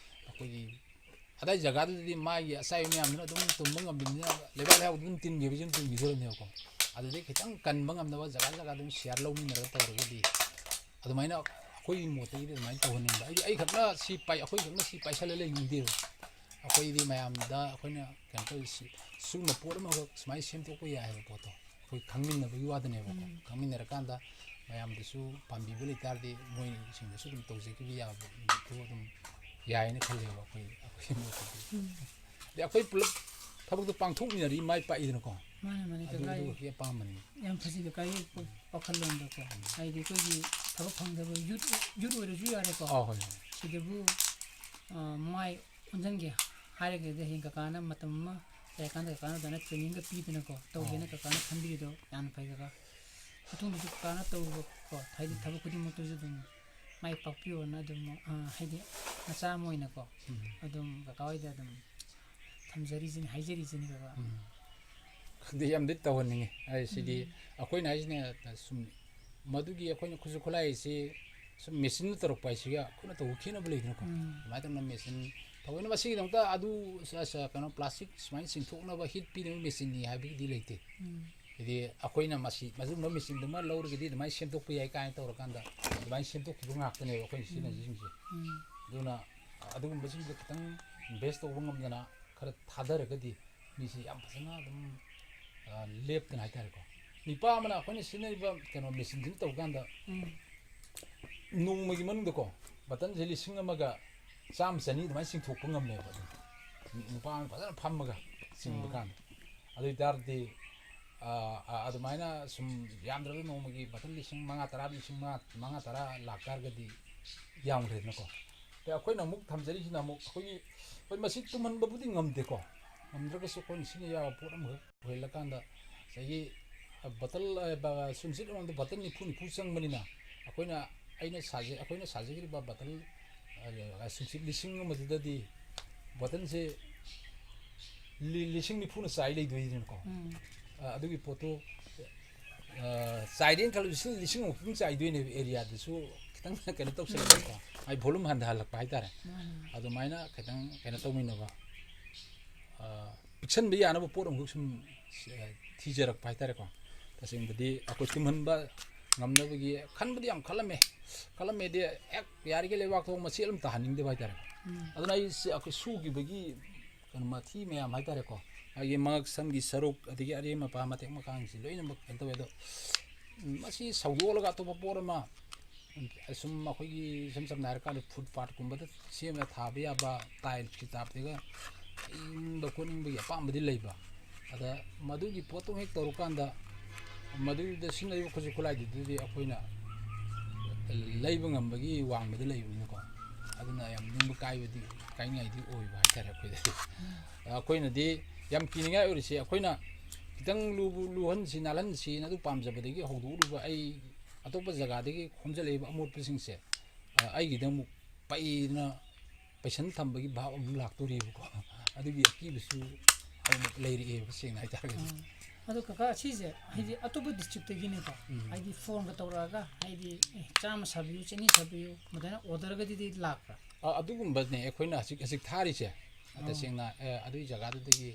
ꯑꯩꯈꯣꯏꯒꯤ ꯑꯗꯥꯏ ꯖꯒꯥꯗꯨꯗꯗꯤ ꯃꯥꯒꯤ ꯑꯆꯥꯏꯕ ꯃꯌꯥꯝꯗꯨꯅ ꯑꯗꯨꯝ ꯇꯨꯝꯕ ꯉꯝꯕꯅꯤꯅ, ꯂꯩꯕꯥꯛ ꯂꯩꯍꯥꯎꯗ ꯑꯗꯨꯝ ꯇꯤꯟꯈꯤꯕꯁꯨ ꯑꯗꯨꯝ ꯇꯤꯟꯈꯤꯗꯣꯔꯤꯅꯦꯕꯀꯣ꯫ ꯑꯗꯨꯗꯩ ꯈꯤꯇꯪ ꯀꯟꯕ ꯉꯝꯅꯕ ꯖꯒꯥ ꯖꯒꯥꯗ ꯑꯗꯨꯝ ꯁꯤꯌꯥꯔ ꯂꯧꯃꯤꯟꯅꯔꯒ ꯇꯧꯔꯒꯗꯤ, ꯑꯗꯨꯃꯥꯏꯅ ꯑꯩꯈꯣꯏꯒꯤ ꯃꯣꯠꯇꯒꯤꯗꯤ ꯑꯗꯨꯃꯥꯏꯅ ꯇꯧꯍꯟꯅꯤꯡꯕ꯫ ꯑꯩꯗꯤ ꯑꯩ ꯈꯛꯅ ꯁꯤ ꯄꯥꯏ-, ꯑꯩꯈꯣꯏ ꯈꯛꯅ ꯁꯤ ꯄꯥꯏꯁꯜꯂ ꯂꯩꯅꯤꯡꯗꯦꯕ꯫ ꯑꯩꯈꯣꯏꯗꯤ ꯃꯌꯥꯝꯗ ꯑꯩꯈꯣꯏꯅ ꯀꯩꯅꯣ ꯇꯧꯔꯤꯁꯤ, ꯁꯤꯒꯨꯝꯕ ꯄꯣꯠ ꯑꯃꯈꯛ ꯁꯨꯃꯥꯏꯅ ꯁꯦꯝꯗꯣꯛꯄ ꯌꯥꯏ ꯍꯥꯏꯕ ꯄꯣꯠꯇꯣ ꯑꯩꯈꯣꯏ ꯈꯪꯃꯤꯟꯅꯕꯒꯤ ꯋꯥꯗꯅꯦꯕꯀꯣ꯫ ꯎꯝ꯫ ꯈꯪꯃꯤꯟꯅꯔꯀꯥꯟꯗ ꯃꯌꯥꯝꯗꯁꯨ ꯄꯥꯝꯕꯤꯕ ꯂꯩꯇꯥꯔꯗꯤ ꯃꯣꯏꯁꯤꯡꯗꯁꯨ ꯑꯗꯨꯝ ꯇꯧꯖꯈꯤꯕ ꯌꯥꯕꯗꯣ ꯑꯗꯨꯝ ꯌꯥꯏꯅ ꯈꯜꯂꯦꯕ ꯑꯩꯈꯣꯏ, ꯑꯩꯈꯣꯏꯒꯤ ꯃꯣꯠꯇꯗꯤ꯫ ꯎꯝ꯫ ꯑꯗꯩ ꯑꯩꯈꯣꯏ ꯄꯨꯂꯞ ꯊꯕꯛꯇꯣ ꯄꯥꯡꯊꯣꯛꯃꯤꯟꯅꯔꯗꯤ ꯃꯥꯏ ꯄꯥꯛꯏꯗꯅꯀꯣ꯫ ꯃꯥꯅꯦ, ꯃꯥꯅꯦ, ꯑꯗꯨ, ꯀꯀꯥꯒꯤ ꯑꯗꯨ ꯍꯦꯛ ꯑꯄꯥꯝꯕꯅꯤ꯫ ꯌꯥꯝ ꯐꯖꯩ ꯀꯀꯥꯒꯤ ꯋꯥꯈꯜꯂꯣꯟꯗꯀꯣ꯫ ꯎꯝ꯫ ꯍꯥꯏꯗꯤ ꯑꯩꯈꯣꯏꯒꯤ ꯊꯕꯛ ꯐꯪꯗꯕ ꯌꯨꯠ, ꯌꯨꯠ ꯑꯣꯏꯔꯁꯨ ꯌꯥꯔꯦꯀꯣ꯫ ꯑꯥ, ꯍꯣꯏ, ꯍꯣꯏ꯫ ꯁꯤꯗꯕꯨ, ꯑ, ꯃꯥꯏ ꯑꯣꯟꯁꯤꯟꯒꯦ ꯍꯥꯏꯔꯒꯗꯤ ꯍꯌꯦꯡ ꯀꯀꯥꯅ ꯃꯇꯝ ꯑꯃ ꯂꯩꯔꯀꯥꯟꯗ ꯀꯀꯥꯅ ꯑꯗꯨꯃꯥꯏꯅ ꯇ꯭ꯔꯦꯅꯤꯡꯒ ꯄꯤꯗꯅꯀꯣ, ꯇꯧꯒꯦꯅ ꯑꯥ꯫ ꯀꯀꯥꯅ ꯈꯟꯕꯤꯔꯤꯗꯣ ꯌꯥꯝꯅ ꯐꯩ ꯀꯀꯥ꯫ ꯃꯇꯨꯡꯗꯁꯨ ꯀꯀꯥꯅ ꯇꯧꯕ ꯀꯣ, ꯍꯥꯏꯗꯤ ꯊꯕꯛ ꯈꯨꯗꯤꯡꯃꯛꯇꯁꯨ ꯑꯗꯨꯝ ꯃꯥꯏ ꯄꯥꯛꯄꯤꯌꯣꯅ ꯑꯗꯨꯝ, ꯑ, ꯍꯥꯏꯗꯤ ꯃꯆꯥ ꯑꯃ ꯑꯣꯏꯅꯀꯣ, ꯎꯝ꯫ ꯑꯗꯨꯝ ꯀꯀꯥ ꯍꯣꯏꯗ ꯑꯗꯨꯝ ꯊꯝꯖꯔꯤꯁꯤꯅꯤ, ꯍꯥꯏꯖꯔꯤꯁꯤꯅꯤ ꯀꯀꯥ꯫ ꯎꯝ꯫ ꯈꯪꯗꯦ, ꯌꯥꯝꯗꯤ ꯇꯧꯍꯟꯅꯤꯡꯉꯤ꯫ ꯑꯩ ꯁꯤꯗꯤ ꯎꯝ꯫ ꯑꯩꯈꯣꯏꯅ ꯍꯥꯏꯁꯤꯅ ꯁꯨꯝ ꯃꯗꯨꯒꯤ ꯑꯩꯈꯣꯏꯅ ꯈꯨꯠꯁꯨ ꯈꯨꯠꯂꯥꯏꯁꯤ ꯁꯨꯝ ꯃꯦꯆꯤꯟꯅ ꯇꯧꯔꯛꯄ ꯍꯥꯏꯁꯤꯒ ꯈꯨꯠꯅ ꯇꯧꯕ ꯈꯦꯠꯅꯕ ꯂꯩꯗꯅꯀꯣ꯫ ꯎꯝ꯫ ꯑꯗꯨꯃꯥꯏꯅ ꯇꯧꯅ ꯃꯦꯆꯤꯟ ꯊꯑꯣꯏꯅ ꯃꯁꯤꯒꯤꯗꯃꯛꯇ ꯑꯗꯨ ꯁ-, ꯁ-, ꯀꯩꯅꯣ, ꯄ꯭ꯂꯥꯁꯇꯤꯛ ꯁꯨꯃꯥꯏꯅ ꯆꯤꯡꯊꯣꯛꯅꯕ, ꯍꯤꯠ ꯄꯤꯅꯕ ꯃꯦꯆꯤꯟꯅꯤ ꯍꯥꯏꯕꯒꯤꯗꯤ ꯂꯩꯇꯦ꯫ ꯎꯝ꯫ ꯍꯥꯏꯗꯤ ꯑꯩꯈꯣꯏꯅ ꯃꯁꯤ, ꯃꯗꯨꯒꯨꯝꯕ ꯃꯦꯆꯤꯟꯗꯨꯃ ꯂꯧꯔꯒꯗꯤ ꯑꯗꯨꯃꯥꯏꯅ ꯁꯦꯝꯗꯣꯛꯄ ꯌꯥꯏ ꯀꯥꯏꯅ ꯇꯧꯔꯀꯥꯟꯗ ꯑꯗꯨꯃꯥꯏꯅ ꯁꯦꯝꯗꯣꯛꯈꯤꯕ ꯉꯥꯛꯇꯅꯦꯕ ꯑꯩꯈꯣꯏꯅ ꯁꯤꯖꯤꯟꯅꯔꯤꯁꯤꯡꯁꯦ꯫ ꯎꯝ꯫ ꯑꯗꯨꯅ ꯑꯗꯨꯒꯨꯝꯕꯁꯤꯡꯗꯣ ꯈꯤꯇꯪ ꯏꯟꯚꯦꯁ ꯇꯧꯕ ꯉꯝꯗꯅ ꯈꯔ ꯊꯥꯗꯔꯒꯗꯤ ꯃꯤꯁꯤ ꯌꯥꯝ ꯐꯖꯅ ꯑꯗꯨꯝ, ꯑ, ꯂꯦꯞꯇꯅ ꯍꯥꯏꯇꯥꯔꯦꯀꯣ꯫ ꯅꯨꯄꯥ ꯑꯃꯅ ꯑꯩꯈꯣꯏꯅ ꯁꯤꯖꯤꯟꯅꯔꯤꯕ ꯀꯩꯅꯣ ꯃꯦꯆꯤꯟꯁꯤꯅ ꯇꯧꯕ ꯀꯥꯟꯗ ꯎꯝ꯫ ꯅꯣꯡꯃꯒꯤ ꯃꯅꯨꯡꯗꯀꯣ ꯕꯇꯟꯁꯦ ꯂꯤꯁꯤꯡ ꯑꯃꯒ ꯆꯥꯝꯃ ꯆꯅꯤ ꯑꯗꯨꯃꯥꯏꯅ ꯆꯤꯡꯊꯣꯛꯄ ꯉꯝꯃꯦꯕ ꯑꯗꯨꯝ꯫ ꯅꯨꯄꯥ ꯑꯃ ꯐꯖꯅ ꯐꯝꯃꯒ ꯆꯤꯡꯕ ꯎꯝ꯫ ꯀꯥꯟꯗ꯫ ꯑꯗꯨ ꯑꯣꯏ ꯇꯥꯔꯗꯤ, ꯑ, ꯑ, ꯑꯗꯨꯃꯥꯏꯅ ꯁꯨꯝ ꯌꯥꯝꯗ꯭ꯔꯕꯗ ꯅꯣꯡꯃꯒꯤ ꯕꯇꯟ ꯂꯤꯁꯤꯡ ꯃꯉꯥ ꯇꯔꯥ, ꯂꯤꯁꯤꯡ ꯃꯉꯥ, ꯃꯉꯥ ꯇꯔꯥ ꯂꯥꯛ ꯇꯥꯔꯒꯗꯤ ꯌꯥꯝꯈ꯭ꯔꯦꯗꯅꯀꯣ꯫ ꯑꯗ ꯑꯩꯈꯣꯏꯅ ꯑꯃꯨꯛ ꯊꯝꯖꯔꯤꯁꯤꯅ ꯑꯃꯨꯛ ꯑꯩꯈꯣꯏꯒꯤ, ꯍꯣꯏ, ꯃꯁꯤ ꯇꯨꯝꯍꯟꯕꯕꯨꯗꯤ ꯉꯝꯗꯦꯀꯣ꯫ ꯉꯝꯗ꯭ꯔꯒꯁꯨ ꯑꯩꯈꯣꯏꯅ ꯁꯤꯖꯤꯟꯅ ꯌꯥꯕ ꯄꯣꯠ ꯑꯃꯈꯛ ꯑꯣꯏꯍꯜꯂꯀꯥꯟꯗ ꯉꯁꯥꯏꯒꯤ, ꯑ, ꯕꯇꯜ, ꯑ, ꯕ-, ꯁꯨꯝꯆꯤꯠ ꯑꯃꯃꯝꯗ ꯕꯇꯜ ꯅꯤꯐꯨ ꯅꯤꯐꯨ ꯆꯪꯕꯅꯤꯅ ꯑꯩꯈꯣꯏꯅ, ꯑꯩꯅ ꯁꯥꯖ-, ꯑꯩꯈꯣꯏꯅ ꯁꯥꯖꯈꯤꯕ ꯕꯇꯜ, ꯑ, ꯁꯨꯝꯆꯤꯠ ꯂꯤꯁꯤꯡ ꯑꯃꯗꯨꯗꯗꯤ ꯕꯇꯜꯁꯦ ꯂꯤ-, ꯂꯤꯁꯤꯡ ꯅꯤꯐꯨꯅ ꯆꯥꯏ ꯂꯩꯗꯣꯏꯅꯤꯅꯀꯣ꯫ ꯎꯝ꯫ ꯑ, ꯑꯗꯨꯒꯤ ꯄꯣꯠꯇꯨ, ꯑ, ꯆꯥꯏꯔꯦꯅ ꯈꯜꯂꯣ, ꯂꯤꯁꯤꯡ, ꯂꯤꯁꯤꯡ ꯑꯃꯨꯛꯇꯪ ꯆꯥꯏꯗꯣꯏꯅꯦꯕ ꯑꯦꯔꯤꯌꯥꯗꯨꯁꯨ ꯈꯤꯇꯪ ꯀꯩꯅꯣ ꯇꯧꯁꯜꯂꯛꯄꯀꯣ꯫ ꯎꯝ꯫ ꯑꯩ ꯚꯣꯂꯨꯝ ꯍꯟꯊꯍꯜꯂꯛꯄ ꯍꯥꯏꯇꯥꯔꯦ꯫ ꯃꯥꯅꯤ꯫ ꯑꯗꯨꯃꯥꯏꯅ ꯈꯤꯇꯪ ꯀꯩꯅꯣ ꯇꯧꯃꯤꯟꯅꯕ꯫ ꯑ, ꯄꯤꯛꯁꯟꯕ ꯌꯥꯅꯕ ꯄꯣꯠ ꯑꯃꯈꯛ ꯁꯨꯝ, ꯑ, ꯊꯤꯖꯔꯛꯄ ꯍꯥꯏꯇꯥꯔꯦꯀꯣ꯫ ꯇꯁꯦꯡꯕꯗꯤ ꯑꯩꯈꯣꯏ ꯇꯨꯝꯍꯟꯕ ꯉꯝꯅꯕꯒꯤ ꯈꯟꯕꯗꯤ ꯌꯥꯝ ꯈꯜꯂꯝꯃꯦ꯫ ꯈꯜꯂꯝꯃꯦꯗꯤ ꯍꯦꯛ ꯌꯥꯔꯤꯈꯩ ꯂꯩꯕꯥꯛ ꯊꯣꯡ ꯃꯆꯦꯠ ꯑꯃ ꯇꯥꯍꯟꯅꯤꯡꯗꯕ ꯍꯥꯏꯇꯥꯔꯦ꯫ ꯎꯝ꯫ ꯑꯗꯨꯅ ꯑꯩꯁꯦ ꯑꯩꯈꯣꯏ ꯁꯨꯈꯤꯕꯒꯤ ꯀꯩꯅꯣ ꯃꯊꯤ ꯃꯌꯥꯝ ꯍꯥꯏꯇꯥꯔꯦꯀꯣ, ꯑꯩꯒꯤ ꯃꯉꯛ ꯁꯝꯒꯤ ꯁꯔꯨꯛ, ꯑꯗꯒꯤ ꯑꯔꯦꯝ ꯑꯄꯥ ꯃꯇꯦꯛ ꯃꯀꯥꯡꯁꯤ ꯂꯣꯏꯅꯃꯛ ꯀꯩꯅꯣ ꯇꯧꯋꯦ꯫ ꯑꯗꯣ, ꯎꯝ, ꯃꯁꯤ ꯁꯧꯗꯣꯛꯂꯒ ꯑꯇꯣꯞꯄ ꯄꯣꯠ ꯑꯃ, ꯁꯨꯝ ꯑꯩꯈꯣꯏꯒꯤ ꯏꯁꯝ ꯁꯝꯅ ꯍꯥꯏꯔꯀꯥꯟꯗ ꯐꯨꯠ ꯄꯥꯠꯀꯨꯝꯕꯗ ꯁꯦꯝꯃꯒ ꯊꯥꯕ ꯌꯥꯕ, ꯇꯥꯏꯜꯁꯀꯤ ꯇꯥꯏꯞꯇꯒ ꯏꯪꯕ ꯈꯣꯠꯅꯤꯡꯕꯒꯤ ꯑꯄꯥꯝꯕꯗꯤ ꯂꯩꯕ꯫ ꯑꯗ ꯃꯗꯨꯒꯤ ꯄꯣꯠꯇꯣ ꯍꯦꯛ ꯇꯧꯔꯀꯥꯟꯗ ꯃꯗꯨꯗ ꯁꯤꯖꯤꯟꯅꯔꯤꯕ ꯈꯨꯠꯁꯨ ꯈꯨꯠꯂꯥꯏꯗꯨꯗꯤ ꯑꯩꯈꯣꯏꯅ ꯂꯩꯕ ꯉꯝꯕꯒꯤ ꯋꯥꯡꯃꯗ ꯂꯩꯕꯅꯤꯅꯀꯣ, ꯑꯗꯨꯅ ꯌꯥꯝ ꯅꯤꯡꯕ ꯀꯥꯏꯕꯗꯤ, ꯀꯥꯏꯅꯤꯡꯉꯥꯏꯗꯤ ꯑꯣꯏꯕ ꯍꯥꯏꯇꯥꯔꯦ ꯑꯩꯈꯣꯏꯗꯗꯤ꯫ ꯑꯩꯈꯣꯏꯅꯗꯤ ꯌꯥꯝ ꯀꯤꯅꯤꯡꯉꯥꯏ ꯑꯣꯏꯔꯤꯁꯦ, ꯑꯩꯈꯣꯏꯅ ꯈꯤꯇꯪ ꯂꯨꯕꯨ ꯂꯨꯍꯟꯁꯤ ꯅꯥꯜꯍꯟꯁꯤꯅ ꯑꯗꯨ ꯄꯥꯝꯖꯕꯗꯒꯤ ꯍꯧꯗꯣꯛꯎꯔꯤꯕ ꯑꯩ ꯑꯇꯣꯞꯄ ꯖꯒꯥꯗꯒꯤ ꯈꯣꯝꯖꯤꯜꯂꯛꯏꯕ ꯑꯃꯣꯠꯄꯁꯤꯡꯁꯦ, ꯑ, ꯑꯩꯒꯤꯗ ꯑꯃꯨꯛ ꯄꯩꯗꯅ ꯄꯩꯁꯟ ꯊꯝꯕꯒꯤ ꯚꯥꯕ ꯑꯃꯨꯛ ꯂꯥꯛꯇꯣꯔꯤꯕꯀꯣ꯫ ꯑꯗꯨꯒꯤ ꯑꯀꯤꯕꯁꯨ ꯑꯃꯨꯛ ꯂꯩꯔꯛꯑꯦꯕ, ꯁꯦꯡꯅ ꯍꯥꯏꯇꯥꯔꯒꯗꯤ꯫ ꯎꯝ꯫ ꯑꯗꯣ ꯀꯀꯥ, ꯁꯤꯁꯦ ꯍꯥꯏꯗꯤ ꯑꯇꯣꯞꯄ ꯗꯤꯁꯇ꯭ꯔꯤꯛꯇꯒꯤꯅꯦꯀꯣ, ꯎꯝ꯫ ꯍꯥꯏꯗꯤ ꯐꯣꯟꯒ ꯇꯧꯔꯛꯑꯒ, ꯍꯥꯏꯗꯤ, "ꯑꯦ, ꯆꯥꯝꯃ ꯁꯥꯕꯤꯌꯨ, ꯆꯅꯤ ꯁꯥꯕꯤꯌꯨ", ꯑꯗꯨꯃꯥꯏꯅ ꯑꯣꯔꯗꯔꯒꯗꯤ ꯂꯥꯛꯄ꯭ꯔꯥ? ꯑ, ꯑꯗꯨꯒꯨꯝꯕꯅꯦ ꯑꯩꯈꯣꯏꯅ ꯍꯧꯖꯤꯛ, ꯍꯧꯖꯤꯛ ꯊꯥꯔꯤꯁꯦ꯫ ꯑꯣ꯫ ꯇꯁꯦꯡꯅ, ꯑ, ꯑꯗꯨꯒꯤ ꯖꯒꯥꯗꯨꯗꯒꯤ,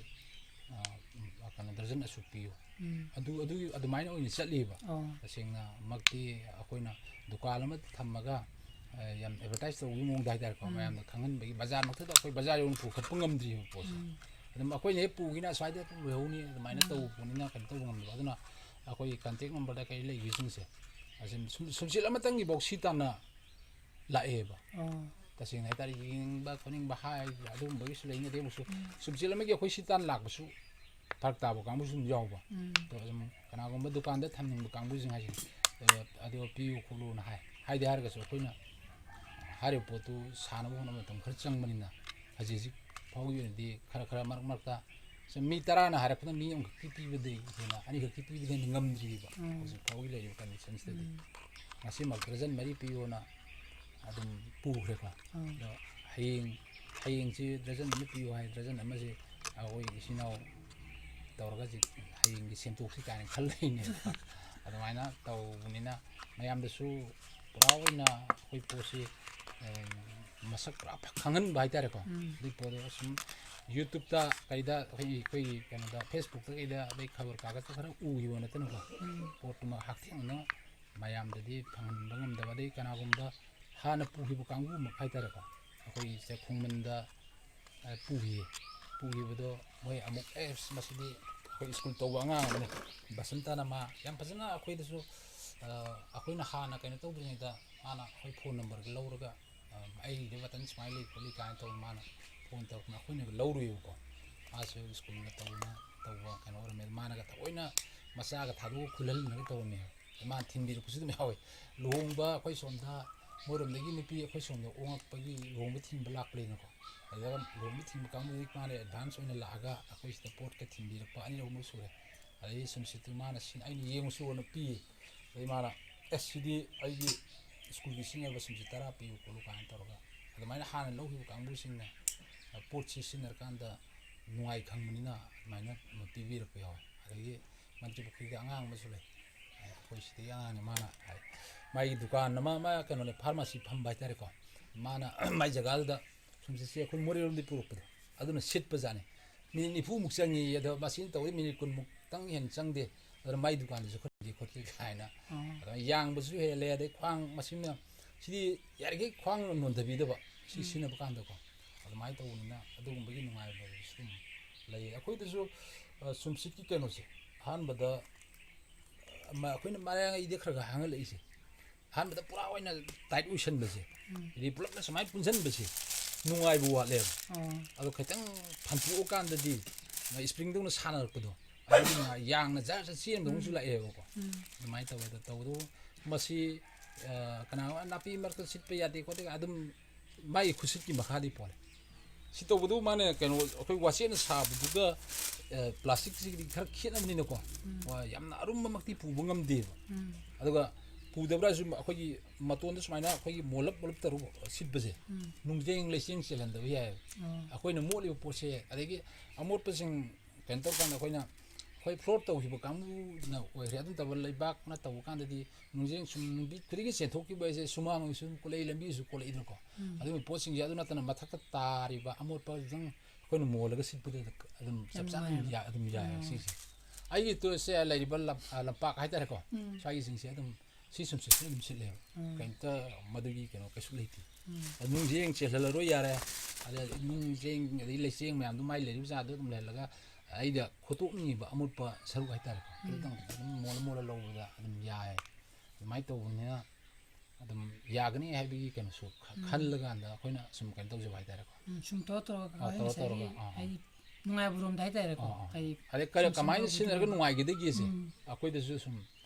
ꯑ, ꯎꯝ, ꯀꯩꯅꯣ, ꯗꯔꯖꯟ ꯑꯁꯨꯛ ꯄꯤꯌꯨ꯫ ꯎꯝ꯫ ꯑꯗꯨ, ꯑꯗꯨꯒꯤ, ꯑꯗꯨꯃꯥꯏꯅ ꯑꯣꯏꯅ ꯆꯠꯂꯤꯕ꯫ ꯑꯣ꯫ ꯇꯁꯦꯡꯅꯃꯛꯇꯤ ꯑꯩꯈꯣꯏꯅ ꯗꯨꯀꯥꯟ ꯑꯃ ꯊꯝꯃꯒ, ꯑ, ꯌꯥꯝ ꯑꯦꯗꯚꯔꯇꯥꯏꯁ ꯇꯧꯕꯒꯤ ꯃꯑꯣꯡꯗ ꯍꯥꯏꯇꯥꯔꯦꯀꯣ, ꯎꯝ꯫ ꯃꯌꯥꯝꯅ ꯈꯪꯍꯟꯕꯒꯤ, ꯕꯖꯥꯔꯃꯛꯇꯗ ꯑꯩꯈꯣꯏ ꯕꯖꯥꯔ ꯌꯧꯅ ꯄꯨꯈꯠꯄ ꯉꯝꯗ꯭ꯔꯤꯕ ꯄꯣꯠꯁꯦ꯫ ꯎꯝ꯫ ꯑꯗꯨꯝ ꯑꯩꯈꯣꯏꯅ ꯍꯦꯛ ꯄꯨꯈꯤꯅ ꯑꯁ꯭ꯋꯥꯏꯗ ꯑꯗꯨꯝ ꯂꯣꯏꯍꯧꯅꯤ, ꯑꯗꯨꯃꯥꯏꯅ ꯎꯝ꯫ ꯇꯧꯕꯅꯤꯅ ꯀꯩꯅꯣ ꯇꯧꯕ ꯉꯝꯗꯕ꯫ ꯑꯗꯨꯅ ꯑꯩꯈꯣꯏꯒꯤ ꯀꯟꯇꯦꯛ ꯅꯝꯕꯔꯗ ꯀꯩ ꯂꯩꯈꯤꯕꯁꯤꯡꯁꯦ, ꯑꯁꯤ ꯁꯨꯝ, ꯁꯨꯝꯁꯤꯜ ꯑꯃꯇꯪꯒꯤꯐꯥꯎ ꯁꯤ ꯇꯥꯟꯅ ꯂꯥꯛꯑꯦꯕ꯫ ꯑꯣ꯫ ꯇꯁꯦꯡꯅ ꯍꯥꯏꯇꯥꯔꯦ, ꯌꯦꯡꯅꯤꯡꯕ ꯈꯣꯠꯅꯤꯡꯕ ꯍꯥꯏ, ꯑꯗꯨꯒꯨꯝꯕꯒꯤꯁꯨ ꯂꯩꯅꯗꯦ꯫ ꯑꯃꯨꯛꯁꯨ ꯎꯝ꯫ ꯁꯨꯝꯁꯤꯜ ꯑꯃꯒꯤ ꯑꯩꯈꯣꯏ ꯁꯤ ꯇꯥꯟ ꯂꯥꯛꯄꯁꯨ ꯐꯔꯛ ꯇꯥꯕ ꯀꯥꯡꯕꯨꯁꯨ ꯑꯗꯨꯝ ꯌꯥꯎꯕ꯫ ꯎꯝ꯫ ꯑꯗꯣ ꯑꯗꯨꯝ ꯀꯅꯥꯒꯨꯝꯕ ꯗꯨꯀꯥꯟꯗ ꯊꯝꯅꯤꯡꯕ ꯀꯥꯡꯕꯨꯁꯤꯡ ꯍꯥꯏꯁꯦ, ꯑꯗꯣ, ꯑꯗꯣ ꯄꯤꯌꯨ ꯈꯣꯠꯂꯨꯅ ꯍꯥꯏ, ꯍꯥꯏꯗꯤ ꯍꯥꯏꯔꯒꯁꯨ ꯑꯩꯈꯣꯏꯅ ꯍꯥꯏꯔꯤꯕ ꯄꯣꯠꯇꯨ ꯁꯥꯅꯕ ꯍꯣꯠꯅꯕ ꯃꯇꯝ ꯈꯔ ꯆꯪꯕꯅꯤꯅ, ꯍꯧꯖꯤꯛ ꯍꯧꯖꯤꯛ ꯐꯥꯎꯒꯤ ꯑꯣꯏꯅꯗꯤ ꯈꯔ ꯈꯔ ꯃꯔꯛ ꯃꯔꯛꯇ ꯁꯨꯝ ꯃꯤ ꯇꯔꯥꯅ ꯍꯥꯏꯔꯛꯄꯗ ꯃꯤ ꯑꯃꯈꯛꯀꯤ ꯄꯤꯕꯗꯒꯤ ꯍꯦꯟꯅ, ꯑꯅꯤꯈꯛꯀꯤ ꯄꯤꯕꯗꯒꯤ ꯍꯦꯟꯅ ꯉꯝꯗ꯭ꯔꯤꯕ ꯎꯝ꯫ ꯍꯧꯖꯤꯛ ꯐꯥꯎꯒꯤ ꯂꯩꯔꯤꯕ ꯀꯟꯗꯤꯁꯟꯁꯤꯗꯗꯤ꯫ ꯎꯝ꯫ ꯉꯁꯤꯃꯛ ꯗꯔꯖꯟ ꯃꯔꯤ ꯄꯤꯌꯣꯅ ꯑꯗꯨꯝ ꯄꯨꯈ꯭ꯔꯦꯀꯣ꯫ ꯎꯝ꯫ ꯑꯗꯣ ꯍꯌꯦꯡ, ꯍꯌꯦꯡꯁꯤ ꯗꯔꯖꯟ ꯑꯃ ꯄꯤꯌꯨ ꯍꯥꯏ, ꯗꯔꯖꯟ ꯑꯃꯁꯤ ꯑꯩꯈꯣꯏ ꯏꯆꯤꯟ ꯏꯅꯥꯎ ꯇꯧꯔꯒ ꯍꯧꯖꯤꯛ ꯍꯌꯦꯡꯒꯤ ꯁꯦꯝꯗꯣꯛꯁꯤ ꯀꯥꯏꯅ ꯈꯜ ꯂꯩꯅꯦꯕ꯫ ꯑꯗꯨꯃꯥꯏꯅ ꯇꯧꯕꯅꯤꯅ ꯃꯌꯥꯝꯗꯁꯨ ꯄꯨꯔꯥ ꯑꯣꯏꯅ ꯑꯩꯈꯣꯏ ꯄꯣꯠꯁꯤ, ꯑꯦ, ꯃꯁꯛ ꯄꯨꯔꯥ ꯐ-, ꯈꯪꯍꯟꯕ ꯍꯥꯏꯇꯥꯔꯦꯀꯣ꯫ ꯎꯝ꯫ ꯑꯗꯨꯒꯤ ꯄꯣꯠꯇꯣ ꯁꯨꯝ YouTube-ꯇ ꯀꯩꯗ ꯑꯩꯈꯣꯏꯒꯤ, ꯑꯩꯈꯣꯏꯒꯤ ꯀꯩꯅꯣꯗ, Facebook-ꯇ ꯀꯩꯗ, ꯑꯗꯩ ꯈꯕꯔ ꯀꯥꯒꯖꯇ ꯈꯔ ꯎꯈꯤꯕ ꯅꯠꯇꯅꯀꯣ, ꯎꯝ꯫ ꯄꯣꯠꯇꯨꯃꯛ ꯍꯛꯊꯦꯡꯅꯅ ꯃꯌꯥꯝꯗꯗꯤ ꯐꯪꯍꯟꯕ ꯉꯝꯗꯕ, ꯑꯗꯩ ꯀꯅꯥꯒꯨꯝꯕ ꯍꯥꯟꯅ ꯄꯨꯈꯤꯕ ꯀꯥꯡꯕꯨꯃꯛ ꯍꯥꯏꯇꯥꯔꯦꯀꯣ, ꯑꯩꯈꯣꯏꯒꯤ ꯆꯦ ꯈꯣꯡꯃꯟꯗ, ꯑ, ꯄꯨꯈꯤ꯫ ꯄꯨꯈꯤꯕꯗꯣ ꯃꯣꯏ ꯑꯃꯨꯛ, "ꯑꯦ, ꯃꯁꯤꯗꯤ ꯑꯩꯈꯣꯏ ꯁ꯭ꯀꯨꯜ ꯇꯧꯕ ꯑꯉꯥꯡ ꯑꯃꯅꯤ, ꯕꯁꯟꯇꯅ ꯃꯥ ꯌꯥꯝ ꯐꯖꯅ ꯑꯩꯈꯣꯏꯗꯁꯨ, ꯑ, ꯑꯩꯈꯣꯏꯅ ꯍꯥꯟꯅ ꯀꯩꯅꯣ ꯇꯧꯗ꯭ꯔꯤꯉꯩꯗ ꯃꯥꯅ ꯑꯩꯈꯣꯏ ꯐꯣꯟ ꯅꯝꯕꯔꯒ ꯂꯧꯔꯒ, ꯑ, ꯑꯩꯒꯤꯗꯤ ꯕꯇꯟ ꯁꯨꯃꯥꯏꯅ ꯂꯩ ꯈꯣꯠꯂꯤ" ꯀꯥꯏꯅ ꯇꯧꯗꯅ ꯃꯥꯅ ꯐꯣꯟ ꯇꯧꯔꯛꯇꯅ ꯑꯩꯈꯣꯏꯅꯒ ꯂꯧꯔꯨꯏꯕꯀꯣ꯫ ꯃꯥꯁꯨ ꯁ꯭ꯀꯨꯜꯒ ꯇꯧꯗꯅ ꯇꯧꯕ ꯀꯩꯅꯣ ꯑꯣꯏꯔꯝꯃꯦ꯫ ꯃꯥꯅꯒ ꯊꯑꯣꯏꯅ ꯃꯆꯥꯒ ꯊꯥꯗꯣꯛꯑ ꯈꯨꯜꯍꯜꯂꯒ ꯇꯧꯔꯝꯃꯦ꯫ ꯃꯥꯅ ꯊꯤꯟꯕꯤꯔꯛꯄꯁꯨ ꯑꯗꯨꯝ ꯌꯥꯎꯋꯦ꯫ ꯂꯨꯍꯣꯡꯕ ꯑꯩꯈꯣꯏ ꯁꯣꯝꯗ, ꯃꯣꯏꯔꯣꯝꯗꯒꯤ ꯅꯨꯄꯤ ꯑꯩꯈꯣꯏ ꯁꯣꯝꯗ ꯑꯣꯉꯛꯄꯒꯤ ꯂꯨꯍꯣꯡꯕ ꯊꯤꯟꯕ ꯂꯥꯛꯄ ꯂꯩꯅꯀꯣ꯫ ꯑꯗꯨꯗ ꯂꯨꯍꯣꯡꯕ ꯊꯤꯟꯕ ꯀꯥꯡꯕꯨꯗꯒꯤ ꯃꯥꯅ ꯑꯦꯗꯚꯥꯟꯁ ꯑꯣꯏꯅ ꯂꯥꯛꯑꯒ ꯑꯩꯈꯣꯏ ꯁꯤꯗ ꯄꯣꯠꯀ ꯊꯤꯟꯕꯤꯔꯛꯄ ꯑꯅꯤꯔꯛ ꯑꯍꯨꯝꯂꯛ ꯁꯨꯔꯦ꯫ ꯑꯗꯩ ꯁꯨꯝꯁꯤꯠꯇꯨ ꯃꯥꯅ ꯁꯤ ꯑꯩꯅ ꯌꯦꯡꯉꯨꯁꯨꯅ ꯄꯤ꯫ ꯑꯗꯩ ꯃꯥꯅ, "ꯑꯦꯁ, ꯁꯤꯗꯤ ꯑꯩꯒꯤ ꯁ꯭ꯀꯨꯜꯒꯤ ꯁꯤꯖꯤꯟꯅꯕ ꯁꯨꯝꯁꯤꯠ ꯇꯔꯥ ꯄꯤꯌꯨ ꯈꯣꯠꯂꯨ" ꯀꯥꯏꯅ ꯇꯧꯔꯒ ꯑꯗꯨꯃꯥꯏꯅ ꯍꯥꯟꯅ ꯂꯧꯈꯤꯕ ꯀꯥꯡꯕꯨꯁꯤꯡꯅ ꯄꯣꯠꯁꯤ ꯁꯤꯖꯤꯟꯅꯔꯀꯥꯟꯗ ꯅꯨꯡꯉꯥꯏ ꯈꯪꯕꯅꯤꯅ ꯑꯗꯨꯃꯥꯏꯅ ꯄꯤꯕꯤꯔꯛꯄ ꯌꯥꯎꯋꯦ꯫ ꯑꯗꯒꯤ ꯃꯟꯇ꯭ꯔꯤ ꯄꯨꯈ꯭ꯔꯤꯗ ꯑꯉꯥꯡ ꯑꯃꯁꯨ ꯂꯩ, ꯑꯩꯈꯣꯏ ꯁꯤꯗꯒꯤ ꯑꯉꯥꯡꯅꯤ꯫ ꯃꯥꯅ ꯍꯥꯏ, ꯃꯥꯒꯤ ꯗꯨꯀꯥꯟ ꯑꯃ, ꯃꯥ ꯀꯩꯅꯣꯅꯦ, ꯐꯥꯔꯃꯥꯁꯤ ꯐꯝꯕ ꯍꯥꯏꯇꯥꯔꯦꯀꯣ꯫ ꯃꯥꯅ ꯃꯥꯏ ꯖꯒꯥꯗꯨꯗ ꯁꯨꯝꯁꯤꯠꯁꯦ ꯑꯩꯈꯣꯏ ꯃꯣꯔꯦꯔꯣꯝꯗꯒꯤ ꯄꯨꯔꯛꯄꯗꯣ ꯑꯗꯨꯅ ꯁꯤꯠꯄꯖꯥꯠꯅꯤ꯫ ꯃꯤꯅꯤꯠ ꯅꯤꯐꯨꯃꯨꯛ ꯆꯪꯉꯤ꯫ ꯑꯗꯣ ꯃꯁꯤꯅ ꯇꯧꯕꯗ ꯃꯤꯅꯤꯠ ꯀꯨꯟꯃꯨꯛꯇꯪ ꯍꯦꯟꯅ ꯆꯪꯗꯦ꯫ ꯑꯗꯨꯅ ꯃꯥꯏ ꯗꯨꯀꯥꯟꯗꯁꯨ ꯈꯣꯠꯂꯤ ꯈꯣꯠꯂꯤ ꯀꯥꯏꯅ꯫ ꯑꯣ꯫ ꯑꯗꯨꯃꯥꯏꯅ ꯌꯥꯡꯕꯁꯨ ꯍꯦꯜꯂꯦ꯫ ꯑꯗꯩ ꯈ꯭ꯋꯥꯡ ꯃꯁꯤꯅ, ꯁꯤꯗꯤ ꯌꯥꯔꯤꯈꯩ ꯈ꯭ꯋꯥꯡ ꯅꯣꯟꯊꯕꯤꯗꯕ, ꯁꯤ ꯎꯝ꯫ ꯁꯤꯖꯤꯟꯅꯕ ꯀꯥꯟꯗꯀꯣ꯫ ꯑꯗꯨꯃꯥꯏꯅ ꯇꯧꯕꯅꯤꯅ ꯑꯗꯨꯒꯨꯝꯕꯒꯤ ꯅꯨꯡꯉꯥꯏꯕꯁꯨ ꯑꯗꯨꯝ ꯂꯩꯌꯦ꯫ ꯑꯩꯈꯣꯏꯗꯁꯨ, ꯑ, ꯁꯨꯝꯁꯤꯠꯀꯤ ꯀꯩꯅꯣꯁꯦ ꯑꯍꯥꯟꯕꯗ, ꯑ, ꯃ-, ꯑꯩꯈꯣꯏꯅ ꯃꯔꯥꯏ ꯑꯉꯩꯗꯤ ꯈꯔ ꯈꯔ ꯍꯥꯡꯍꯜꯂꯛꯏꯁꯦ꯫ ꯑꯍꯥꯟꯕꯗ ꯄꯨꯔꯥ ꯑꯣꯏꯅ ꯇꯥꯏꯠ ꯑꯣꯏꯁꯟꯕꯁꯦ, ꯎꯝ꯫ ꯍꯥꯏꯗꯤ ꯄꯨꯂꯞꯅ ꯁꯨꯃꯥꯏꯅ ꯄꯨꯟꯁꯤꯟꯕꯁꯦ ꯅꯨꯡꯉꯥꯏꯕ ꯋꯥꯠꯂꯦꯕ꯫ ꯑꯣ꯫ ꯑꯗꯣ ꯈꯤꯇꯪ ꯐꯟꯇꯣꯛꯑꯀꯥꯟꯗꯗꯤ ꯏꯁꯄ꯭ꯔꯤꯡꯗꯧꯅ ꯁꯥꯟꯅꯔꯛꯄꯗꯣ, ꯑꯗꯨꯅ ꯌꯥꯡꯅ ꯖꯔ ꯖꯔ ꯆꯦꯟꯕꯗꯧꯅꯁꯨ ꯎꯝ꯫ ꯂꯥꯛꯑꯦꯕꯀꯣ꯫ ꯎꯝ꯫ ꯑꯗꯨꯃꯥꯏꯅ ꯇꯧꯋꯦ꯫ ꯑꯗꯣ ꯇꯧꯕꯗꯕꯨ ꯃꯁꯤ, ꯑ, ꯀꯅꯥꯒꯨꯝꯕ ꯅꯥꯄꯤ ꯃꯔꯛꯇ ꯁꯤꯠꯄ ꯌꯥꯗꯦ ꯈꯣꯠꯇꯦ ꯑꯗꯨꯝ ꯃꯥꯒꯤ ꯈꯨꯠꯁꯤꯠꯀꯤ ꯃꯈꯥꯗꯤ ꯄꯣꯜꯂꯦ꯫ ꯁꯤ ꯇꯧꯕꯗꯨ ꯃꯥꯅ ꯀꯩꯅꯣ, ꯑꯩꯈꯣꯏ ꯋꯥꯆꯦꯠꯅ ꯁꯥꯕꯗꯨꯒ, ꯑ, ꯄ꯭ꯂꯥꯁꯇꯤꯛꯁꯤꯒꯗꯤ ꯈꯔ ꯈꯦꯠꯅꯕꯅꯤꯅꯀꯣ꯫ ꯎꯝ꯫ ꯋꯥ-, ꯌꯥꯝꯅ ꯑꯔꯨꯝꯕꯃꯛꯇꯤ ꯄꯨꯕ ꯉꯝꯗꯦꯕ꯫ ꯎꯝ꯫ ꯑꯗꯨꯒ ꯄꯨꯗꯕ꯭ꯔꯥꯁꯨ ꯑꯩꯈꯣꯏꯒꯤ ꯃꯇꯣꯟꯗ ꯁꯨꯃꯥꯏꯅ ꯑꯩꯈꯣꯏꯒꯤ ꯃꯣꯜꯂꯞ ꯃꯣꯜꯂꯞ ꯇꯧꯔꯒ ꯁꯤꯠꯄꯁꯦ, ꯎꯝ꯫ ꯅꯨꯡꯖꯦꯡ ꯂꯩꯆꯦꯡ ꯆꯦꯜꯍꯟꯗꯕ ꯌꯥꯏꯑꯕ꯫ ꯑꯣ꯫ ꯑꯩꯈꯣꯏꯅ ꯃꯣꯠꯂꯤꯕ ꯄꯣꯠꯁꯦ, ꯑꯗꯒꯤ ꯑꯃꯣꯠꯄꯁꯤꯡ ꯀꯩꯅꯣ ꯇꯧꯔꯀꯥꯟꯗ ꯑꯩꯈꯣꯏꯅ, ꯑꯩꯈꯣꯏ ꯐ꯭ꯂꯣꯔ ꯇꯧꯈꯤꯕ ꯀꯥꯡꯕꯨꯅ ꯑꯣꯏꯈ꯭ꯔꯦ꯫ ꯑꯗꯨ ꯅꯠꯇꯕ ꯂꯩꯕꯥꯛꯅ ꯇꯧꯕ ꯀꯥꯟꯗꯗꯤ ꯅꯨꯡꯖꯦꯡ ꯁꯨꯝ ꯅꯨꯡꯕꯤ ꯈꯨꯗꯤꯡꯒꯤ ꯆꯦꯟꯊꯣꯛꯈꯤꯕ ꯍꯥꯏꯁꯦ ꯁꯨꯃꯥꯡꯁꯨ ꯑꯗꯨꯝ ꯀꯣꯜꯂꯛꯏ, ꯂꯝꯕꯤꯁꯨ ꯀꯣꯜꯂꯛꯏꯗꯅꯀꯣ꯫ ꯎꯝ꯫ ꯑꯗꯨꯒꯤ ꯄꯣꯠꯁꯤꯡꯁꯦ ꯑꯗꯨ ꯅꯠꯇꯅ ꯃꯊꯛꯇ ꯇꯥꯔꯤꯕ ꯑꯃꯣꯠꯄ ꯈꯤꯇꯪ ꯑꯩꯈꯣꯏꯅ ꯃꯣꯜꯂꯒ ꯁꯤꯠꯄꯗꯨꯗ ꯑꯗꯨꯝ ꯆꯞ ꯌꯥꯝ ꯆꯥꯅ ꯅꯨꯡꯉꯥꯏꯕ꯫ ꯌꯥ-, ꯑꯗꯨꯝ ꯌꯥꯏ꯫ ꯎꯝ꯫ ꯁꯤꯁꯦ ꯑꯩꯒꯤ ꯇꯨꯔꯁꯦ ꯂꯩꯔꯤꯕ ꯂꯝ-, ꯑ, ꯂꯝꯄꯥꯛ ꯍꯥꯏꯇꯥꯔꯦꯀꯣ꯫ ꯎꯝ꯫ ꯁ꯭ꯋꯥꯏꯒꯤꯁꯤꯡꯁꯦ ꯑꯗꯨꯝ ꯁꯤ ꯁꯨꯝ ꯁꯤꯠ-, ꯑꯗꯨꯝ ꯁꯤꯠꯂꯦꯕ꯫ ꯎꯝ꯫ ꯀꯩꯝꯇ ꯃꯗꯨꯒꯤ ꯀꯩꯅꯣ ꯀꯩꯁꯨ ꯂꯩꯇꯦ꯫ ꯎꯝ꯫ ꯑꯗ ꯅꯨꯡꯖꯦꯡ ꯆꯦꯜꯍꯜꯂꯔꯣꯏ ꯌꯥꯔꯦ꯫ ꯑꯗ ꯅꯨꯡꯖꯦꯡ ꯑꯗꯩ ꯂꯩꯆꯦꯡ ꯃꯌꯥꯝꯗꯣ ꯃꯥꯏ ꯂꯩꯔꯤꯕ ꯖꯒꯥꯗꯣ ꯑꯗꯨꯝ ꯂꯩꯍꯜꯂꯒ ꯑꯩꯗ ꯈꯣꯠꯇꯣꯛꯅꯤꯡꯉꯤꯕ ꯑꯃꯣꯠꯄ ꯁꯔꯨꯛ ꯍꯥꯏꯇꯥꯔꯦꯀꯣ꯫ ꯎꯝ꯫ ꯑꯗꯨꯇꯪ ꯑꯗꯨꯝ ꯃꯣꯜꯂ ꯃꯣꯜꯂ ꯂꯧꯕꯗ ꯑꯗꯨꯝ ꯌꯥꯏ꯫ ꯑꯗꯨꯃꯥꯏꯅ ꯇꯧꯕꯅꯤꯅ ꯑꯗꯨꯝ ꯌꯥꯒꯅꯤ ꯍꯥꯏꯕꯒꯤ ꯀꯩꯅꯣꯁꯨ ꯈ-, ꯎꯝ꯫ ꯈꯜꯂꯀꯥꯟꯗ ꯑꯩꯈꯣꯏꯅ ꯁꯨꯝ ꯀꯩꯅꯣ ꯇꯧꯖꯕ ꯍꯥꯏꯇꯥꯔꯦꯀꯣ꯫ ꯎꯝ, ꯁꯨꯝ ꯇꯧꯔ ꯇꯧꯔꯒ ꯑꯥ, ꯉꯁꯥꯏꯒꯤ ꯇꯧꯔ ꯇꯧꯔꯒ, ꯑꯥ, ꯑꯥ꯫ ꯍꯥꯏꯗꯤ ꯅꯨꯡꯉꯥꯏꯕ ꯔꯣꯝꯗ ꯍꯥꯏꯇꯥꯔꯦꯀꯣ꯫ ꯑꯥ, ꯑꯥ꯫ ꯍꯥꯏꯗꯤ ꯑꯗꯩ ꯀꯔ-, ꯁꯨꯝ ꯁꯨꯝ ꯀꯃꯥꯏꯅ ꯇꯧꯕꯗꯣ꯫ ꯁꯤꯖꯤꯟꯅꯔꯒ ꯅꯨꯡꯉꯥꯏꯒꯗꯒꯦꯁꯦ ꯎꯝ꯫ ꯑꯩꯈꯣꯏꯗꯁꯨ ꯁꯨꯝ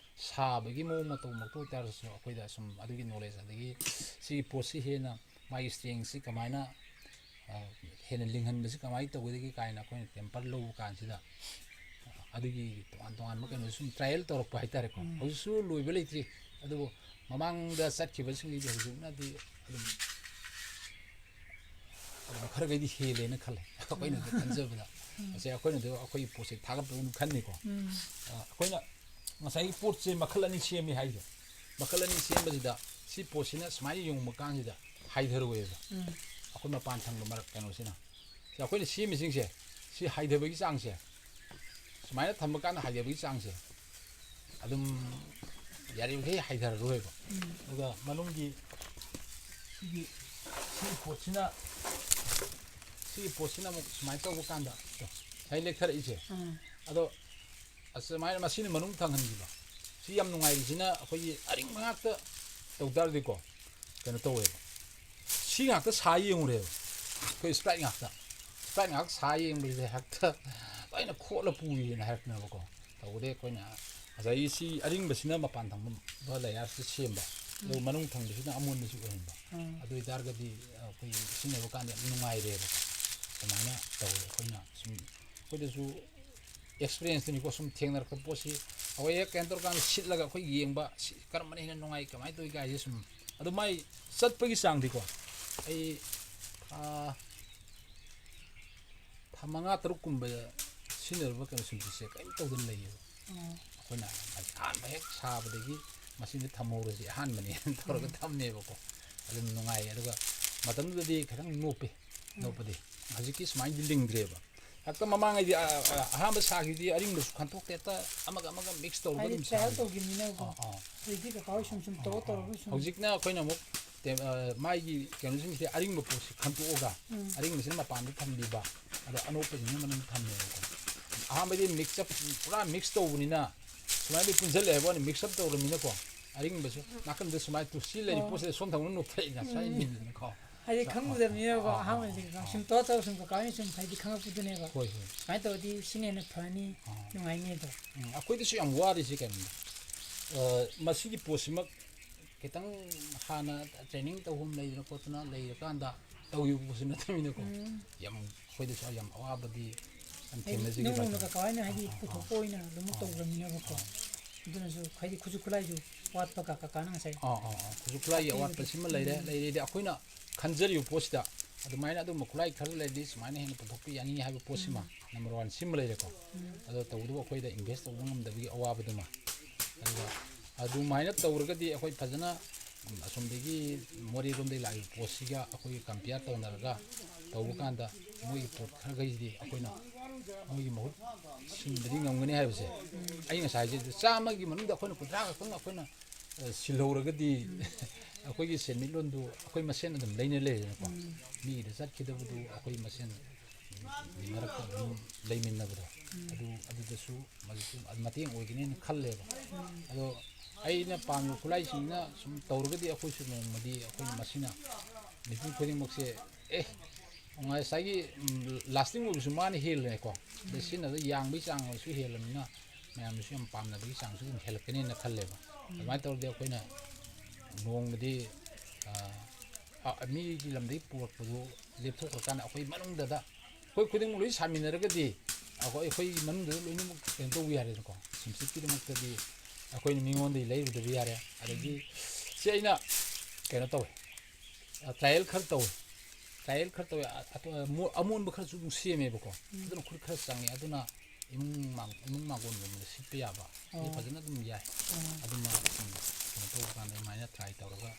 ꯁꯥꯕꯒꯤ ꯃꯑꯣꯡ ꯃꯇꯧꯃꯛꯇ ꯑꯣꯏꯇꯥꯔꯁꯨ ꯑꯩꯈꯣꯏꯗ ꯁꯨꯝ ꯑꯗꯨꯒꯤ ꯅꯣꯂꯦꯖ ꯑꯗꯒꯤ ꯁꯤꯒꯤ ꯄꯣꯠꯁꯤ ꯍꯦꯟꯅ ꯃꯥꯒꯤ ꯁ꯭ꯇꯔꯦꯡꯁꯤ ꯀꯃꯥꯏꯅ, ꯑ, ꯍꯦꯟꯅ ꯂꯤꯡꯍꯟꯕꯁꯤ ꯀꯃꯥꯏꯅ ꯇꯧꯒꯗꯒꯦ ꯀꯥꯏꯅ ꯑꯩꯈꯣꯏꯅ ꯇꯦꯝꯄꯔ ꯂꯧꯕ ꯀꯥꯟꯁꯤꯗ, ꯑ, ꯑꯗꯨꯒꯤ ꯇꯣꯉꯥꯟ ꯇꯣꯉꯥꯟꯕ ꯀꯩꯅꯣ ꯁꯨꯝ ꯇ꯭ꯔꯥꯏꯌꯦꯜ ꯇꯧꯔꯛꯄ ꯍꯥꯏꯇꯥꯔꯦꯀꯣ꯫ ꯎꯝ꯫ ꯍꯧꯖꯤꯛꯁꯨ ꯂꯣꯏꯕ ꯂꯩꯇ꯭ꯔꯤ꯫ ꯑꯗꯨꯕꯨ ꯃꯃꯥꯡꯗ ꯆꯠꯈꯤꯕꯁꯤꯡꯒꯤꯗꯤ ꯍꯧꯖꯤꯛꯅꯗꯤ ꯑꯗꯨꯝ ꯑꯗꯨꯝ ꯈꯔꯒꯩꯗꯤ ꯍꯦꯜꯂꯦꯅ ꯈꯜꯂꯦ, ꯑꯩꯈꯣꯏꯅꯁꯨ ꯈꯟꯖꯕꯗ꯫ ꯎꯝ꯫ ꯉꯁꯥꯏ ꯑꯩꯈꯣꯏꯅꯗꯤ ꯑꯩꯈꯣꯏꯒꯤ ꯄꯣꯠꯁꯦ ꯊꯥꯒꯠꯄ ꯑꯗꯨꯝ ꯈꯟꯅꯤꯀꯣ꯫ ꯎꯝ꯫ ꯑ, ꯑꯩꯈꯣꯏꯅ ꯉꯁꯥꯏꯒꯤ ꯄꯣꯠꯁꯦ ꯃꯈꯜ ꯑꯅꯤ ꯁꯦꯝꯃꯤ ꯍꯥꯏꯗꯣ, ꯃꯈꯜ ꯑꯅꯤ ꯁꯦꯝꯕꯁꯤꯗ ꯁꯤ ꯄꯣꯠꯁꯤꯅ ꯁꯨꯃꯥꯏꯅ ꯌꯨꯡꯕ ꯀꯥꯟꯁꯤꯗ ꯍꯥꯏꯊꯔꯣꯏꯕ꯫ ꯎꯝ꯫ ꯑꯩꯈꯣꯏ ꯃꯄꯥꯟ ꯊꯪꯕ ꯃꯔꯛ ꯀꯩꯅꯣꯁꯤꯅ꯫ ꯁꯤ ꯑꯩꯈꯣꯏꯅ ꯁꯦꯝꯃꯤꯁꯤꯡꯁꯦ, ꯁꯤ ꯍꯥꯏꯊꯕꯒꯤ ꯆꯥꯡꯁꯦ, ꯁꯨꯃꯥꯏꯅ ꯊꯝꯕ ꯀꯥꯟꯗ ꯍꯥꯏꯊꯕꯒꯤ ꯆꯥꯡꯁꯦ ꯑꯗꯨꯝ ꯌꯥꯔꯤꯃꯈꯩ ꯍꯥꯏꯊꯔꯔꯣꯏꯕ꯫ ꯎꯝ꯫ ꯑꯗꯨꯒ ꯃꯅꯨꯡꯒꯤ ꯁꯤꯒꯤ, ꯁꯤꯒꯤ ꯄꯣꯠꯁꯤꯅ, ꯁꯤꯒꯤ ꯄꯣꯠꯁꯤꯅ ꯑꯃꯨꯛ ꯁꯨꯃꯥꯏꯅ ꯇꯧꯕ ꯀꯥꯟꯗ, ꯉꯁꯥꯏ ꯂꯦꯛꯊꯔꯛꯏꯁꯦ, ꯎꯝ꯫ ꯑꯗꯣ ꯑꯁꯨꯃꯥꯏꯅ ꯃꯁꯤꯅ ꯃꯅꯨꯡ ꯊꯪꯍꯟꯈꯤꯕ꯫ ꯁꯤ ꯌꯥꯝ ꯅꯨꯡꯉꯥꯏꯔꯤꯁꯤꯅ ꯑꯩꯈꯣꯏꯒꯤ ꯑꯔꯤꯡꯕ ꯉꯥꯛꯇ ꯇꯧ ꯇꯥꯔꯗꯤꯀꯣ, ꯀꯩꯅꯣ ꯇꯧꯋꯦꯕ꯫ ꯁꯤ ꯉꯥꯛꯇ ꯁꯥ ꯌꯦꯡꯉꯨꯔꯦꯕ꯫ ꯑꯩꯈꯣꯏ ꯁ꯭ꯄ꯭ꯔꯥꯏꯠ ꯉꯥꯛꯇ꯫ ꯁ꯭ꯄ꯭ꯔꯥꯏꯠ ꯉꯥꯛꯇ ꯁꯥ ꯌꯦꯡꯕꯁꯤꯗ ꯍꯦꯛꯇ ꯂꯣꯏꯅ ꯈꯣꯠꯂ ꯄꯨꯏꯌꯦꯅ ꯍꯥꯏꯔꯛꯇꯅꯕꯀꯣ꯫ ꯇꯧꯕꯗꯤ ꯑꯩꯈꯣꯏꯅ ꯉꯁꯥꯏꯒꯤ ꯁꯤ ꯑꯔꯤꯡꯕꯁꯤꯅ ꯃꯄꯥꯟ ꯊꯪꯕ ꯂꯦꯌꯥꯔꯁꯤꯗ ꯁꯦꯝꯕ, ꯑꯗꯨꯒ ꯎꯝ꯫ ꯃꯅꯨꯡ ꯊꯪꯕꯁꯤꯅ ꯑꯃꯣꯟꯕꯁꯤ ꯑꯣꯏꯍꯟꯕ꯫ ꯎꯝ꯫ ꯑꯗꯨ ꯑꯣꯏꯇꯥꯔꯒꯗꯤ ꯑꯩꯈꯣꯏ ꯁꯤꯖꯤꯟꯅꯕ ꯀꯥꯟꯗ ꯌꯥꯝ ꯅꯨꯡꯉꯥꯏꯔꯦꯕ꯫ ꯑꯗꯨꯃꯥꯏꯅ ꯇꯧꯋꯦ꯫ ꯑꯩꯈꯣꯏꯅ ꯁꯨꯝ, ꯑꯩꯈꯣꯏꯗꯁꯨ ꯑꯦꯛꯁꯄꯤꯔꯤꯌꯦꯟꯁꯇꯨꯅꯤꯀꯣ, ꯁꯨꯝ ꯊꯦꯡꯅꯔꯛꯄ ꯄꯣꯠꯁꯤ꯫ ꯑꯩꯈꯣꯏ ꯍꯦꯛ ꯀꯩꯅꯣ ꯇꯧꯔꯀꯥꯟꯗ ꯁꯤꯠꯂꯒ ꯑꯩꯈꯣꯏ ꯌꯦꯡꯕ, ꯁꯤ ꯀꯔꯝꯕꯅ ꯍꯦꯟꯅ ꯅꯨꯡꯉꯥꯏ, ꯀꯃꯥꯏꯅ ꯇꯧꯏ ꯀꯥꯏꯁꯦ ꯁꯨꯝ꯫ ꯑꯗꯣ ꯃꯥꯏ ꯆꯠꯄꯒꯤ ꯆꯥꯡꯗꯤꯀꯣ, ꯑꯩ ꯊꯥ, ꯊꯥ ꯃꯉꯥ ꯇꯔꯨꯛꯀꯨꯝꯕ ꯁꯤꯖꯤꯟꯅꯔꯨꯕ ꯀꯩꯅꯣ ꯁꯤꯝꯇꯤꯁꯦ ꯀꯔꯤꯝ ꯇꯧꯗꯅ ꯂꯩꯌꯦꯕ꯫ ꯎꯝ꯫ ꯑꯩꯈꯣꯏꯅ ꯑꯍꯥꯟꯕ ꯍꯦꯛ ꯁꯥꯕꯗꯒꯤ ꯃꯁꯤꯗ ꯊꯝꯍꯧꯔꯁꯤ ꯑꯍꯥꯟꯕꯅꯦꯅ ꯇꯧꯔꯒ ꯎꯝ꯫ ꯊꯝꯃꯦꯕꯀꯣ꯫ ꯑꯗꯨꯝ ꯅꯨꯡꯉꯥꯏꯌꯦ꯫ ꯑꯗꯨꯒ ꯃꯇꯝꯗꯨꯗꯗꯤ ꯈꯤꯇꯪ ꯅꯣꯞꯄꯤ, ꯎꯝ꯫ ꯅꯣꯞꯄꯗꯤ꯫ ꯍꯧꯖꯤꯛꯀꯤ ꯁꯨꯃꯥꯏꯅꯗꯤ ꯂꯤꯡꯗ꯭ꯔꯦꯕ꯫ ꯍꯦꯛꯇ ꯃꯃꯥꯡꯉꯩꯗꯤ, ꯑ, ꯑ, ꯑꯍꯥꯟꯕ ꯁꯥꯈꯤꯕꯗꯤ ꯑꯔꯤꯡꯕꯁꯨ ꯈꯟꯇꯣꯛꯇꯦ, ꯍꯦꯛꯇ ꯑꯃꯒ ꯑꯃꯒ ꯃꯤꯛꯁ ꯇꯧꯔꯒ ꯍꯥꯏꯗꯤ ꯑꯗꯨꯝ ꯇ꯭ꯔꯥꯏꯌꯦꯜ ꯁꯥꯕꯅꯤ꯫ ꯇꯧꯈꯤꯕꯅꯤꯅꯀꯣ꯫ ꯑꯥ, ꯑꯥ꯫ ꯍꯧꯖꯤꯛꯇꯤ ꯀꯀꯥ ꯍꯣꯏ ꯁꯨꯝ ꯁꯨꯝ ꯇꯧꯔ ꯑꯥ, ꯑꯥ꯫ ꯇꯧꯔꯒ ꯁꯨꯝ ꯍꯧꯖꯤꯛꯅ ꯑꯩꯈꯣꯏꯅ ꯑꯃꯨꯛ ꯇꯦ-, ꯑ, ꯃꯥꯒꯤ ꯀꯩꯅꯣꯁꯤꯡꯁꯦ ꯑꯔꯤꯡꯕ ꯄꯣꯠꯁꯤ ꯈꯟꯇꯣꯛꯑꯒ, ꯎꯝ꯫ ꯑꯔꯤꯡꯕꯁꯤꯅ ꯃꯄꯥꯟꯗ ꯊꯝꯕꯤꯕ, ꯑꯗꯣ ꯑꯅꯣꯞꯄꯁꯤꯡꯁꯤꯅ ꯃꯅꯨꯡꯗ ꯊꯝꯃꯦꯕꯀꯣ꯫ ꯑꯍꯥꯟꯕꯗꯤ ꯃꯤꯛꯁ ꯑꯞ, ꯄꯨꯔꯥ ꯃꯤꯛꯁ ꯇꯧꯕꯅꯤꯅ ꯁꯨꯃꯥꯏꯅ ꯂꯣꯏ ꯄꯨꯟꯁꯤꯜꯂꯛꯑꯦ ꯍꯥꯏꯕ ꯋꯥꯅꯤ, ꯃꯤꯛꯁ ꯑꯞ ꯇꯧꯔꯕꯅꯤꯅꯀꯣ꯫ ꯑꯔꯤꯡꯕꯁꯨ ꯅꯥꯀꯟꯗ ꯁꯨꯃꯥꯏꯅ ꯇꯨ-, ꯁꯤ ꯂꯩꯔꯤ ꯑꯣ꯫ ꯄꯣꯠꯁꯤꯗ ꯁꯣꯝ ꯊꯪꯕ ꯅꯣꯞꯊꯔꯛꯏꯅ ꯎꯝ꯫ ꯁ꯭ꯋꯥꯏ ꯃꯤꯗꯅꯀꯣ꯫ ꯍꯥꯏꯗꯤ ꯈꯪꯉꯨꯗꯕꯅꯤꯅꯀꯣ, ꯑꯥ, ꯑꯥ, ꯑꯍꯥꯟꯕꯗꯤ ꯑꯥ, ꯁꯨꯝ ꯑꯥ꯫ ꯇꯧꯔ ꯇꯧꯔ ꯁꯨꯝ ꯀꯀꯥ ꯍꯣꯏꯅ ꯁꯨꯝ ꯍꯥꯏꯗꯤ ꯈꯪꯉꯛꯄꯗꯨꯅꯦꯕ꯫ ꯍꯣꯏ, ꯍꯣꯏ꯫ ꯁꯨꯃꯥꯏꯅ ꯇꯧꯔꯗꯤ ꯁꯤꯅ ꯍꯦꯟꯅ ꯐꯅꯤ, ꯑꯥ꯫ ꯅꯨꯡꯉꯥꯏꯅꯤ ꯑꯗꯣ꯫ ꯎꯝ, ꯑꯩꯈꯣꯏꯗꯁꯨ ꯌꯥꯝ ꯋꯥꯔꯤꯁꯦ ꯀꯩꯅꯣꯅꯤ꯫ ꯑ, ꯃꯁꯤꯒꯤ ꯄꯣꯠꯁꯤꯃꯛ ꯈꯤꯇꯪ ꯍꯥꯟꯅ ꯇ꯭ꯔꯦꯅꯤꯡ ꯇꯧꯐꯝ ꯂꯩꯗꯅ ꯈꯣꯠꯇꯅ ꯂꯩꯔꯀꯥꯟꯗ ꯇꯧꯈꯤꯕ ꯄꯣꯠꯁꯨ ꯅꯠꯇꯕꯅꯤꯅꯀꯣ꯫ ꯎꯝ꯫ ꯌꯥꯝ, ꯑꯩꯈꯣꯏꯗꯁꯨ ꯌꯥꯝ ꯑꯋꯥꯕꯗꯤ ꯌꯥꯝ ꯍꯥꯏꯗꯤ ꯊꯦꯡꯅꯖꯈꯤꯕ ꯏꯅꯧ ꯅꯧꯅ ꯍꯥꯏꯇꯥꯔꯦ꯫ ꯀꯀꯥ ꯍꯣꯏꯅ ꯍꯥꯏꯗꯤ ꯑꯥ, ꯑꯥ, ꯄꯨꯊꯣꯛꯄ ꯑꯣꯏꯅ ꯑꯗꯨꯝ ꯑꯥ꯫ ꯇꯧꯈ꯭ꯔꯕꯅꯤꯅꯕꯀꯣ꯫ ꯑꯗꯨꯅꯁꯨ ꯍꯥꯏꯗꯤ ꯈꯨꯠꯁꯨ ꯈꯨꯠꯂꯥꯏꯁꯨ ꯋꯥꯠꯄ ꯀ-, ꯀꯀꯥꯅ ꯉꯁꯥꯏ ꯑꯥ, ꯑꯥ, ꯑꯥ꯫ ꯈꯨꯠꯁꯨ ꯈꯨꯠꯂꯥꯏꯒꯤ ꯇꯥꯛꯄꯤꯕꯗꯣ꯫ ꯑꯋꯥꯠꯄꯁꯤꯃ ꯂꯩꯔꯦ꯫ ꯎꯝ꯫ ꯂꯩꯔꯦꯗꯤ ꯑꯩꯈꯣꯏꯅ ꯈꯟꯖꯔꯤꯕ ꯄꯣꯠꯁꯤꯗ ꯑꯗꯨꯃꯥꯏꯅ ꯑꯗꯨꯝꯕ ꯈꯨꯠꯂꯥꯏ ꯈꯔ ꯂꯩꯔꯗꯤ ꯁꯨꯃꯥꯏꯅ ꯍꯦꯟꯅ ꯄꯨꯊꯣꯛꯄ ꯌꯥꯅꯤ ꯍꯥꯏꯕ ꯄꯣꯠꯁꯤꯃ ꯎꯝ꯫ Number one ꯁꯤꯃ ꯂꯩꯔꯦꯀꯣ꯫ ꯎꯝ꯫ ꯑꯗꯣ ꯇꯧꯕꯇꯕꯨ ꯑꯩꯈꯣꯏꯗ invest ꯇꯧꯕ ꯉꯝꯗꯕꯒꯤ ꯑꯋꯥꯕꯗꯨꯃ꯫ ꯑꯗꯨꯒ ꯑꯗꯨꯃꯥꯏꯅ ꯇꯧꯔꯒꯗꯤ ꯑꯩꯈꯣꯏ ꯐꯖꯅ ꯑꯁꯣꯝꯗꯒꯤ ꯃꯣꯔꯦꯔꯣꯝꯗꯒꯤ ꯂꯥꯛꯏꯕ ꯄꯣꯠꯁꯤꯒ ꯑꯩꯈꯣꯏꯒꯤ compare ꯇꯧꯅꯔꯒ ꯇꯧꯕ ꯀꯥꯟꯗ ꯃꯣꯏꯒꯤ ꯄꯣꯠ ꯈꯔꯈꯩꯁꯤꯗꯤ ꯑꯩꯈꯣꯏꯅ ꯃꯣꯏꯒꯤ ꯃꯍꯨꯠ ꯁꯤꯟꯕꯗꯤ ꯉꯝꯒꯅꯤ ꯍꯥꯏꯕꯁꯦ ꯑꯩ ꯉꯁꯥꯏ ꯍꯥꯏꯖꯩ꯫ ꯆꯥꯝꯃꯒꯤ ꯃꯅꯨꯡꯗ ꯑꯩꯈꯣꯏꯅ ꯀꯨꯟꯊ꯭ꯔꯥ ꯈꯛꯇꯪ ꯑꯩꯈꯣꯏꯅ, ꯑ, ꯁꯤꯜꯍꯧꯔꯒꯗꯤ ꯑꯩꯈꯣꯏꯒꯤ ꯁꯦꯟꯃꯤꯠꯂꯣꯟꯗꯨ ꯑꯩꯈꯣꯏ ꯃꯁꯦꯟ ꯑꯗꯨꯝ ꯂꯩꯅ ꯂꯩꯔꯦꯗꯅꯀꯣ꯫ ꯎꯝ꯫ ꯃꯤꯒꯤꯗ ꯆꯠꯈꯤꯗꯕꯗꯨ ꯑꯩꯈꯣꯏ ꯃꯁꯦꯟ ꯃꯔꯛꯇ ꯑꯗꯨꯝ ꯂꯩꯃꯤꯟꯅꯕꯗꯣ, ꯎꯝ꯫ ꯑꯗꯨ, ꯑꯗꯨꯗꯁꯨ ꯃꯗꯨꯁꯨ ꯃꯇꯦꯡ ꯑꯣꯏꯒꯅꯤꯅ ꯈꯜꯂꯦꯕ꯫ ꯎꯝ꯫ ꯑꯗꯣ ꯑꯩꯅ ꯄꯥꯝꯃꯤꯕ ꯈꯨꯠꯂꯥꯏꯁꯤꯡꯁꯤꯅ ꯁꯨꯝ ꯇꯧꯔꯒꯗꯤ ꯑꯩꯈꯣꯏꯁꯨ ꯅꯣꯡꯃꯗꯤ ꯑꯩꯈꯣꯏ ꯃꯁꯤꯅ ꯃꯤꯄꯨꯝ ꯈꯨꯗꯤꯡꯃꯛꯁꯦ, ꯑꯦ, ꯉꯁꯥꯏꯒꯤ, ꯎꯝ, lasting ꯑꯣꯏꯕꯁꯨ ꯃꯥꯅ ꯍꯦꯜꯂꯦꯀꯣ꯫ ꯑꯗꯩ ꯁꯤꯖꯤꯟꯅꯕꯗ ꯌꯥꯡꯕꯒꯤ ꯆꯥꯡ ꯑꯣꯏꯔꯁꯨ ꯍꯦꯜꯂꯕꯅꯤꯅ ꯃꯌꯥꯝꯅꯁꯨ ꯌꯥꯝ ꯄꯥꯝꯅꯕꯒꯤ ꯆꯥꯡꯁꯨ ꯑꯗꯨꯝ ꯍꯦꯜꯂꯛꯀꯅꯦꯅ ꯈꯜꯂꯦꯕ꯫ ꯎꯝ꯫ ꯑꯗꯨꯃꯥꯏꯅ ꯇꯧꯔꯗꯤ ꯑꯩꯈꯣꯏꯅ ꯅꯣꯡꯃꯗꯤ, ꯑ, ꯑ, ꯃꯤꯒꯤ ꯂꯝꯗꯒꯤ ꯄꯨꯔꯛꯄꯗꯨ ꯂꯦꯞꯊꯣꯛꯈ꯭ꯔꯀꯥꯟꯗ ꯑꯩꯈꯣꯏ ꯃꯅꯨꯡꯗꯗ ꯑꯩꯈꯣꯏ ꯈꯨꯗꯤꯡꯃꯛ ꯂꯣꯏ ꯁꯥꯃꯤꯟꯅꯔꯒꯗꯤ ꯑꯩꯈꯣꯏ, ꯑꯩꯈꯣꯏꯒꯤ ꯃꯅꯨꯡꯗ ꯂꯣꯏꯅꯃꯛ ꯀꯩꯅꯣ ꯇꯧꯕ ꯌꯥꯔꯦꯗꯅꯀꯣ꯫ ꯁꯤꯝꯁꯤꯠꯀꯤꯗꯃꯛꯇꯗꯤ ꯑꯩꯈꯣꯏꯅ ꯃꯤꯉꯣꯟꯗꯒꯤ ꯂꯩꯔꯨꯗꯕ ꯌꯥꯔꯦ꯫ ꯑꯗꯒꯤ ꯁꯤ ꯑꯩꯅ ꯀꯩꯅꯣ ꯇꯧꯋꯦ, trial ꯈꯔ ꯇꯧꯋꯦ, trial ꯈꯔ ꯇꯧꯋꯦ꯫ ꯑ-, ꯑꯇꯣ-, ꯑꯃꯣ-, ꯑꯃꯣꯟꯕ ꯈꯔꯁꯨ ꯑꯗꯨꯝ ꯁꯦꯝꯃꯦꯕꯀꯣ꯫ ꯎꯝ꯫ ꯑꯗꯨꯅ ꯈꯨꯠ ꯈꯔ ꯆꯪꯉꯦ꯫ ꯑꯗꯨꯅ ꯏꯃꯨꯡ ꯃꯥꯡ-, ꯏꯃꯨꯡ ꯃꯥꯡꯒꯣꯟꯒꯨꯝꯕꯗ ꯁꯤꯠꯄ ꯌꯥꯕ, ꯑꯗꯨ ꯑꯣ꯫ ꯐꯖꯅ ꯑꯗꯨꯝ ꯌꯥꯏ꯫ ꯑꯣ꯫ ꯑꯗꯨꯃ ꯁꯨꯝ ꯀꯩꯅꯣ ꯇꯧꯕ ꯀꯥꯟꯗ ꯑꯗꯨꯃꯥꯏꯅ try ꯇꯧꯔꯒ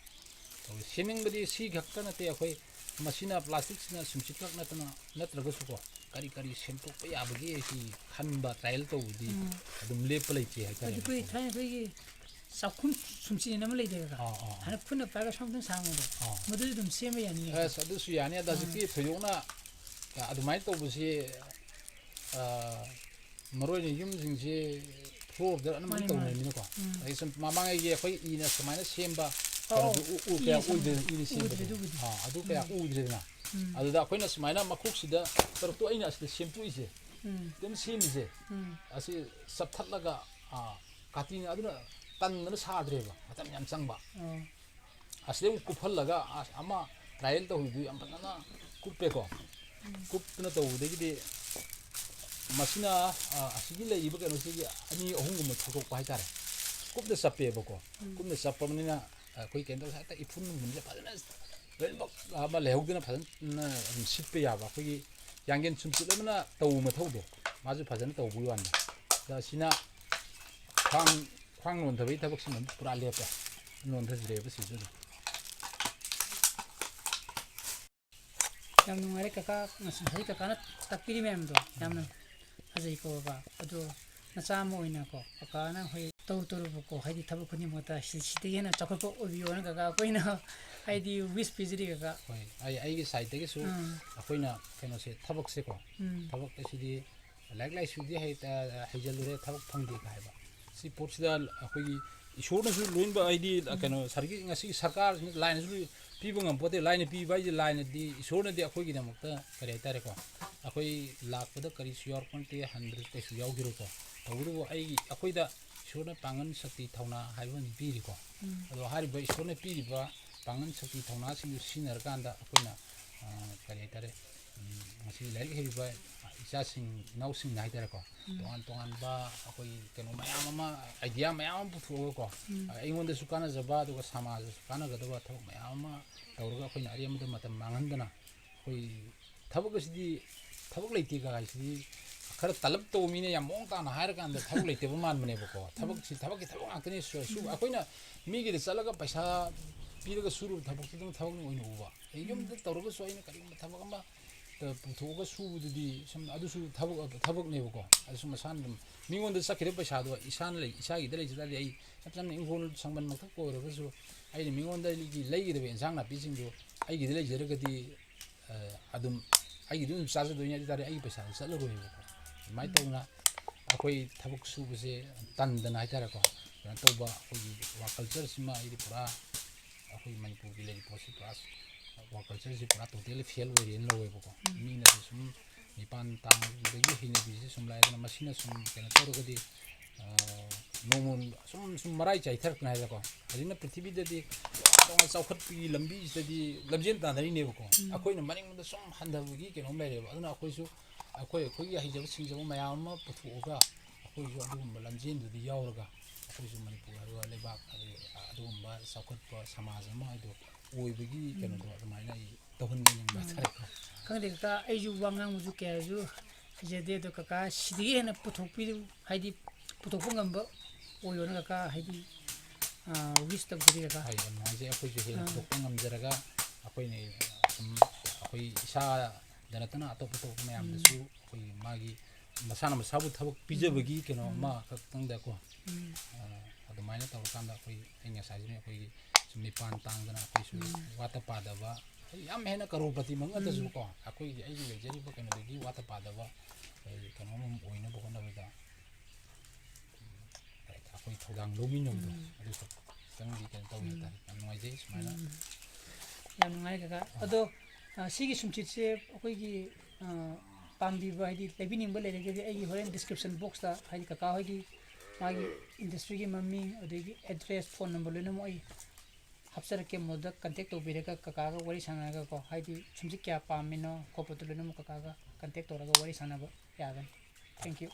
ꯇꯧꯋꯤ꯫ ꯁꯦꯝꯅꯤꯡꯕꯗꯤ ꯁꯤ ꯈꯛꯇ ꯅꯠꯇꯦ, ꯑꯩꯈꯣꯏ ꯃꯁꯤꯅ plasticꯁꯤꯅ ꯁꯨꯝꯁꯤꯠꯈꯛ ꯅꯠꯇꯅ, ꯅꯠꯇ꯭ꯔꯒꯁꯨꯀꯣ, ꯀꯔꯤ ꯀꯔꯤ ꯁꯦꯝꯗꯣꯛꯄ ꯌꯥꯕꯒꯦ ꯁꯤ ꯈꯟꯕ, trial ꯇꯧꯕꯗꯤ ꯎꯝ꯫ ꯑꯗꯨꯝ ꯂꯦꯞꯄ ꯂꯩꯇꯦ ꯍꯥꯏꯇꯥꯔꯦ꯫ ꯑꯩꯈꯣꯏ ꯊꯥꯏꯅ ꯑꯩꯈꯣꯏꯒꯤ ꯆꯥꯛꯈꯨꯝ ꯁꯨꯝꯆꯤꯟ ꯑꯃ ꯂꯩꯗꯅ, ꯑꯥ, ꯑꯥ, ꯑꯥ꯫ ꯍꯥꯟꯅ ꯈꯨꯠꯅ ꯄꯥꯏꯔꯒ ꯁꯣꯝꯗ ꯁꯥꯡꯕꯗꯣ, ꯑꯥ꯫ ꯃꯗꯨꯁꯨ ꯑꯗꯨꯝ ꯁꯦꯝꯕ ꯌꯥꯅꯤꯌꯦ꯫ ꯑꯁ, ꯑꯗꯨꯁꯨ ꯌꯥꯅꯤ꯫ ꯑꯗ ꯑꯥ꯫ ꯍꯧꯖꯤꯛꯇꯤ ꯊꯣꯏꯗꯣꯛꯅ, ꯑ, ꯑꯗꯨꯃꯥꯏꯅ ꯇꯧꯕꯁꯤ, ꯑ, ꯃꯔꯨ ꯑꯣꯏꯅ ꯌꯨꯝꯁꯤꯡꯁꯤ floor order ꯑꯅꯝꯕꯅ ꯃꯥꯅꯤ, ꯃꯥꯅꯤ꯫ ꯇꯧꯅꯔꯤꯃꯤꯅꯀꯣ꯫ ꯎꯝ꯫ ꯑꯗꯩ ꯁꯨꯝ ꯃꯃꯥꯡꯉꯩꯒꯤ ꯑꯩꯈꯣꯏ ꯏꯅ ꯁꯨꯃꯥꯏꯅ ꯁꯦꯝꯕ ꯑꯧ, ꯀꯩꯅꯣꯗꯨ ꯎ-, ꯎ-, ꯏꯅ ꯀꯌꯥ ꯁꯦꯝꯕ-, ꯎꯗꯦ, ꯏꯅ ꯎꯗ꯭ꯔꯦ ꯁꯦꯝꯕꯗꯣ꯫ ꯑꯗꯨꯕꯨꯗꯤ꯫ ꯑꯥ, ꯑꯗꯨ ꯀꯌꯥ ꯎꯝ꯫ ꯎꯗ꯭ꯔꯦꯗꯅ꯫ ꯎꯝ꯫ ꯑꯗꯨꯗ ꯑꯩꯈꯣꯏꯅ ꯁꯨꯃꯥꯏꯅ ꯃꯈꯣꯛꯁꯤꯗ ꯇꯔꯨꯛꯇꯣ ꯑꯩꯅ ꯑꯁꯤꯗ ꯁꯦꯝꯗꯣꯛꯏꯁꯦ, ꯎꯝ꯫ ꯑꯗꯨꯝ ꯁꯦꯝꯃꯤꯁꯦ, ꯎꯝ꯫ ꯑꯁꯤ ꯆꯞꯊꯠꯂꯒ, ꯑꯥ, ꯀꯥꯇꯤꯅ ꯑꯗꯨꯅ ꯇꯟꯗꯅ ꯁꯥꯗ꯭ꯔꯦꯕ, ꯃꯇꯝ ꯌꯥꯝ ꯆꯪꯕ꯫ ꯑꯣ꯫ ꯑꯁꯤꯗ ꯑꯃꯨꯛ ꯀꯨꯞꯍꯜꯂꯒ ꯑꯁ ꯑꯃ trial ꯇꯧꯔꯤꯗꯨ ꯌꯥꯝ ꯐꯖꯅ ꯀꯨꯞꯄꯦꯀꯣ꯫ ꯎꯝ꯫ ꯀꯨꯞꯇꯅ ꯇꯧꯕꯗꯒꯤꯗꯤ ꯃꯁꯤꯅ, ꯑ, ꯑꯁꯤꯒꯤ ꯂꯩꯔꯤꯕ ꯀꯩꯅꯣꯁꯤꯒꯤ ꯑꯅꯤ ꯑꯍꯨꯝꯒꯨꯝꯕ ꯊꯣꯛꯇꯣꯛꯄ ꯍꯥꯏꯇꯥꯔꯦ꯫ ꯀꯨꯞꯅ ꯆꯞꯄꯦꯕꯀꯣ꯫ ꯎꯝ꯫ ꯀꯨꯞꯅ ꯆꯞꯄꯕꯅꯤꯅ ꯑꯩꯈꯣꯏ ꯀꯩꯅꯣ ꯇꯧꯁꯦ, ꯍꯦꯛꯇ ꯏꯐꯨꯟꯒꯨꯝꯕꯁꯦ ꯐꯖꯅ ꯂꯣꯏꯅꯃꯛ ꯑꯃ ꯂꯩꯍꯧꯗꯅ ꯐꯖꯅ ꯑꯗꯨꯝ ꯁꯤꯠꯄ ꯌꯥꯕ, ꯑꯩꯈꯣꯏꯒꯤ ꯌꯥꯡꯒꯦꯟ ꯁꯨꯝꯆꯤꯠ ꯑꯃꯅ ꯇꯧꯕ ꯃꯊꯧꯗꯣ, ꯃꯥꯁꯨ ꯐꯖꯅ ꯇꯧꯕꯒꯤ ꯋꯥꯅꯤ꯫ ꯑꯗ ꯑꯁꯤꯅ ꯈ꯭ꯋꯥꯡ, ꯈ꯭ꯋꯥꯡ ꯅꯣꯟꯊꯕꯒꯤ ꯊꯕꯛꯁꯤꯃ ꯄꯨꯔꯥ ꯂꯦꯞꯄꯦ, ꯅꯣꯟꯊꯗ꯭ꯔꯦꯕ ꯁꯤꯁꯨ ꯑꯗꯨꯝ꯫ ꯌꯥꯝ ꯅꯨꯡꯉꯥꯏꯔꯦ ꯀꯀꯥ, ꯉꯁꯤ ꯀꯀꯥꯅ ꯇꯥꯛꯄꯤꯔꯤ ꯃꯌꯥꯝꯗꯣ ꯌꯥꯝꯅ ꯐꯖꯩꯀꯣ ꯀꯀꯥ꯫ ꯑꯗꯣ ꯃꯆꯥ ꯑꯃ ꯑꯣꯏꯅꯀꯣ, ꯀꯀꯥꯅ ꯍꯣꯏ ꯇꯧꯔꯨ ꯇꯧꯔꯨꯕꯀꯣ, ꯍꯥꯏꯗꯤ ꯊꯕꯛ ꯈꯨꯗꯤꯡꯃꯛꯇ ꯁꯤ-, ꯁꯤꯗꯒꯤ ꯍꯦꯟꯅ ꯆꯥꯎꯈꯠꯄ ꯑꯣꯏꯕꯤꯌꯣꯅ ꯀꯀꯥ ꯑꯩꯈꯣꯏꯅ ꯍꯥꯏꯗꯤ wish ꯄꯤꯖꯔꯤ ꯀꯀꯥ꯫ ꯍꯣꯏ, ꯑꯩ, ꯑꯩꯒꯤ sideꯇꯒꯤꯁꯨ ꯑꯥ꯫ ꯑꯩꯈꯣꯏꯅ ꯀꯩꯅꯣꯁꯦ, ꯊꯕꯛꯁꯦꯀꯣ, ꯎꯝ꯫ ꯊꯕꯛ ꯑꯁꯤꯗꯤ ꯂꯥꯏꯔꯤꯛ ꯂꯥꯏꯁꯨꯗꯤ ꯍꯩ-, ꯑ, ꯍꯩꯖꯜꯂꯨꯔꯦ, ꯊꯕꯛ ꯐꯪꯗꯦ ꯀꯥꯏ ꯍꯥꯏꯕ꯫ ꯁꯤ ꯄꯣꯠꯁꯤꯗ ꯑꯩꯈꯣꯏꯒꯤ ꯏꯁꯣꯔꯅꯁꯨ ꯂꯣꯏꯅꯕ ꯍꯥꯏꯗꯤ, ꯎꯝ꯫ ꯀꯩꯅꯣ, ꯁꯥꯔꯒꯤ-, ꯉꯁꯤꯒꯤ ꯁꯔꯀꯥꯔꯁꯤꯅ ꯂꯥꯏꯅꯁꯨ ꯄꯤꯕ ꯉꯝꯄꯣꯠꯇꯦ꯫ ꯂꯥꯏꯅ ꯄꯤꯕ ꯍꯥꯏꯁꯦ, ꯂꯥꯏꯅꯗꯤ, ꯏꯁꯣꯔꯅꯗꯤ ꯑꯩꯈꯣꯏꯒꯤꯗꯃꯛꯇ ꯀꯔꯤ ꯍꯥꯏꯇꯥꯔꯦꯀꯣ, ꯑꯩꯈꯣꯏ ꯂꯥꯛꯄꯗ ꯀꯔꯤꯁꯨ ꯌꯥꯎꯔꯛꯄ ꯅꯠꯇꯦ, ꯍꯟꯕꯗꯁꯨ ꯀꯩꯁꯨ ꯌꯥꯎꯈꯤꯔꯣꯏꯀꯣ꯫ ꯇꯧꯕꯇꯕꯨ ꯑꯩꯒꯤ, ꯑꯩꯈꯣꯏꯗ ꯏꯁꯣꯔꯅ ꯄꯥꯡꯒꯜ ꯁꯛꯇꯤ ꯊꯧꯅꯥ ꯍꯥꯏꯕ ꯑꯃ ꯄꯤꯔꯤꯀꯣ꯫ ꯎꯝ꯫ ꯑꯗꯣ ꯍꯥꯏꯔꯤꯕ ꯏꯁꯣꯔꯅ ꯄꯤꯔꯤꯕ ꯄꯥꯡꯒꯜ ꯁꯛꯇꯤ ꯊꯧꯅꯥꯁꯤꯡꯗꯨ ꯁꯤꯖꯤꯟꯅꯔꯀꯥꯟꯗ ꯑꯩꯈꯣꯏꯅ, ꯑ, ꯀꯔꯤ ꯍꯥꯏꯇꯥꯔꯦ, ꯎꯝ, ꯉꯁꯤ ꯂꯥꯏꯔꯤꯛ ꯍꯩꯔꯤꯕ ꯏꯆꯥꯁꯤꯡ, ꯏꯅꯥꯎꯁꯤꯡꯅ ꯍꯥꯏꯇꯥꯔꯦꯀꯣ, ꯎꯝ꯫ ꯇꯣꯉꯥꯟ ꯇꯣꯉꯥꯟꯕ ꯑꯩꯈꯣꯏ ꯀꯩꯅꯣ ꯃꯌꯥꯝ ꯑꯃ, idea ꯃꯌꯥꯝ ꯑꯃ ꯄꯨꯊꯣꯛꯑꯒꯀꯣ, ꯎꯝ꯫ ꯑꯩꯉꯣꯟꯗꯁꯨ ꯀꯥꯟꯅꯖꯕ, ꯑꯗꯨꯒ ꯁꯃꯥꯖꯇꯁꯨ ꯀꯥꯟꯅꯒꯗꯕ ꯊꯕꯛ ꯃꯌꯥꯝ ꯑꯃ ꯇꯧꯔꯒ, ꯑꯩꯈꯣꯏꯅ ꯑꯔꯦꯝꯕꯗ ꯃꯇꯝ ꯃꯥꯡꯍꯟꯗꯅ, ꯑꯩꯈꯣꯏ ꯊꯕꯛ ꯑꯁꯤꯗꯤ, ꯊꯕꯛ ꯂꯩꯇꯦ ꯀꯥꯏꯁꯤꯗꯤ ꯈꯔ ꯇꯂꯞ ꯇꯧꯕ ꯃꯤꯅ ꯌꯥꯝ ꯃꯑꯣꯡ ꯇꯥꯅ ꯍꯥꯏꯔꯀꯥꯟꯗ ꯊꯕꯛ ꯂꯩꯇꯕ ꯃꯥꯟꯕꯅꯦꯕꯀꯣ꯫ ꯎꯝ꯫ ꯊꯕꯛꯁꯤ ꯊꯕꯛꯀꯤ ꯊꯕꯛ ꯉꯥꯛꯇꯅꯤ꯫ ꯁꯨ-, ꯁꯨ-, ꯎꯝ꯫ ꯑꯩꯈꯣꯏꯅ ꯃꯤꯒꯤꯗ ꯆꯠꯂꯒ ꯄꯩꯁꯥ ꯄꯤꯔꯒ ꯁꯨꯔꯨꯕ ꯊꯕꯛꯁꯤꯗꯪ ꯊꯕꯛꯅꯤ ꯑꯣꯏꯅ ꯎꯕ꯫ ꯑꯩ ꯎꯝ꯫ ꯌꯨꯝꯗ ꯇꯧꯔꯒꯁꯨ ꯑꯩꯅ ꯀꯔꯤꯒꯨꯝꯕ ꯊꯕꯛ ꯑꯃ ꯇ-, ꯄꯨꯊꯣꯛꯑꯒ ꯁꯨꯕꯗꯨꯗꯤ ꯁꯨꯝ ꯑꯗꯨꯁꯨ ꯊꯕꯛ, ꯊꯕꯛꯅꯦꯕꯀꯣ꯫ ꯑꯗꯨꯁꯨ ꯃꯁꯥꯅ ꯑꯗꯨꯝ ꯃꯤꯉꯣꯟꯗ ꯆꯠꯈꯤꯗꯕ ꯄꯩꯁꯥꯗꯣ ꯏꯁꯥꯅ ꯂꯩ-, ꯏꯁꯥꯒꯤꯗ ꯂꯩꯖ ꯇꯥꯔꯗꯤ, ꯑꯩ ꯏꯁꯝ ꯁꯝꯅ ꯏꯪꯈꯣꯜ ꯁꯪꯕꯟꯃꯛꯇ ꯑꯣꯏꯔꯒꯁꯨ, ꯑꯩꯅ ꯃꯤꯉꯣꯟꯗꯒꯤ ꯂꯩꯒꯗꯕ ꯏꯟꯁꯥꯡ ꯅꯥꯄꯤꯁꯤꯡꯗꯣ ꯑꯩꯒꯤꯗ ꯂꯩꯖꯔꯒꯗꯤ, ꯑ, ꯑꯗꯨꯝ ꯑꯩꯒꯤꯗꯤ ꯑꯗꯨꯝ ꯆꯥꯖꯗꯣꯏꯅꯤ꯫ ꯑꯗꯨ ꯇꯥꯔꯗꯤ ꯑꯩꯒꯤ ꯄꯩꯁꯥꯗꯣ ꯆꯠꯂꯔꯣꯏꯕꯀꯣ꯫ ꯑꯗꯨꯃꯥꯏꯅ ꯎꯝ꯫ ꯇꯧꯅ ꯑꯩꯈꯣꯏ ꯊꯕꯛ ꯁꯨꯕꯁꯦ ꯇꯟꯗꯅ ꯍꯥꯏꯇꯥꯔꯦꯀꯣ, ꯀꯩꯅꯣ ꯇꯧꯕ, ꯑꯩꯈꯣꯏꯒꯤ work cultureꯁꯤꯃ ꯑꯩꯗꯤ ꯄꯨꯔꯥ, ꯑꯩꯈꯣꯏ ꯃꯅꯤꯄꯨꯔꯒꯤ ꯂꯩꯔꯤꯕ ꯄꯣꯠꯁꯤ ꯄꯨꯔꯥ work cultureꯁꯤ ꯄꯨꯔꯥ totally fail ꯑꯣꯏꯔꯦꯅ ꯂꯧꯋꯦꯕꯀꯣ꯫ ꯎꯝ꯫ ꯃꯤꯅꯁꯨ ꯁꯨꯝ ꯃꯤꯄꯥꯟ ꯇꯥꯡꯕꯒꯤ ꯍꯩꯅꯕꯤꯁꯦ ꯁꯨꯝ ꯂꯥꯛꯑꯦ꯫ ꯑꯗꯨꯅ ꯃꯁꯤꯅ ꯁꯨꯝ ꯀꯩꯅꯣ ꯇꯧꯔꯒꯗꯤ, ꯑ, ꯅꯣꯡꯃ ꯁꯨꯝ, ꯁꯨꯝ ꯃꯔꯥꯏ ꯆꯥꯏꯊꯔꯛꯇꯅ ꯍꯥꯏꯇꯥꯔꯦꯀꯣ꯫ ꯍꯧꯖꯤꯛꯅ ꯄ꯭ꯔꯤꯊꯤꯕꯤꯗꯗꯤ ꯇꯣꯉꯥꯟ ꯇꯣꯉꯥꯟ ꯆꯥꯎꯈꯠꯄꯒꯤ ꯂꯝꯕꯤꯁꯤꯗꯗꯤ ꯂꯝꯖꯦꯟ ꯇꯥꯟꯅꯔꯤꯅꯦꯕꯀꯣ꯫ ꯎꯝ꯫ ꯑꯩꯈꯣꯏꯅ ꯃꯅꯤꯡꯗ ꯁꯨꯝ ꯍꯟꯊꯕꯒꯤ ꯀꯩꯅꯣꯝ ꯂꯩꯔꯦꯕ꯫ ꯑꯗꯨꯅ ꯑꯩꯈꯣꯏꯁꯨ ꯑꯩꯈꯣꯏ ꯑꯩꯈꯣꯏꯒꯤ ꯍꯩꯖꯕ ꯁꯤꯡꯖꯕ ꯃꯌꯥꯝ ꯑꯃ ꯄꯨꯊꯣꯛꯑꯒ ꯑꯩꯈꯣꯏꯁꯨ ꯑꯗꯨꯒꯨꯝꯕ ꯂꯝꯖꯦꯟꯗꯨꯗ ꯌꯥꯎꯔꯒ ꯑꯩꯈꯣꯏꯁꯨ ꯃꯅꯤꯄꯨꯔ ꯍꯥꯏꯕ ꯂꯩꯕꯥꯛ, ꯑꯗꯒꯤ ꯑꯗꯨꯒꯨꯝꯕ ꯆꯥꯎꯈꯠꯄ ꯁꯃꯥꯖ ꯑꯃ ꯍꯥꯏꯗꯣ ꯑꯣꯏꯕꯒꯤ ꯀꯩꯅꯣꯗꯣ ꯑꯗꯨꯃꯥꯏꯅ ꯑꯩ ꯇꯧꯍꯟꯅꯤꯡꯕ ꯍꯥꯏꯇꯥꯔꯦꯀꯣ꯫ ꯈꯪꯗꯦ ꯀꯀꯥ, ꯑꯩꯁꯨ ꯋꯥ ꯉꯥꯡꯕꯁꯨ ꯀꯌꯥꯁꯨ ꯍꯩꯖꯗꯦ, ꯑꯗꯣ ꯀꯀꯥ ꯁꯤꯗꯒꯤ ꯍꯦꯟꯅ ꯄꯨꯊꯣꯛꯄꯤꯗꯨ, ꯍꯥꯏꯗꯤ ꯄꯨꯊꯣꯛꯄ ꯉꯝꯕ ꯑꯣꯏꯌꯣꯅ ꯀꯀꯥ, ꯍꯥꯏꯗꯤ ꯋꯤꯁ ꯇꯧꯖꯔꯤ ꯀꯀꯥ꯫ ꯍꯣꯏ, ꯌꯥꯝ ꯅꯨꯡꯉꯥꯏꯖꯩ꯫ ꯑꯩꯈꯣꯏꯁꯨ ꯍꯦꯟꯅ ꯄꯨꯊꯣꯛꯄ ꯉꯝꯖꯔꯒ ꯑꯩꯈꯣꯏꯅ ꯁꯨꯝ ꯑꯩꯈꯣꯏ ꯏꯁꯥꯗ ꯅꯠꯇꯅ ꯑꯇꯣꯞ ꯑꯇꯣꯞꯄ ꯃꯌꯥꯝꯗꯁꯨ ꯑꯩꯈꯣꯏ ꯃꯥꯒꯤ ꯃꯁꯥꯅ ꯃꯁꯥꯕꯨ ꯊꯕꯛ ꯄꯤꯖꯕꯒꯤ ꯀꯩꯅꯣ ꯑꯃꯈꯛꯇꯪꯗꯀꯣ, ꯑꯗꯨꯃꯥꯏꯅ ꯇꯧꯔꯀꯥꯟꯗ ꯑꯩꯈꯣꯏ ꯑꯩ ꯉꯁꯥꯏꯁꯨꯅꯦ ꯑꯩꯈꯣꯏꯒꯤ ꯁꯨꯝ ꯃꯤꯄꯥꯟ ꯇꯥꯡꯗꯅ ꯑꯩꯈꯣꯏꯁꯨ ꯋꯥꯠꯇ ꯄꯥꯗꯕ, ꯑꯩ ꯌꯥꯝ ꯍꯦꯟꯅ ꯀꯔꯣꯔꯄꯇꯤꯃꯛ ꯅꯠꯇ꯭ꯔꯁꯨꯀꯣ, ꯑꯩꯈꯣꯏꯒꯤ ꯑꯩꯒꯤ ꯂꯩꯖꯔꯤꯕ ꯀꯩꯅꯣꯗꯒꯤ ꯋꯥꯠꯇ ꯄꯥꯗꯕ ꯑꯩꯈꯣꯏ ꯀꯩꯅꯣꯝ ꯑꯣꯏꯅꯕ ꯍꯣꯠꯅꯕꯗ ꯑꯩꯈꯣꯏ ꯊꯧꯗꯥꯡ ꯂꯧꯃꯤꯟꯅꯕꯗꯣ ꯑꯗꯨ ꯈꯛꯇꯪꯗꯤ ꯀꯩꯅꯣ ꯇꯧꯋꯤ ꯍꯥꯏꯇꯥꯔꯦ꯫ ꯌꯥꯝ ꯅꯨꯡꯉꯥꯏꯖꯩ ꯁꯨꯃꯥꯏꯅ꯫ ꯌꯥꯝ ꯅꯨꯡꯉꯥꯏ ꯀꯀꯥ꯫ ꯑꯗꯣ ꯁꯤꯒꯤ ꯁꯨꯝꯆꯤꯠꯁꯦ ꯑꯩꯈꯣꯏꯒꯤ ꯄꯥꯝꯕꯤꯕ, ꯍꯥꯏꯗꯤ ꯂꯩꯕꯤꯅꯤꯡꯕ ꯂꯩꯔꯒꯗꯤ ꯑꯩꯒꯤ ꯍꯣꯔꯦꯟ ꯗꯤꯁꯀ꯭ꯔꯤꯞꯁꯟ ꯕꯣꯛꯁꯇ, ꯍꯥꯏꯗꯤ ꯀꯀꯥ ꯍꯣꯏꯒꯤ ꯃꯥꯒꯤ ꯏꯟꯗꯁꯇ꯭ꯔꯤꯒꯤ ꯃꯃꯤꯡ, ꯑꯗꯒꯤ ꯑꯦꯗ꯭ꯔꯦꯁ, ꯐꯣꯟ ꯅꯝꯕꯔ ꯂꯣꯏꯅꯃꯛ ꯑꯩ ꯍꯥꯞꯆꯔꯛꯀꯦ꯫ ꯃꯗꯨꯗ ꯀꯟꯇꯦꯛ ꯇꯧꯕꯤꯔꯒ ꯀꯀꯥꯒ ꯋꯥꯔꯤ ꯁꯥꯟꯅꯔꯒꯀꯣ, ꯍꯥꯏꯗꯤ ꯁꯨꯝꯆꯤꯠ ꯀꯌꯥ ꯄꯥꯝꯃꯤꯅꯣ ꯈꯣꯠꯄꯗꯣ ꯂꯣꯏꯅꯃꯛ ꯀꯀꯥꯒ ꯀꯟꯇꯦꯛ ꯇꯧꯔꯒ ꯋꯥꯔꯤ ꯁꯥꯟꯅꯕ ꯌꯥꯒꯅꯤ꯫ Thank you꯫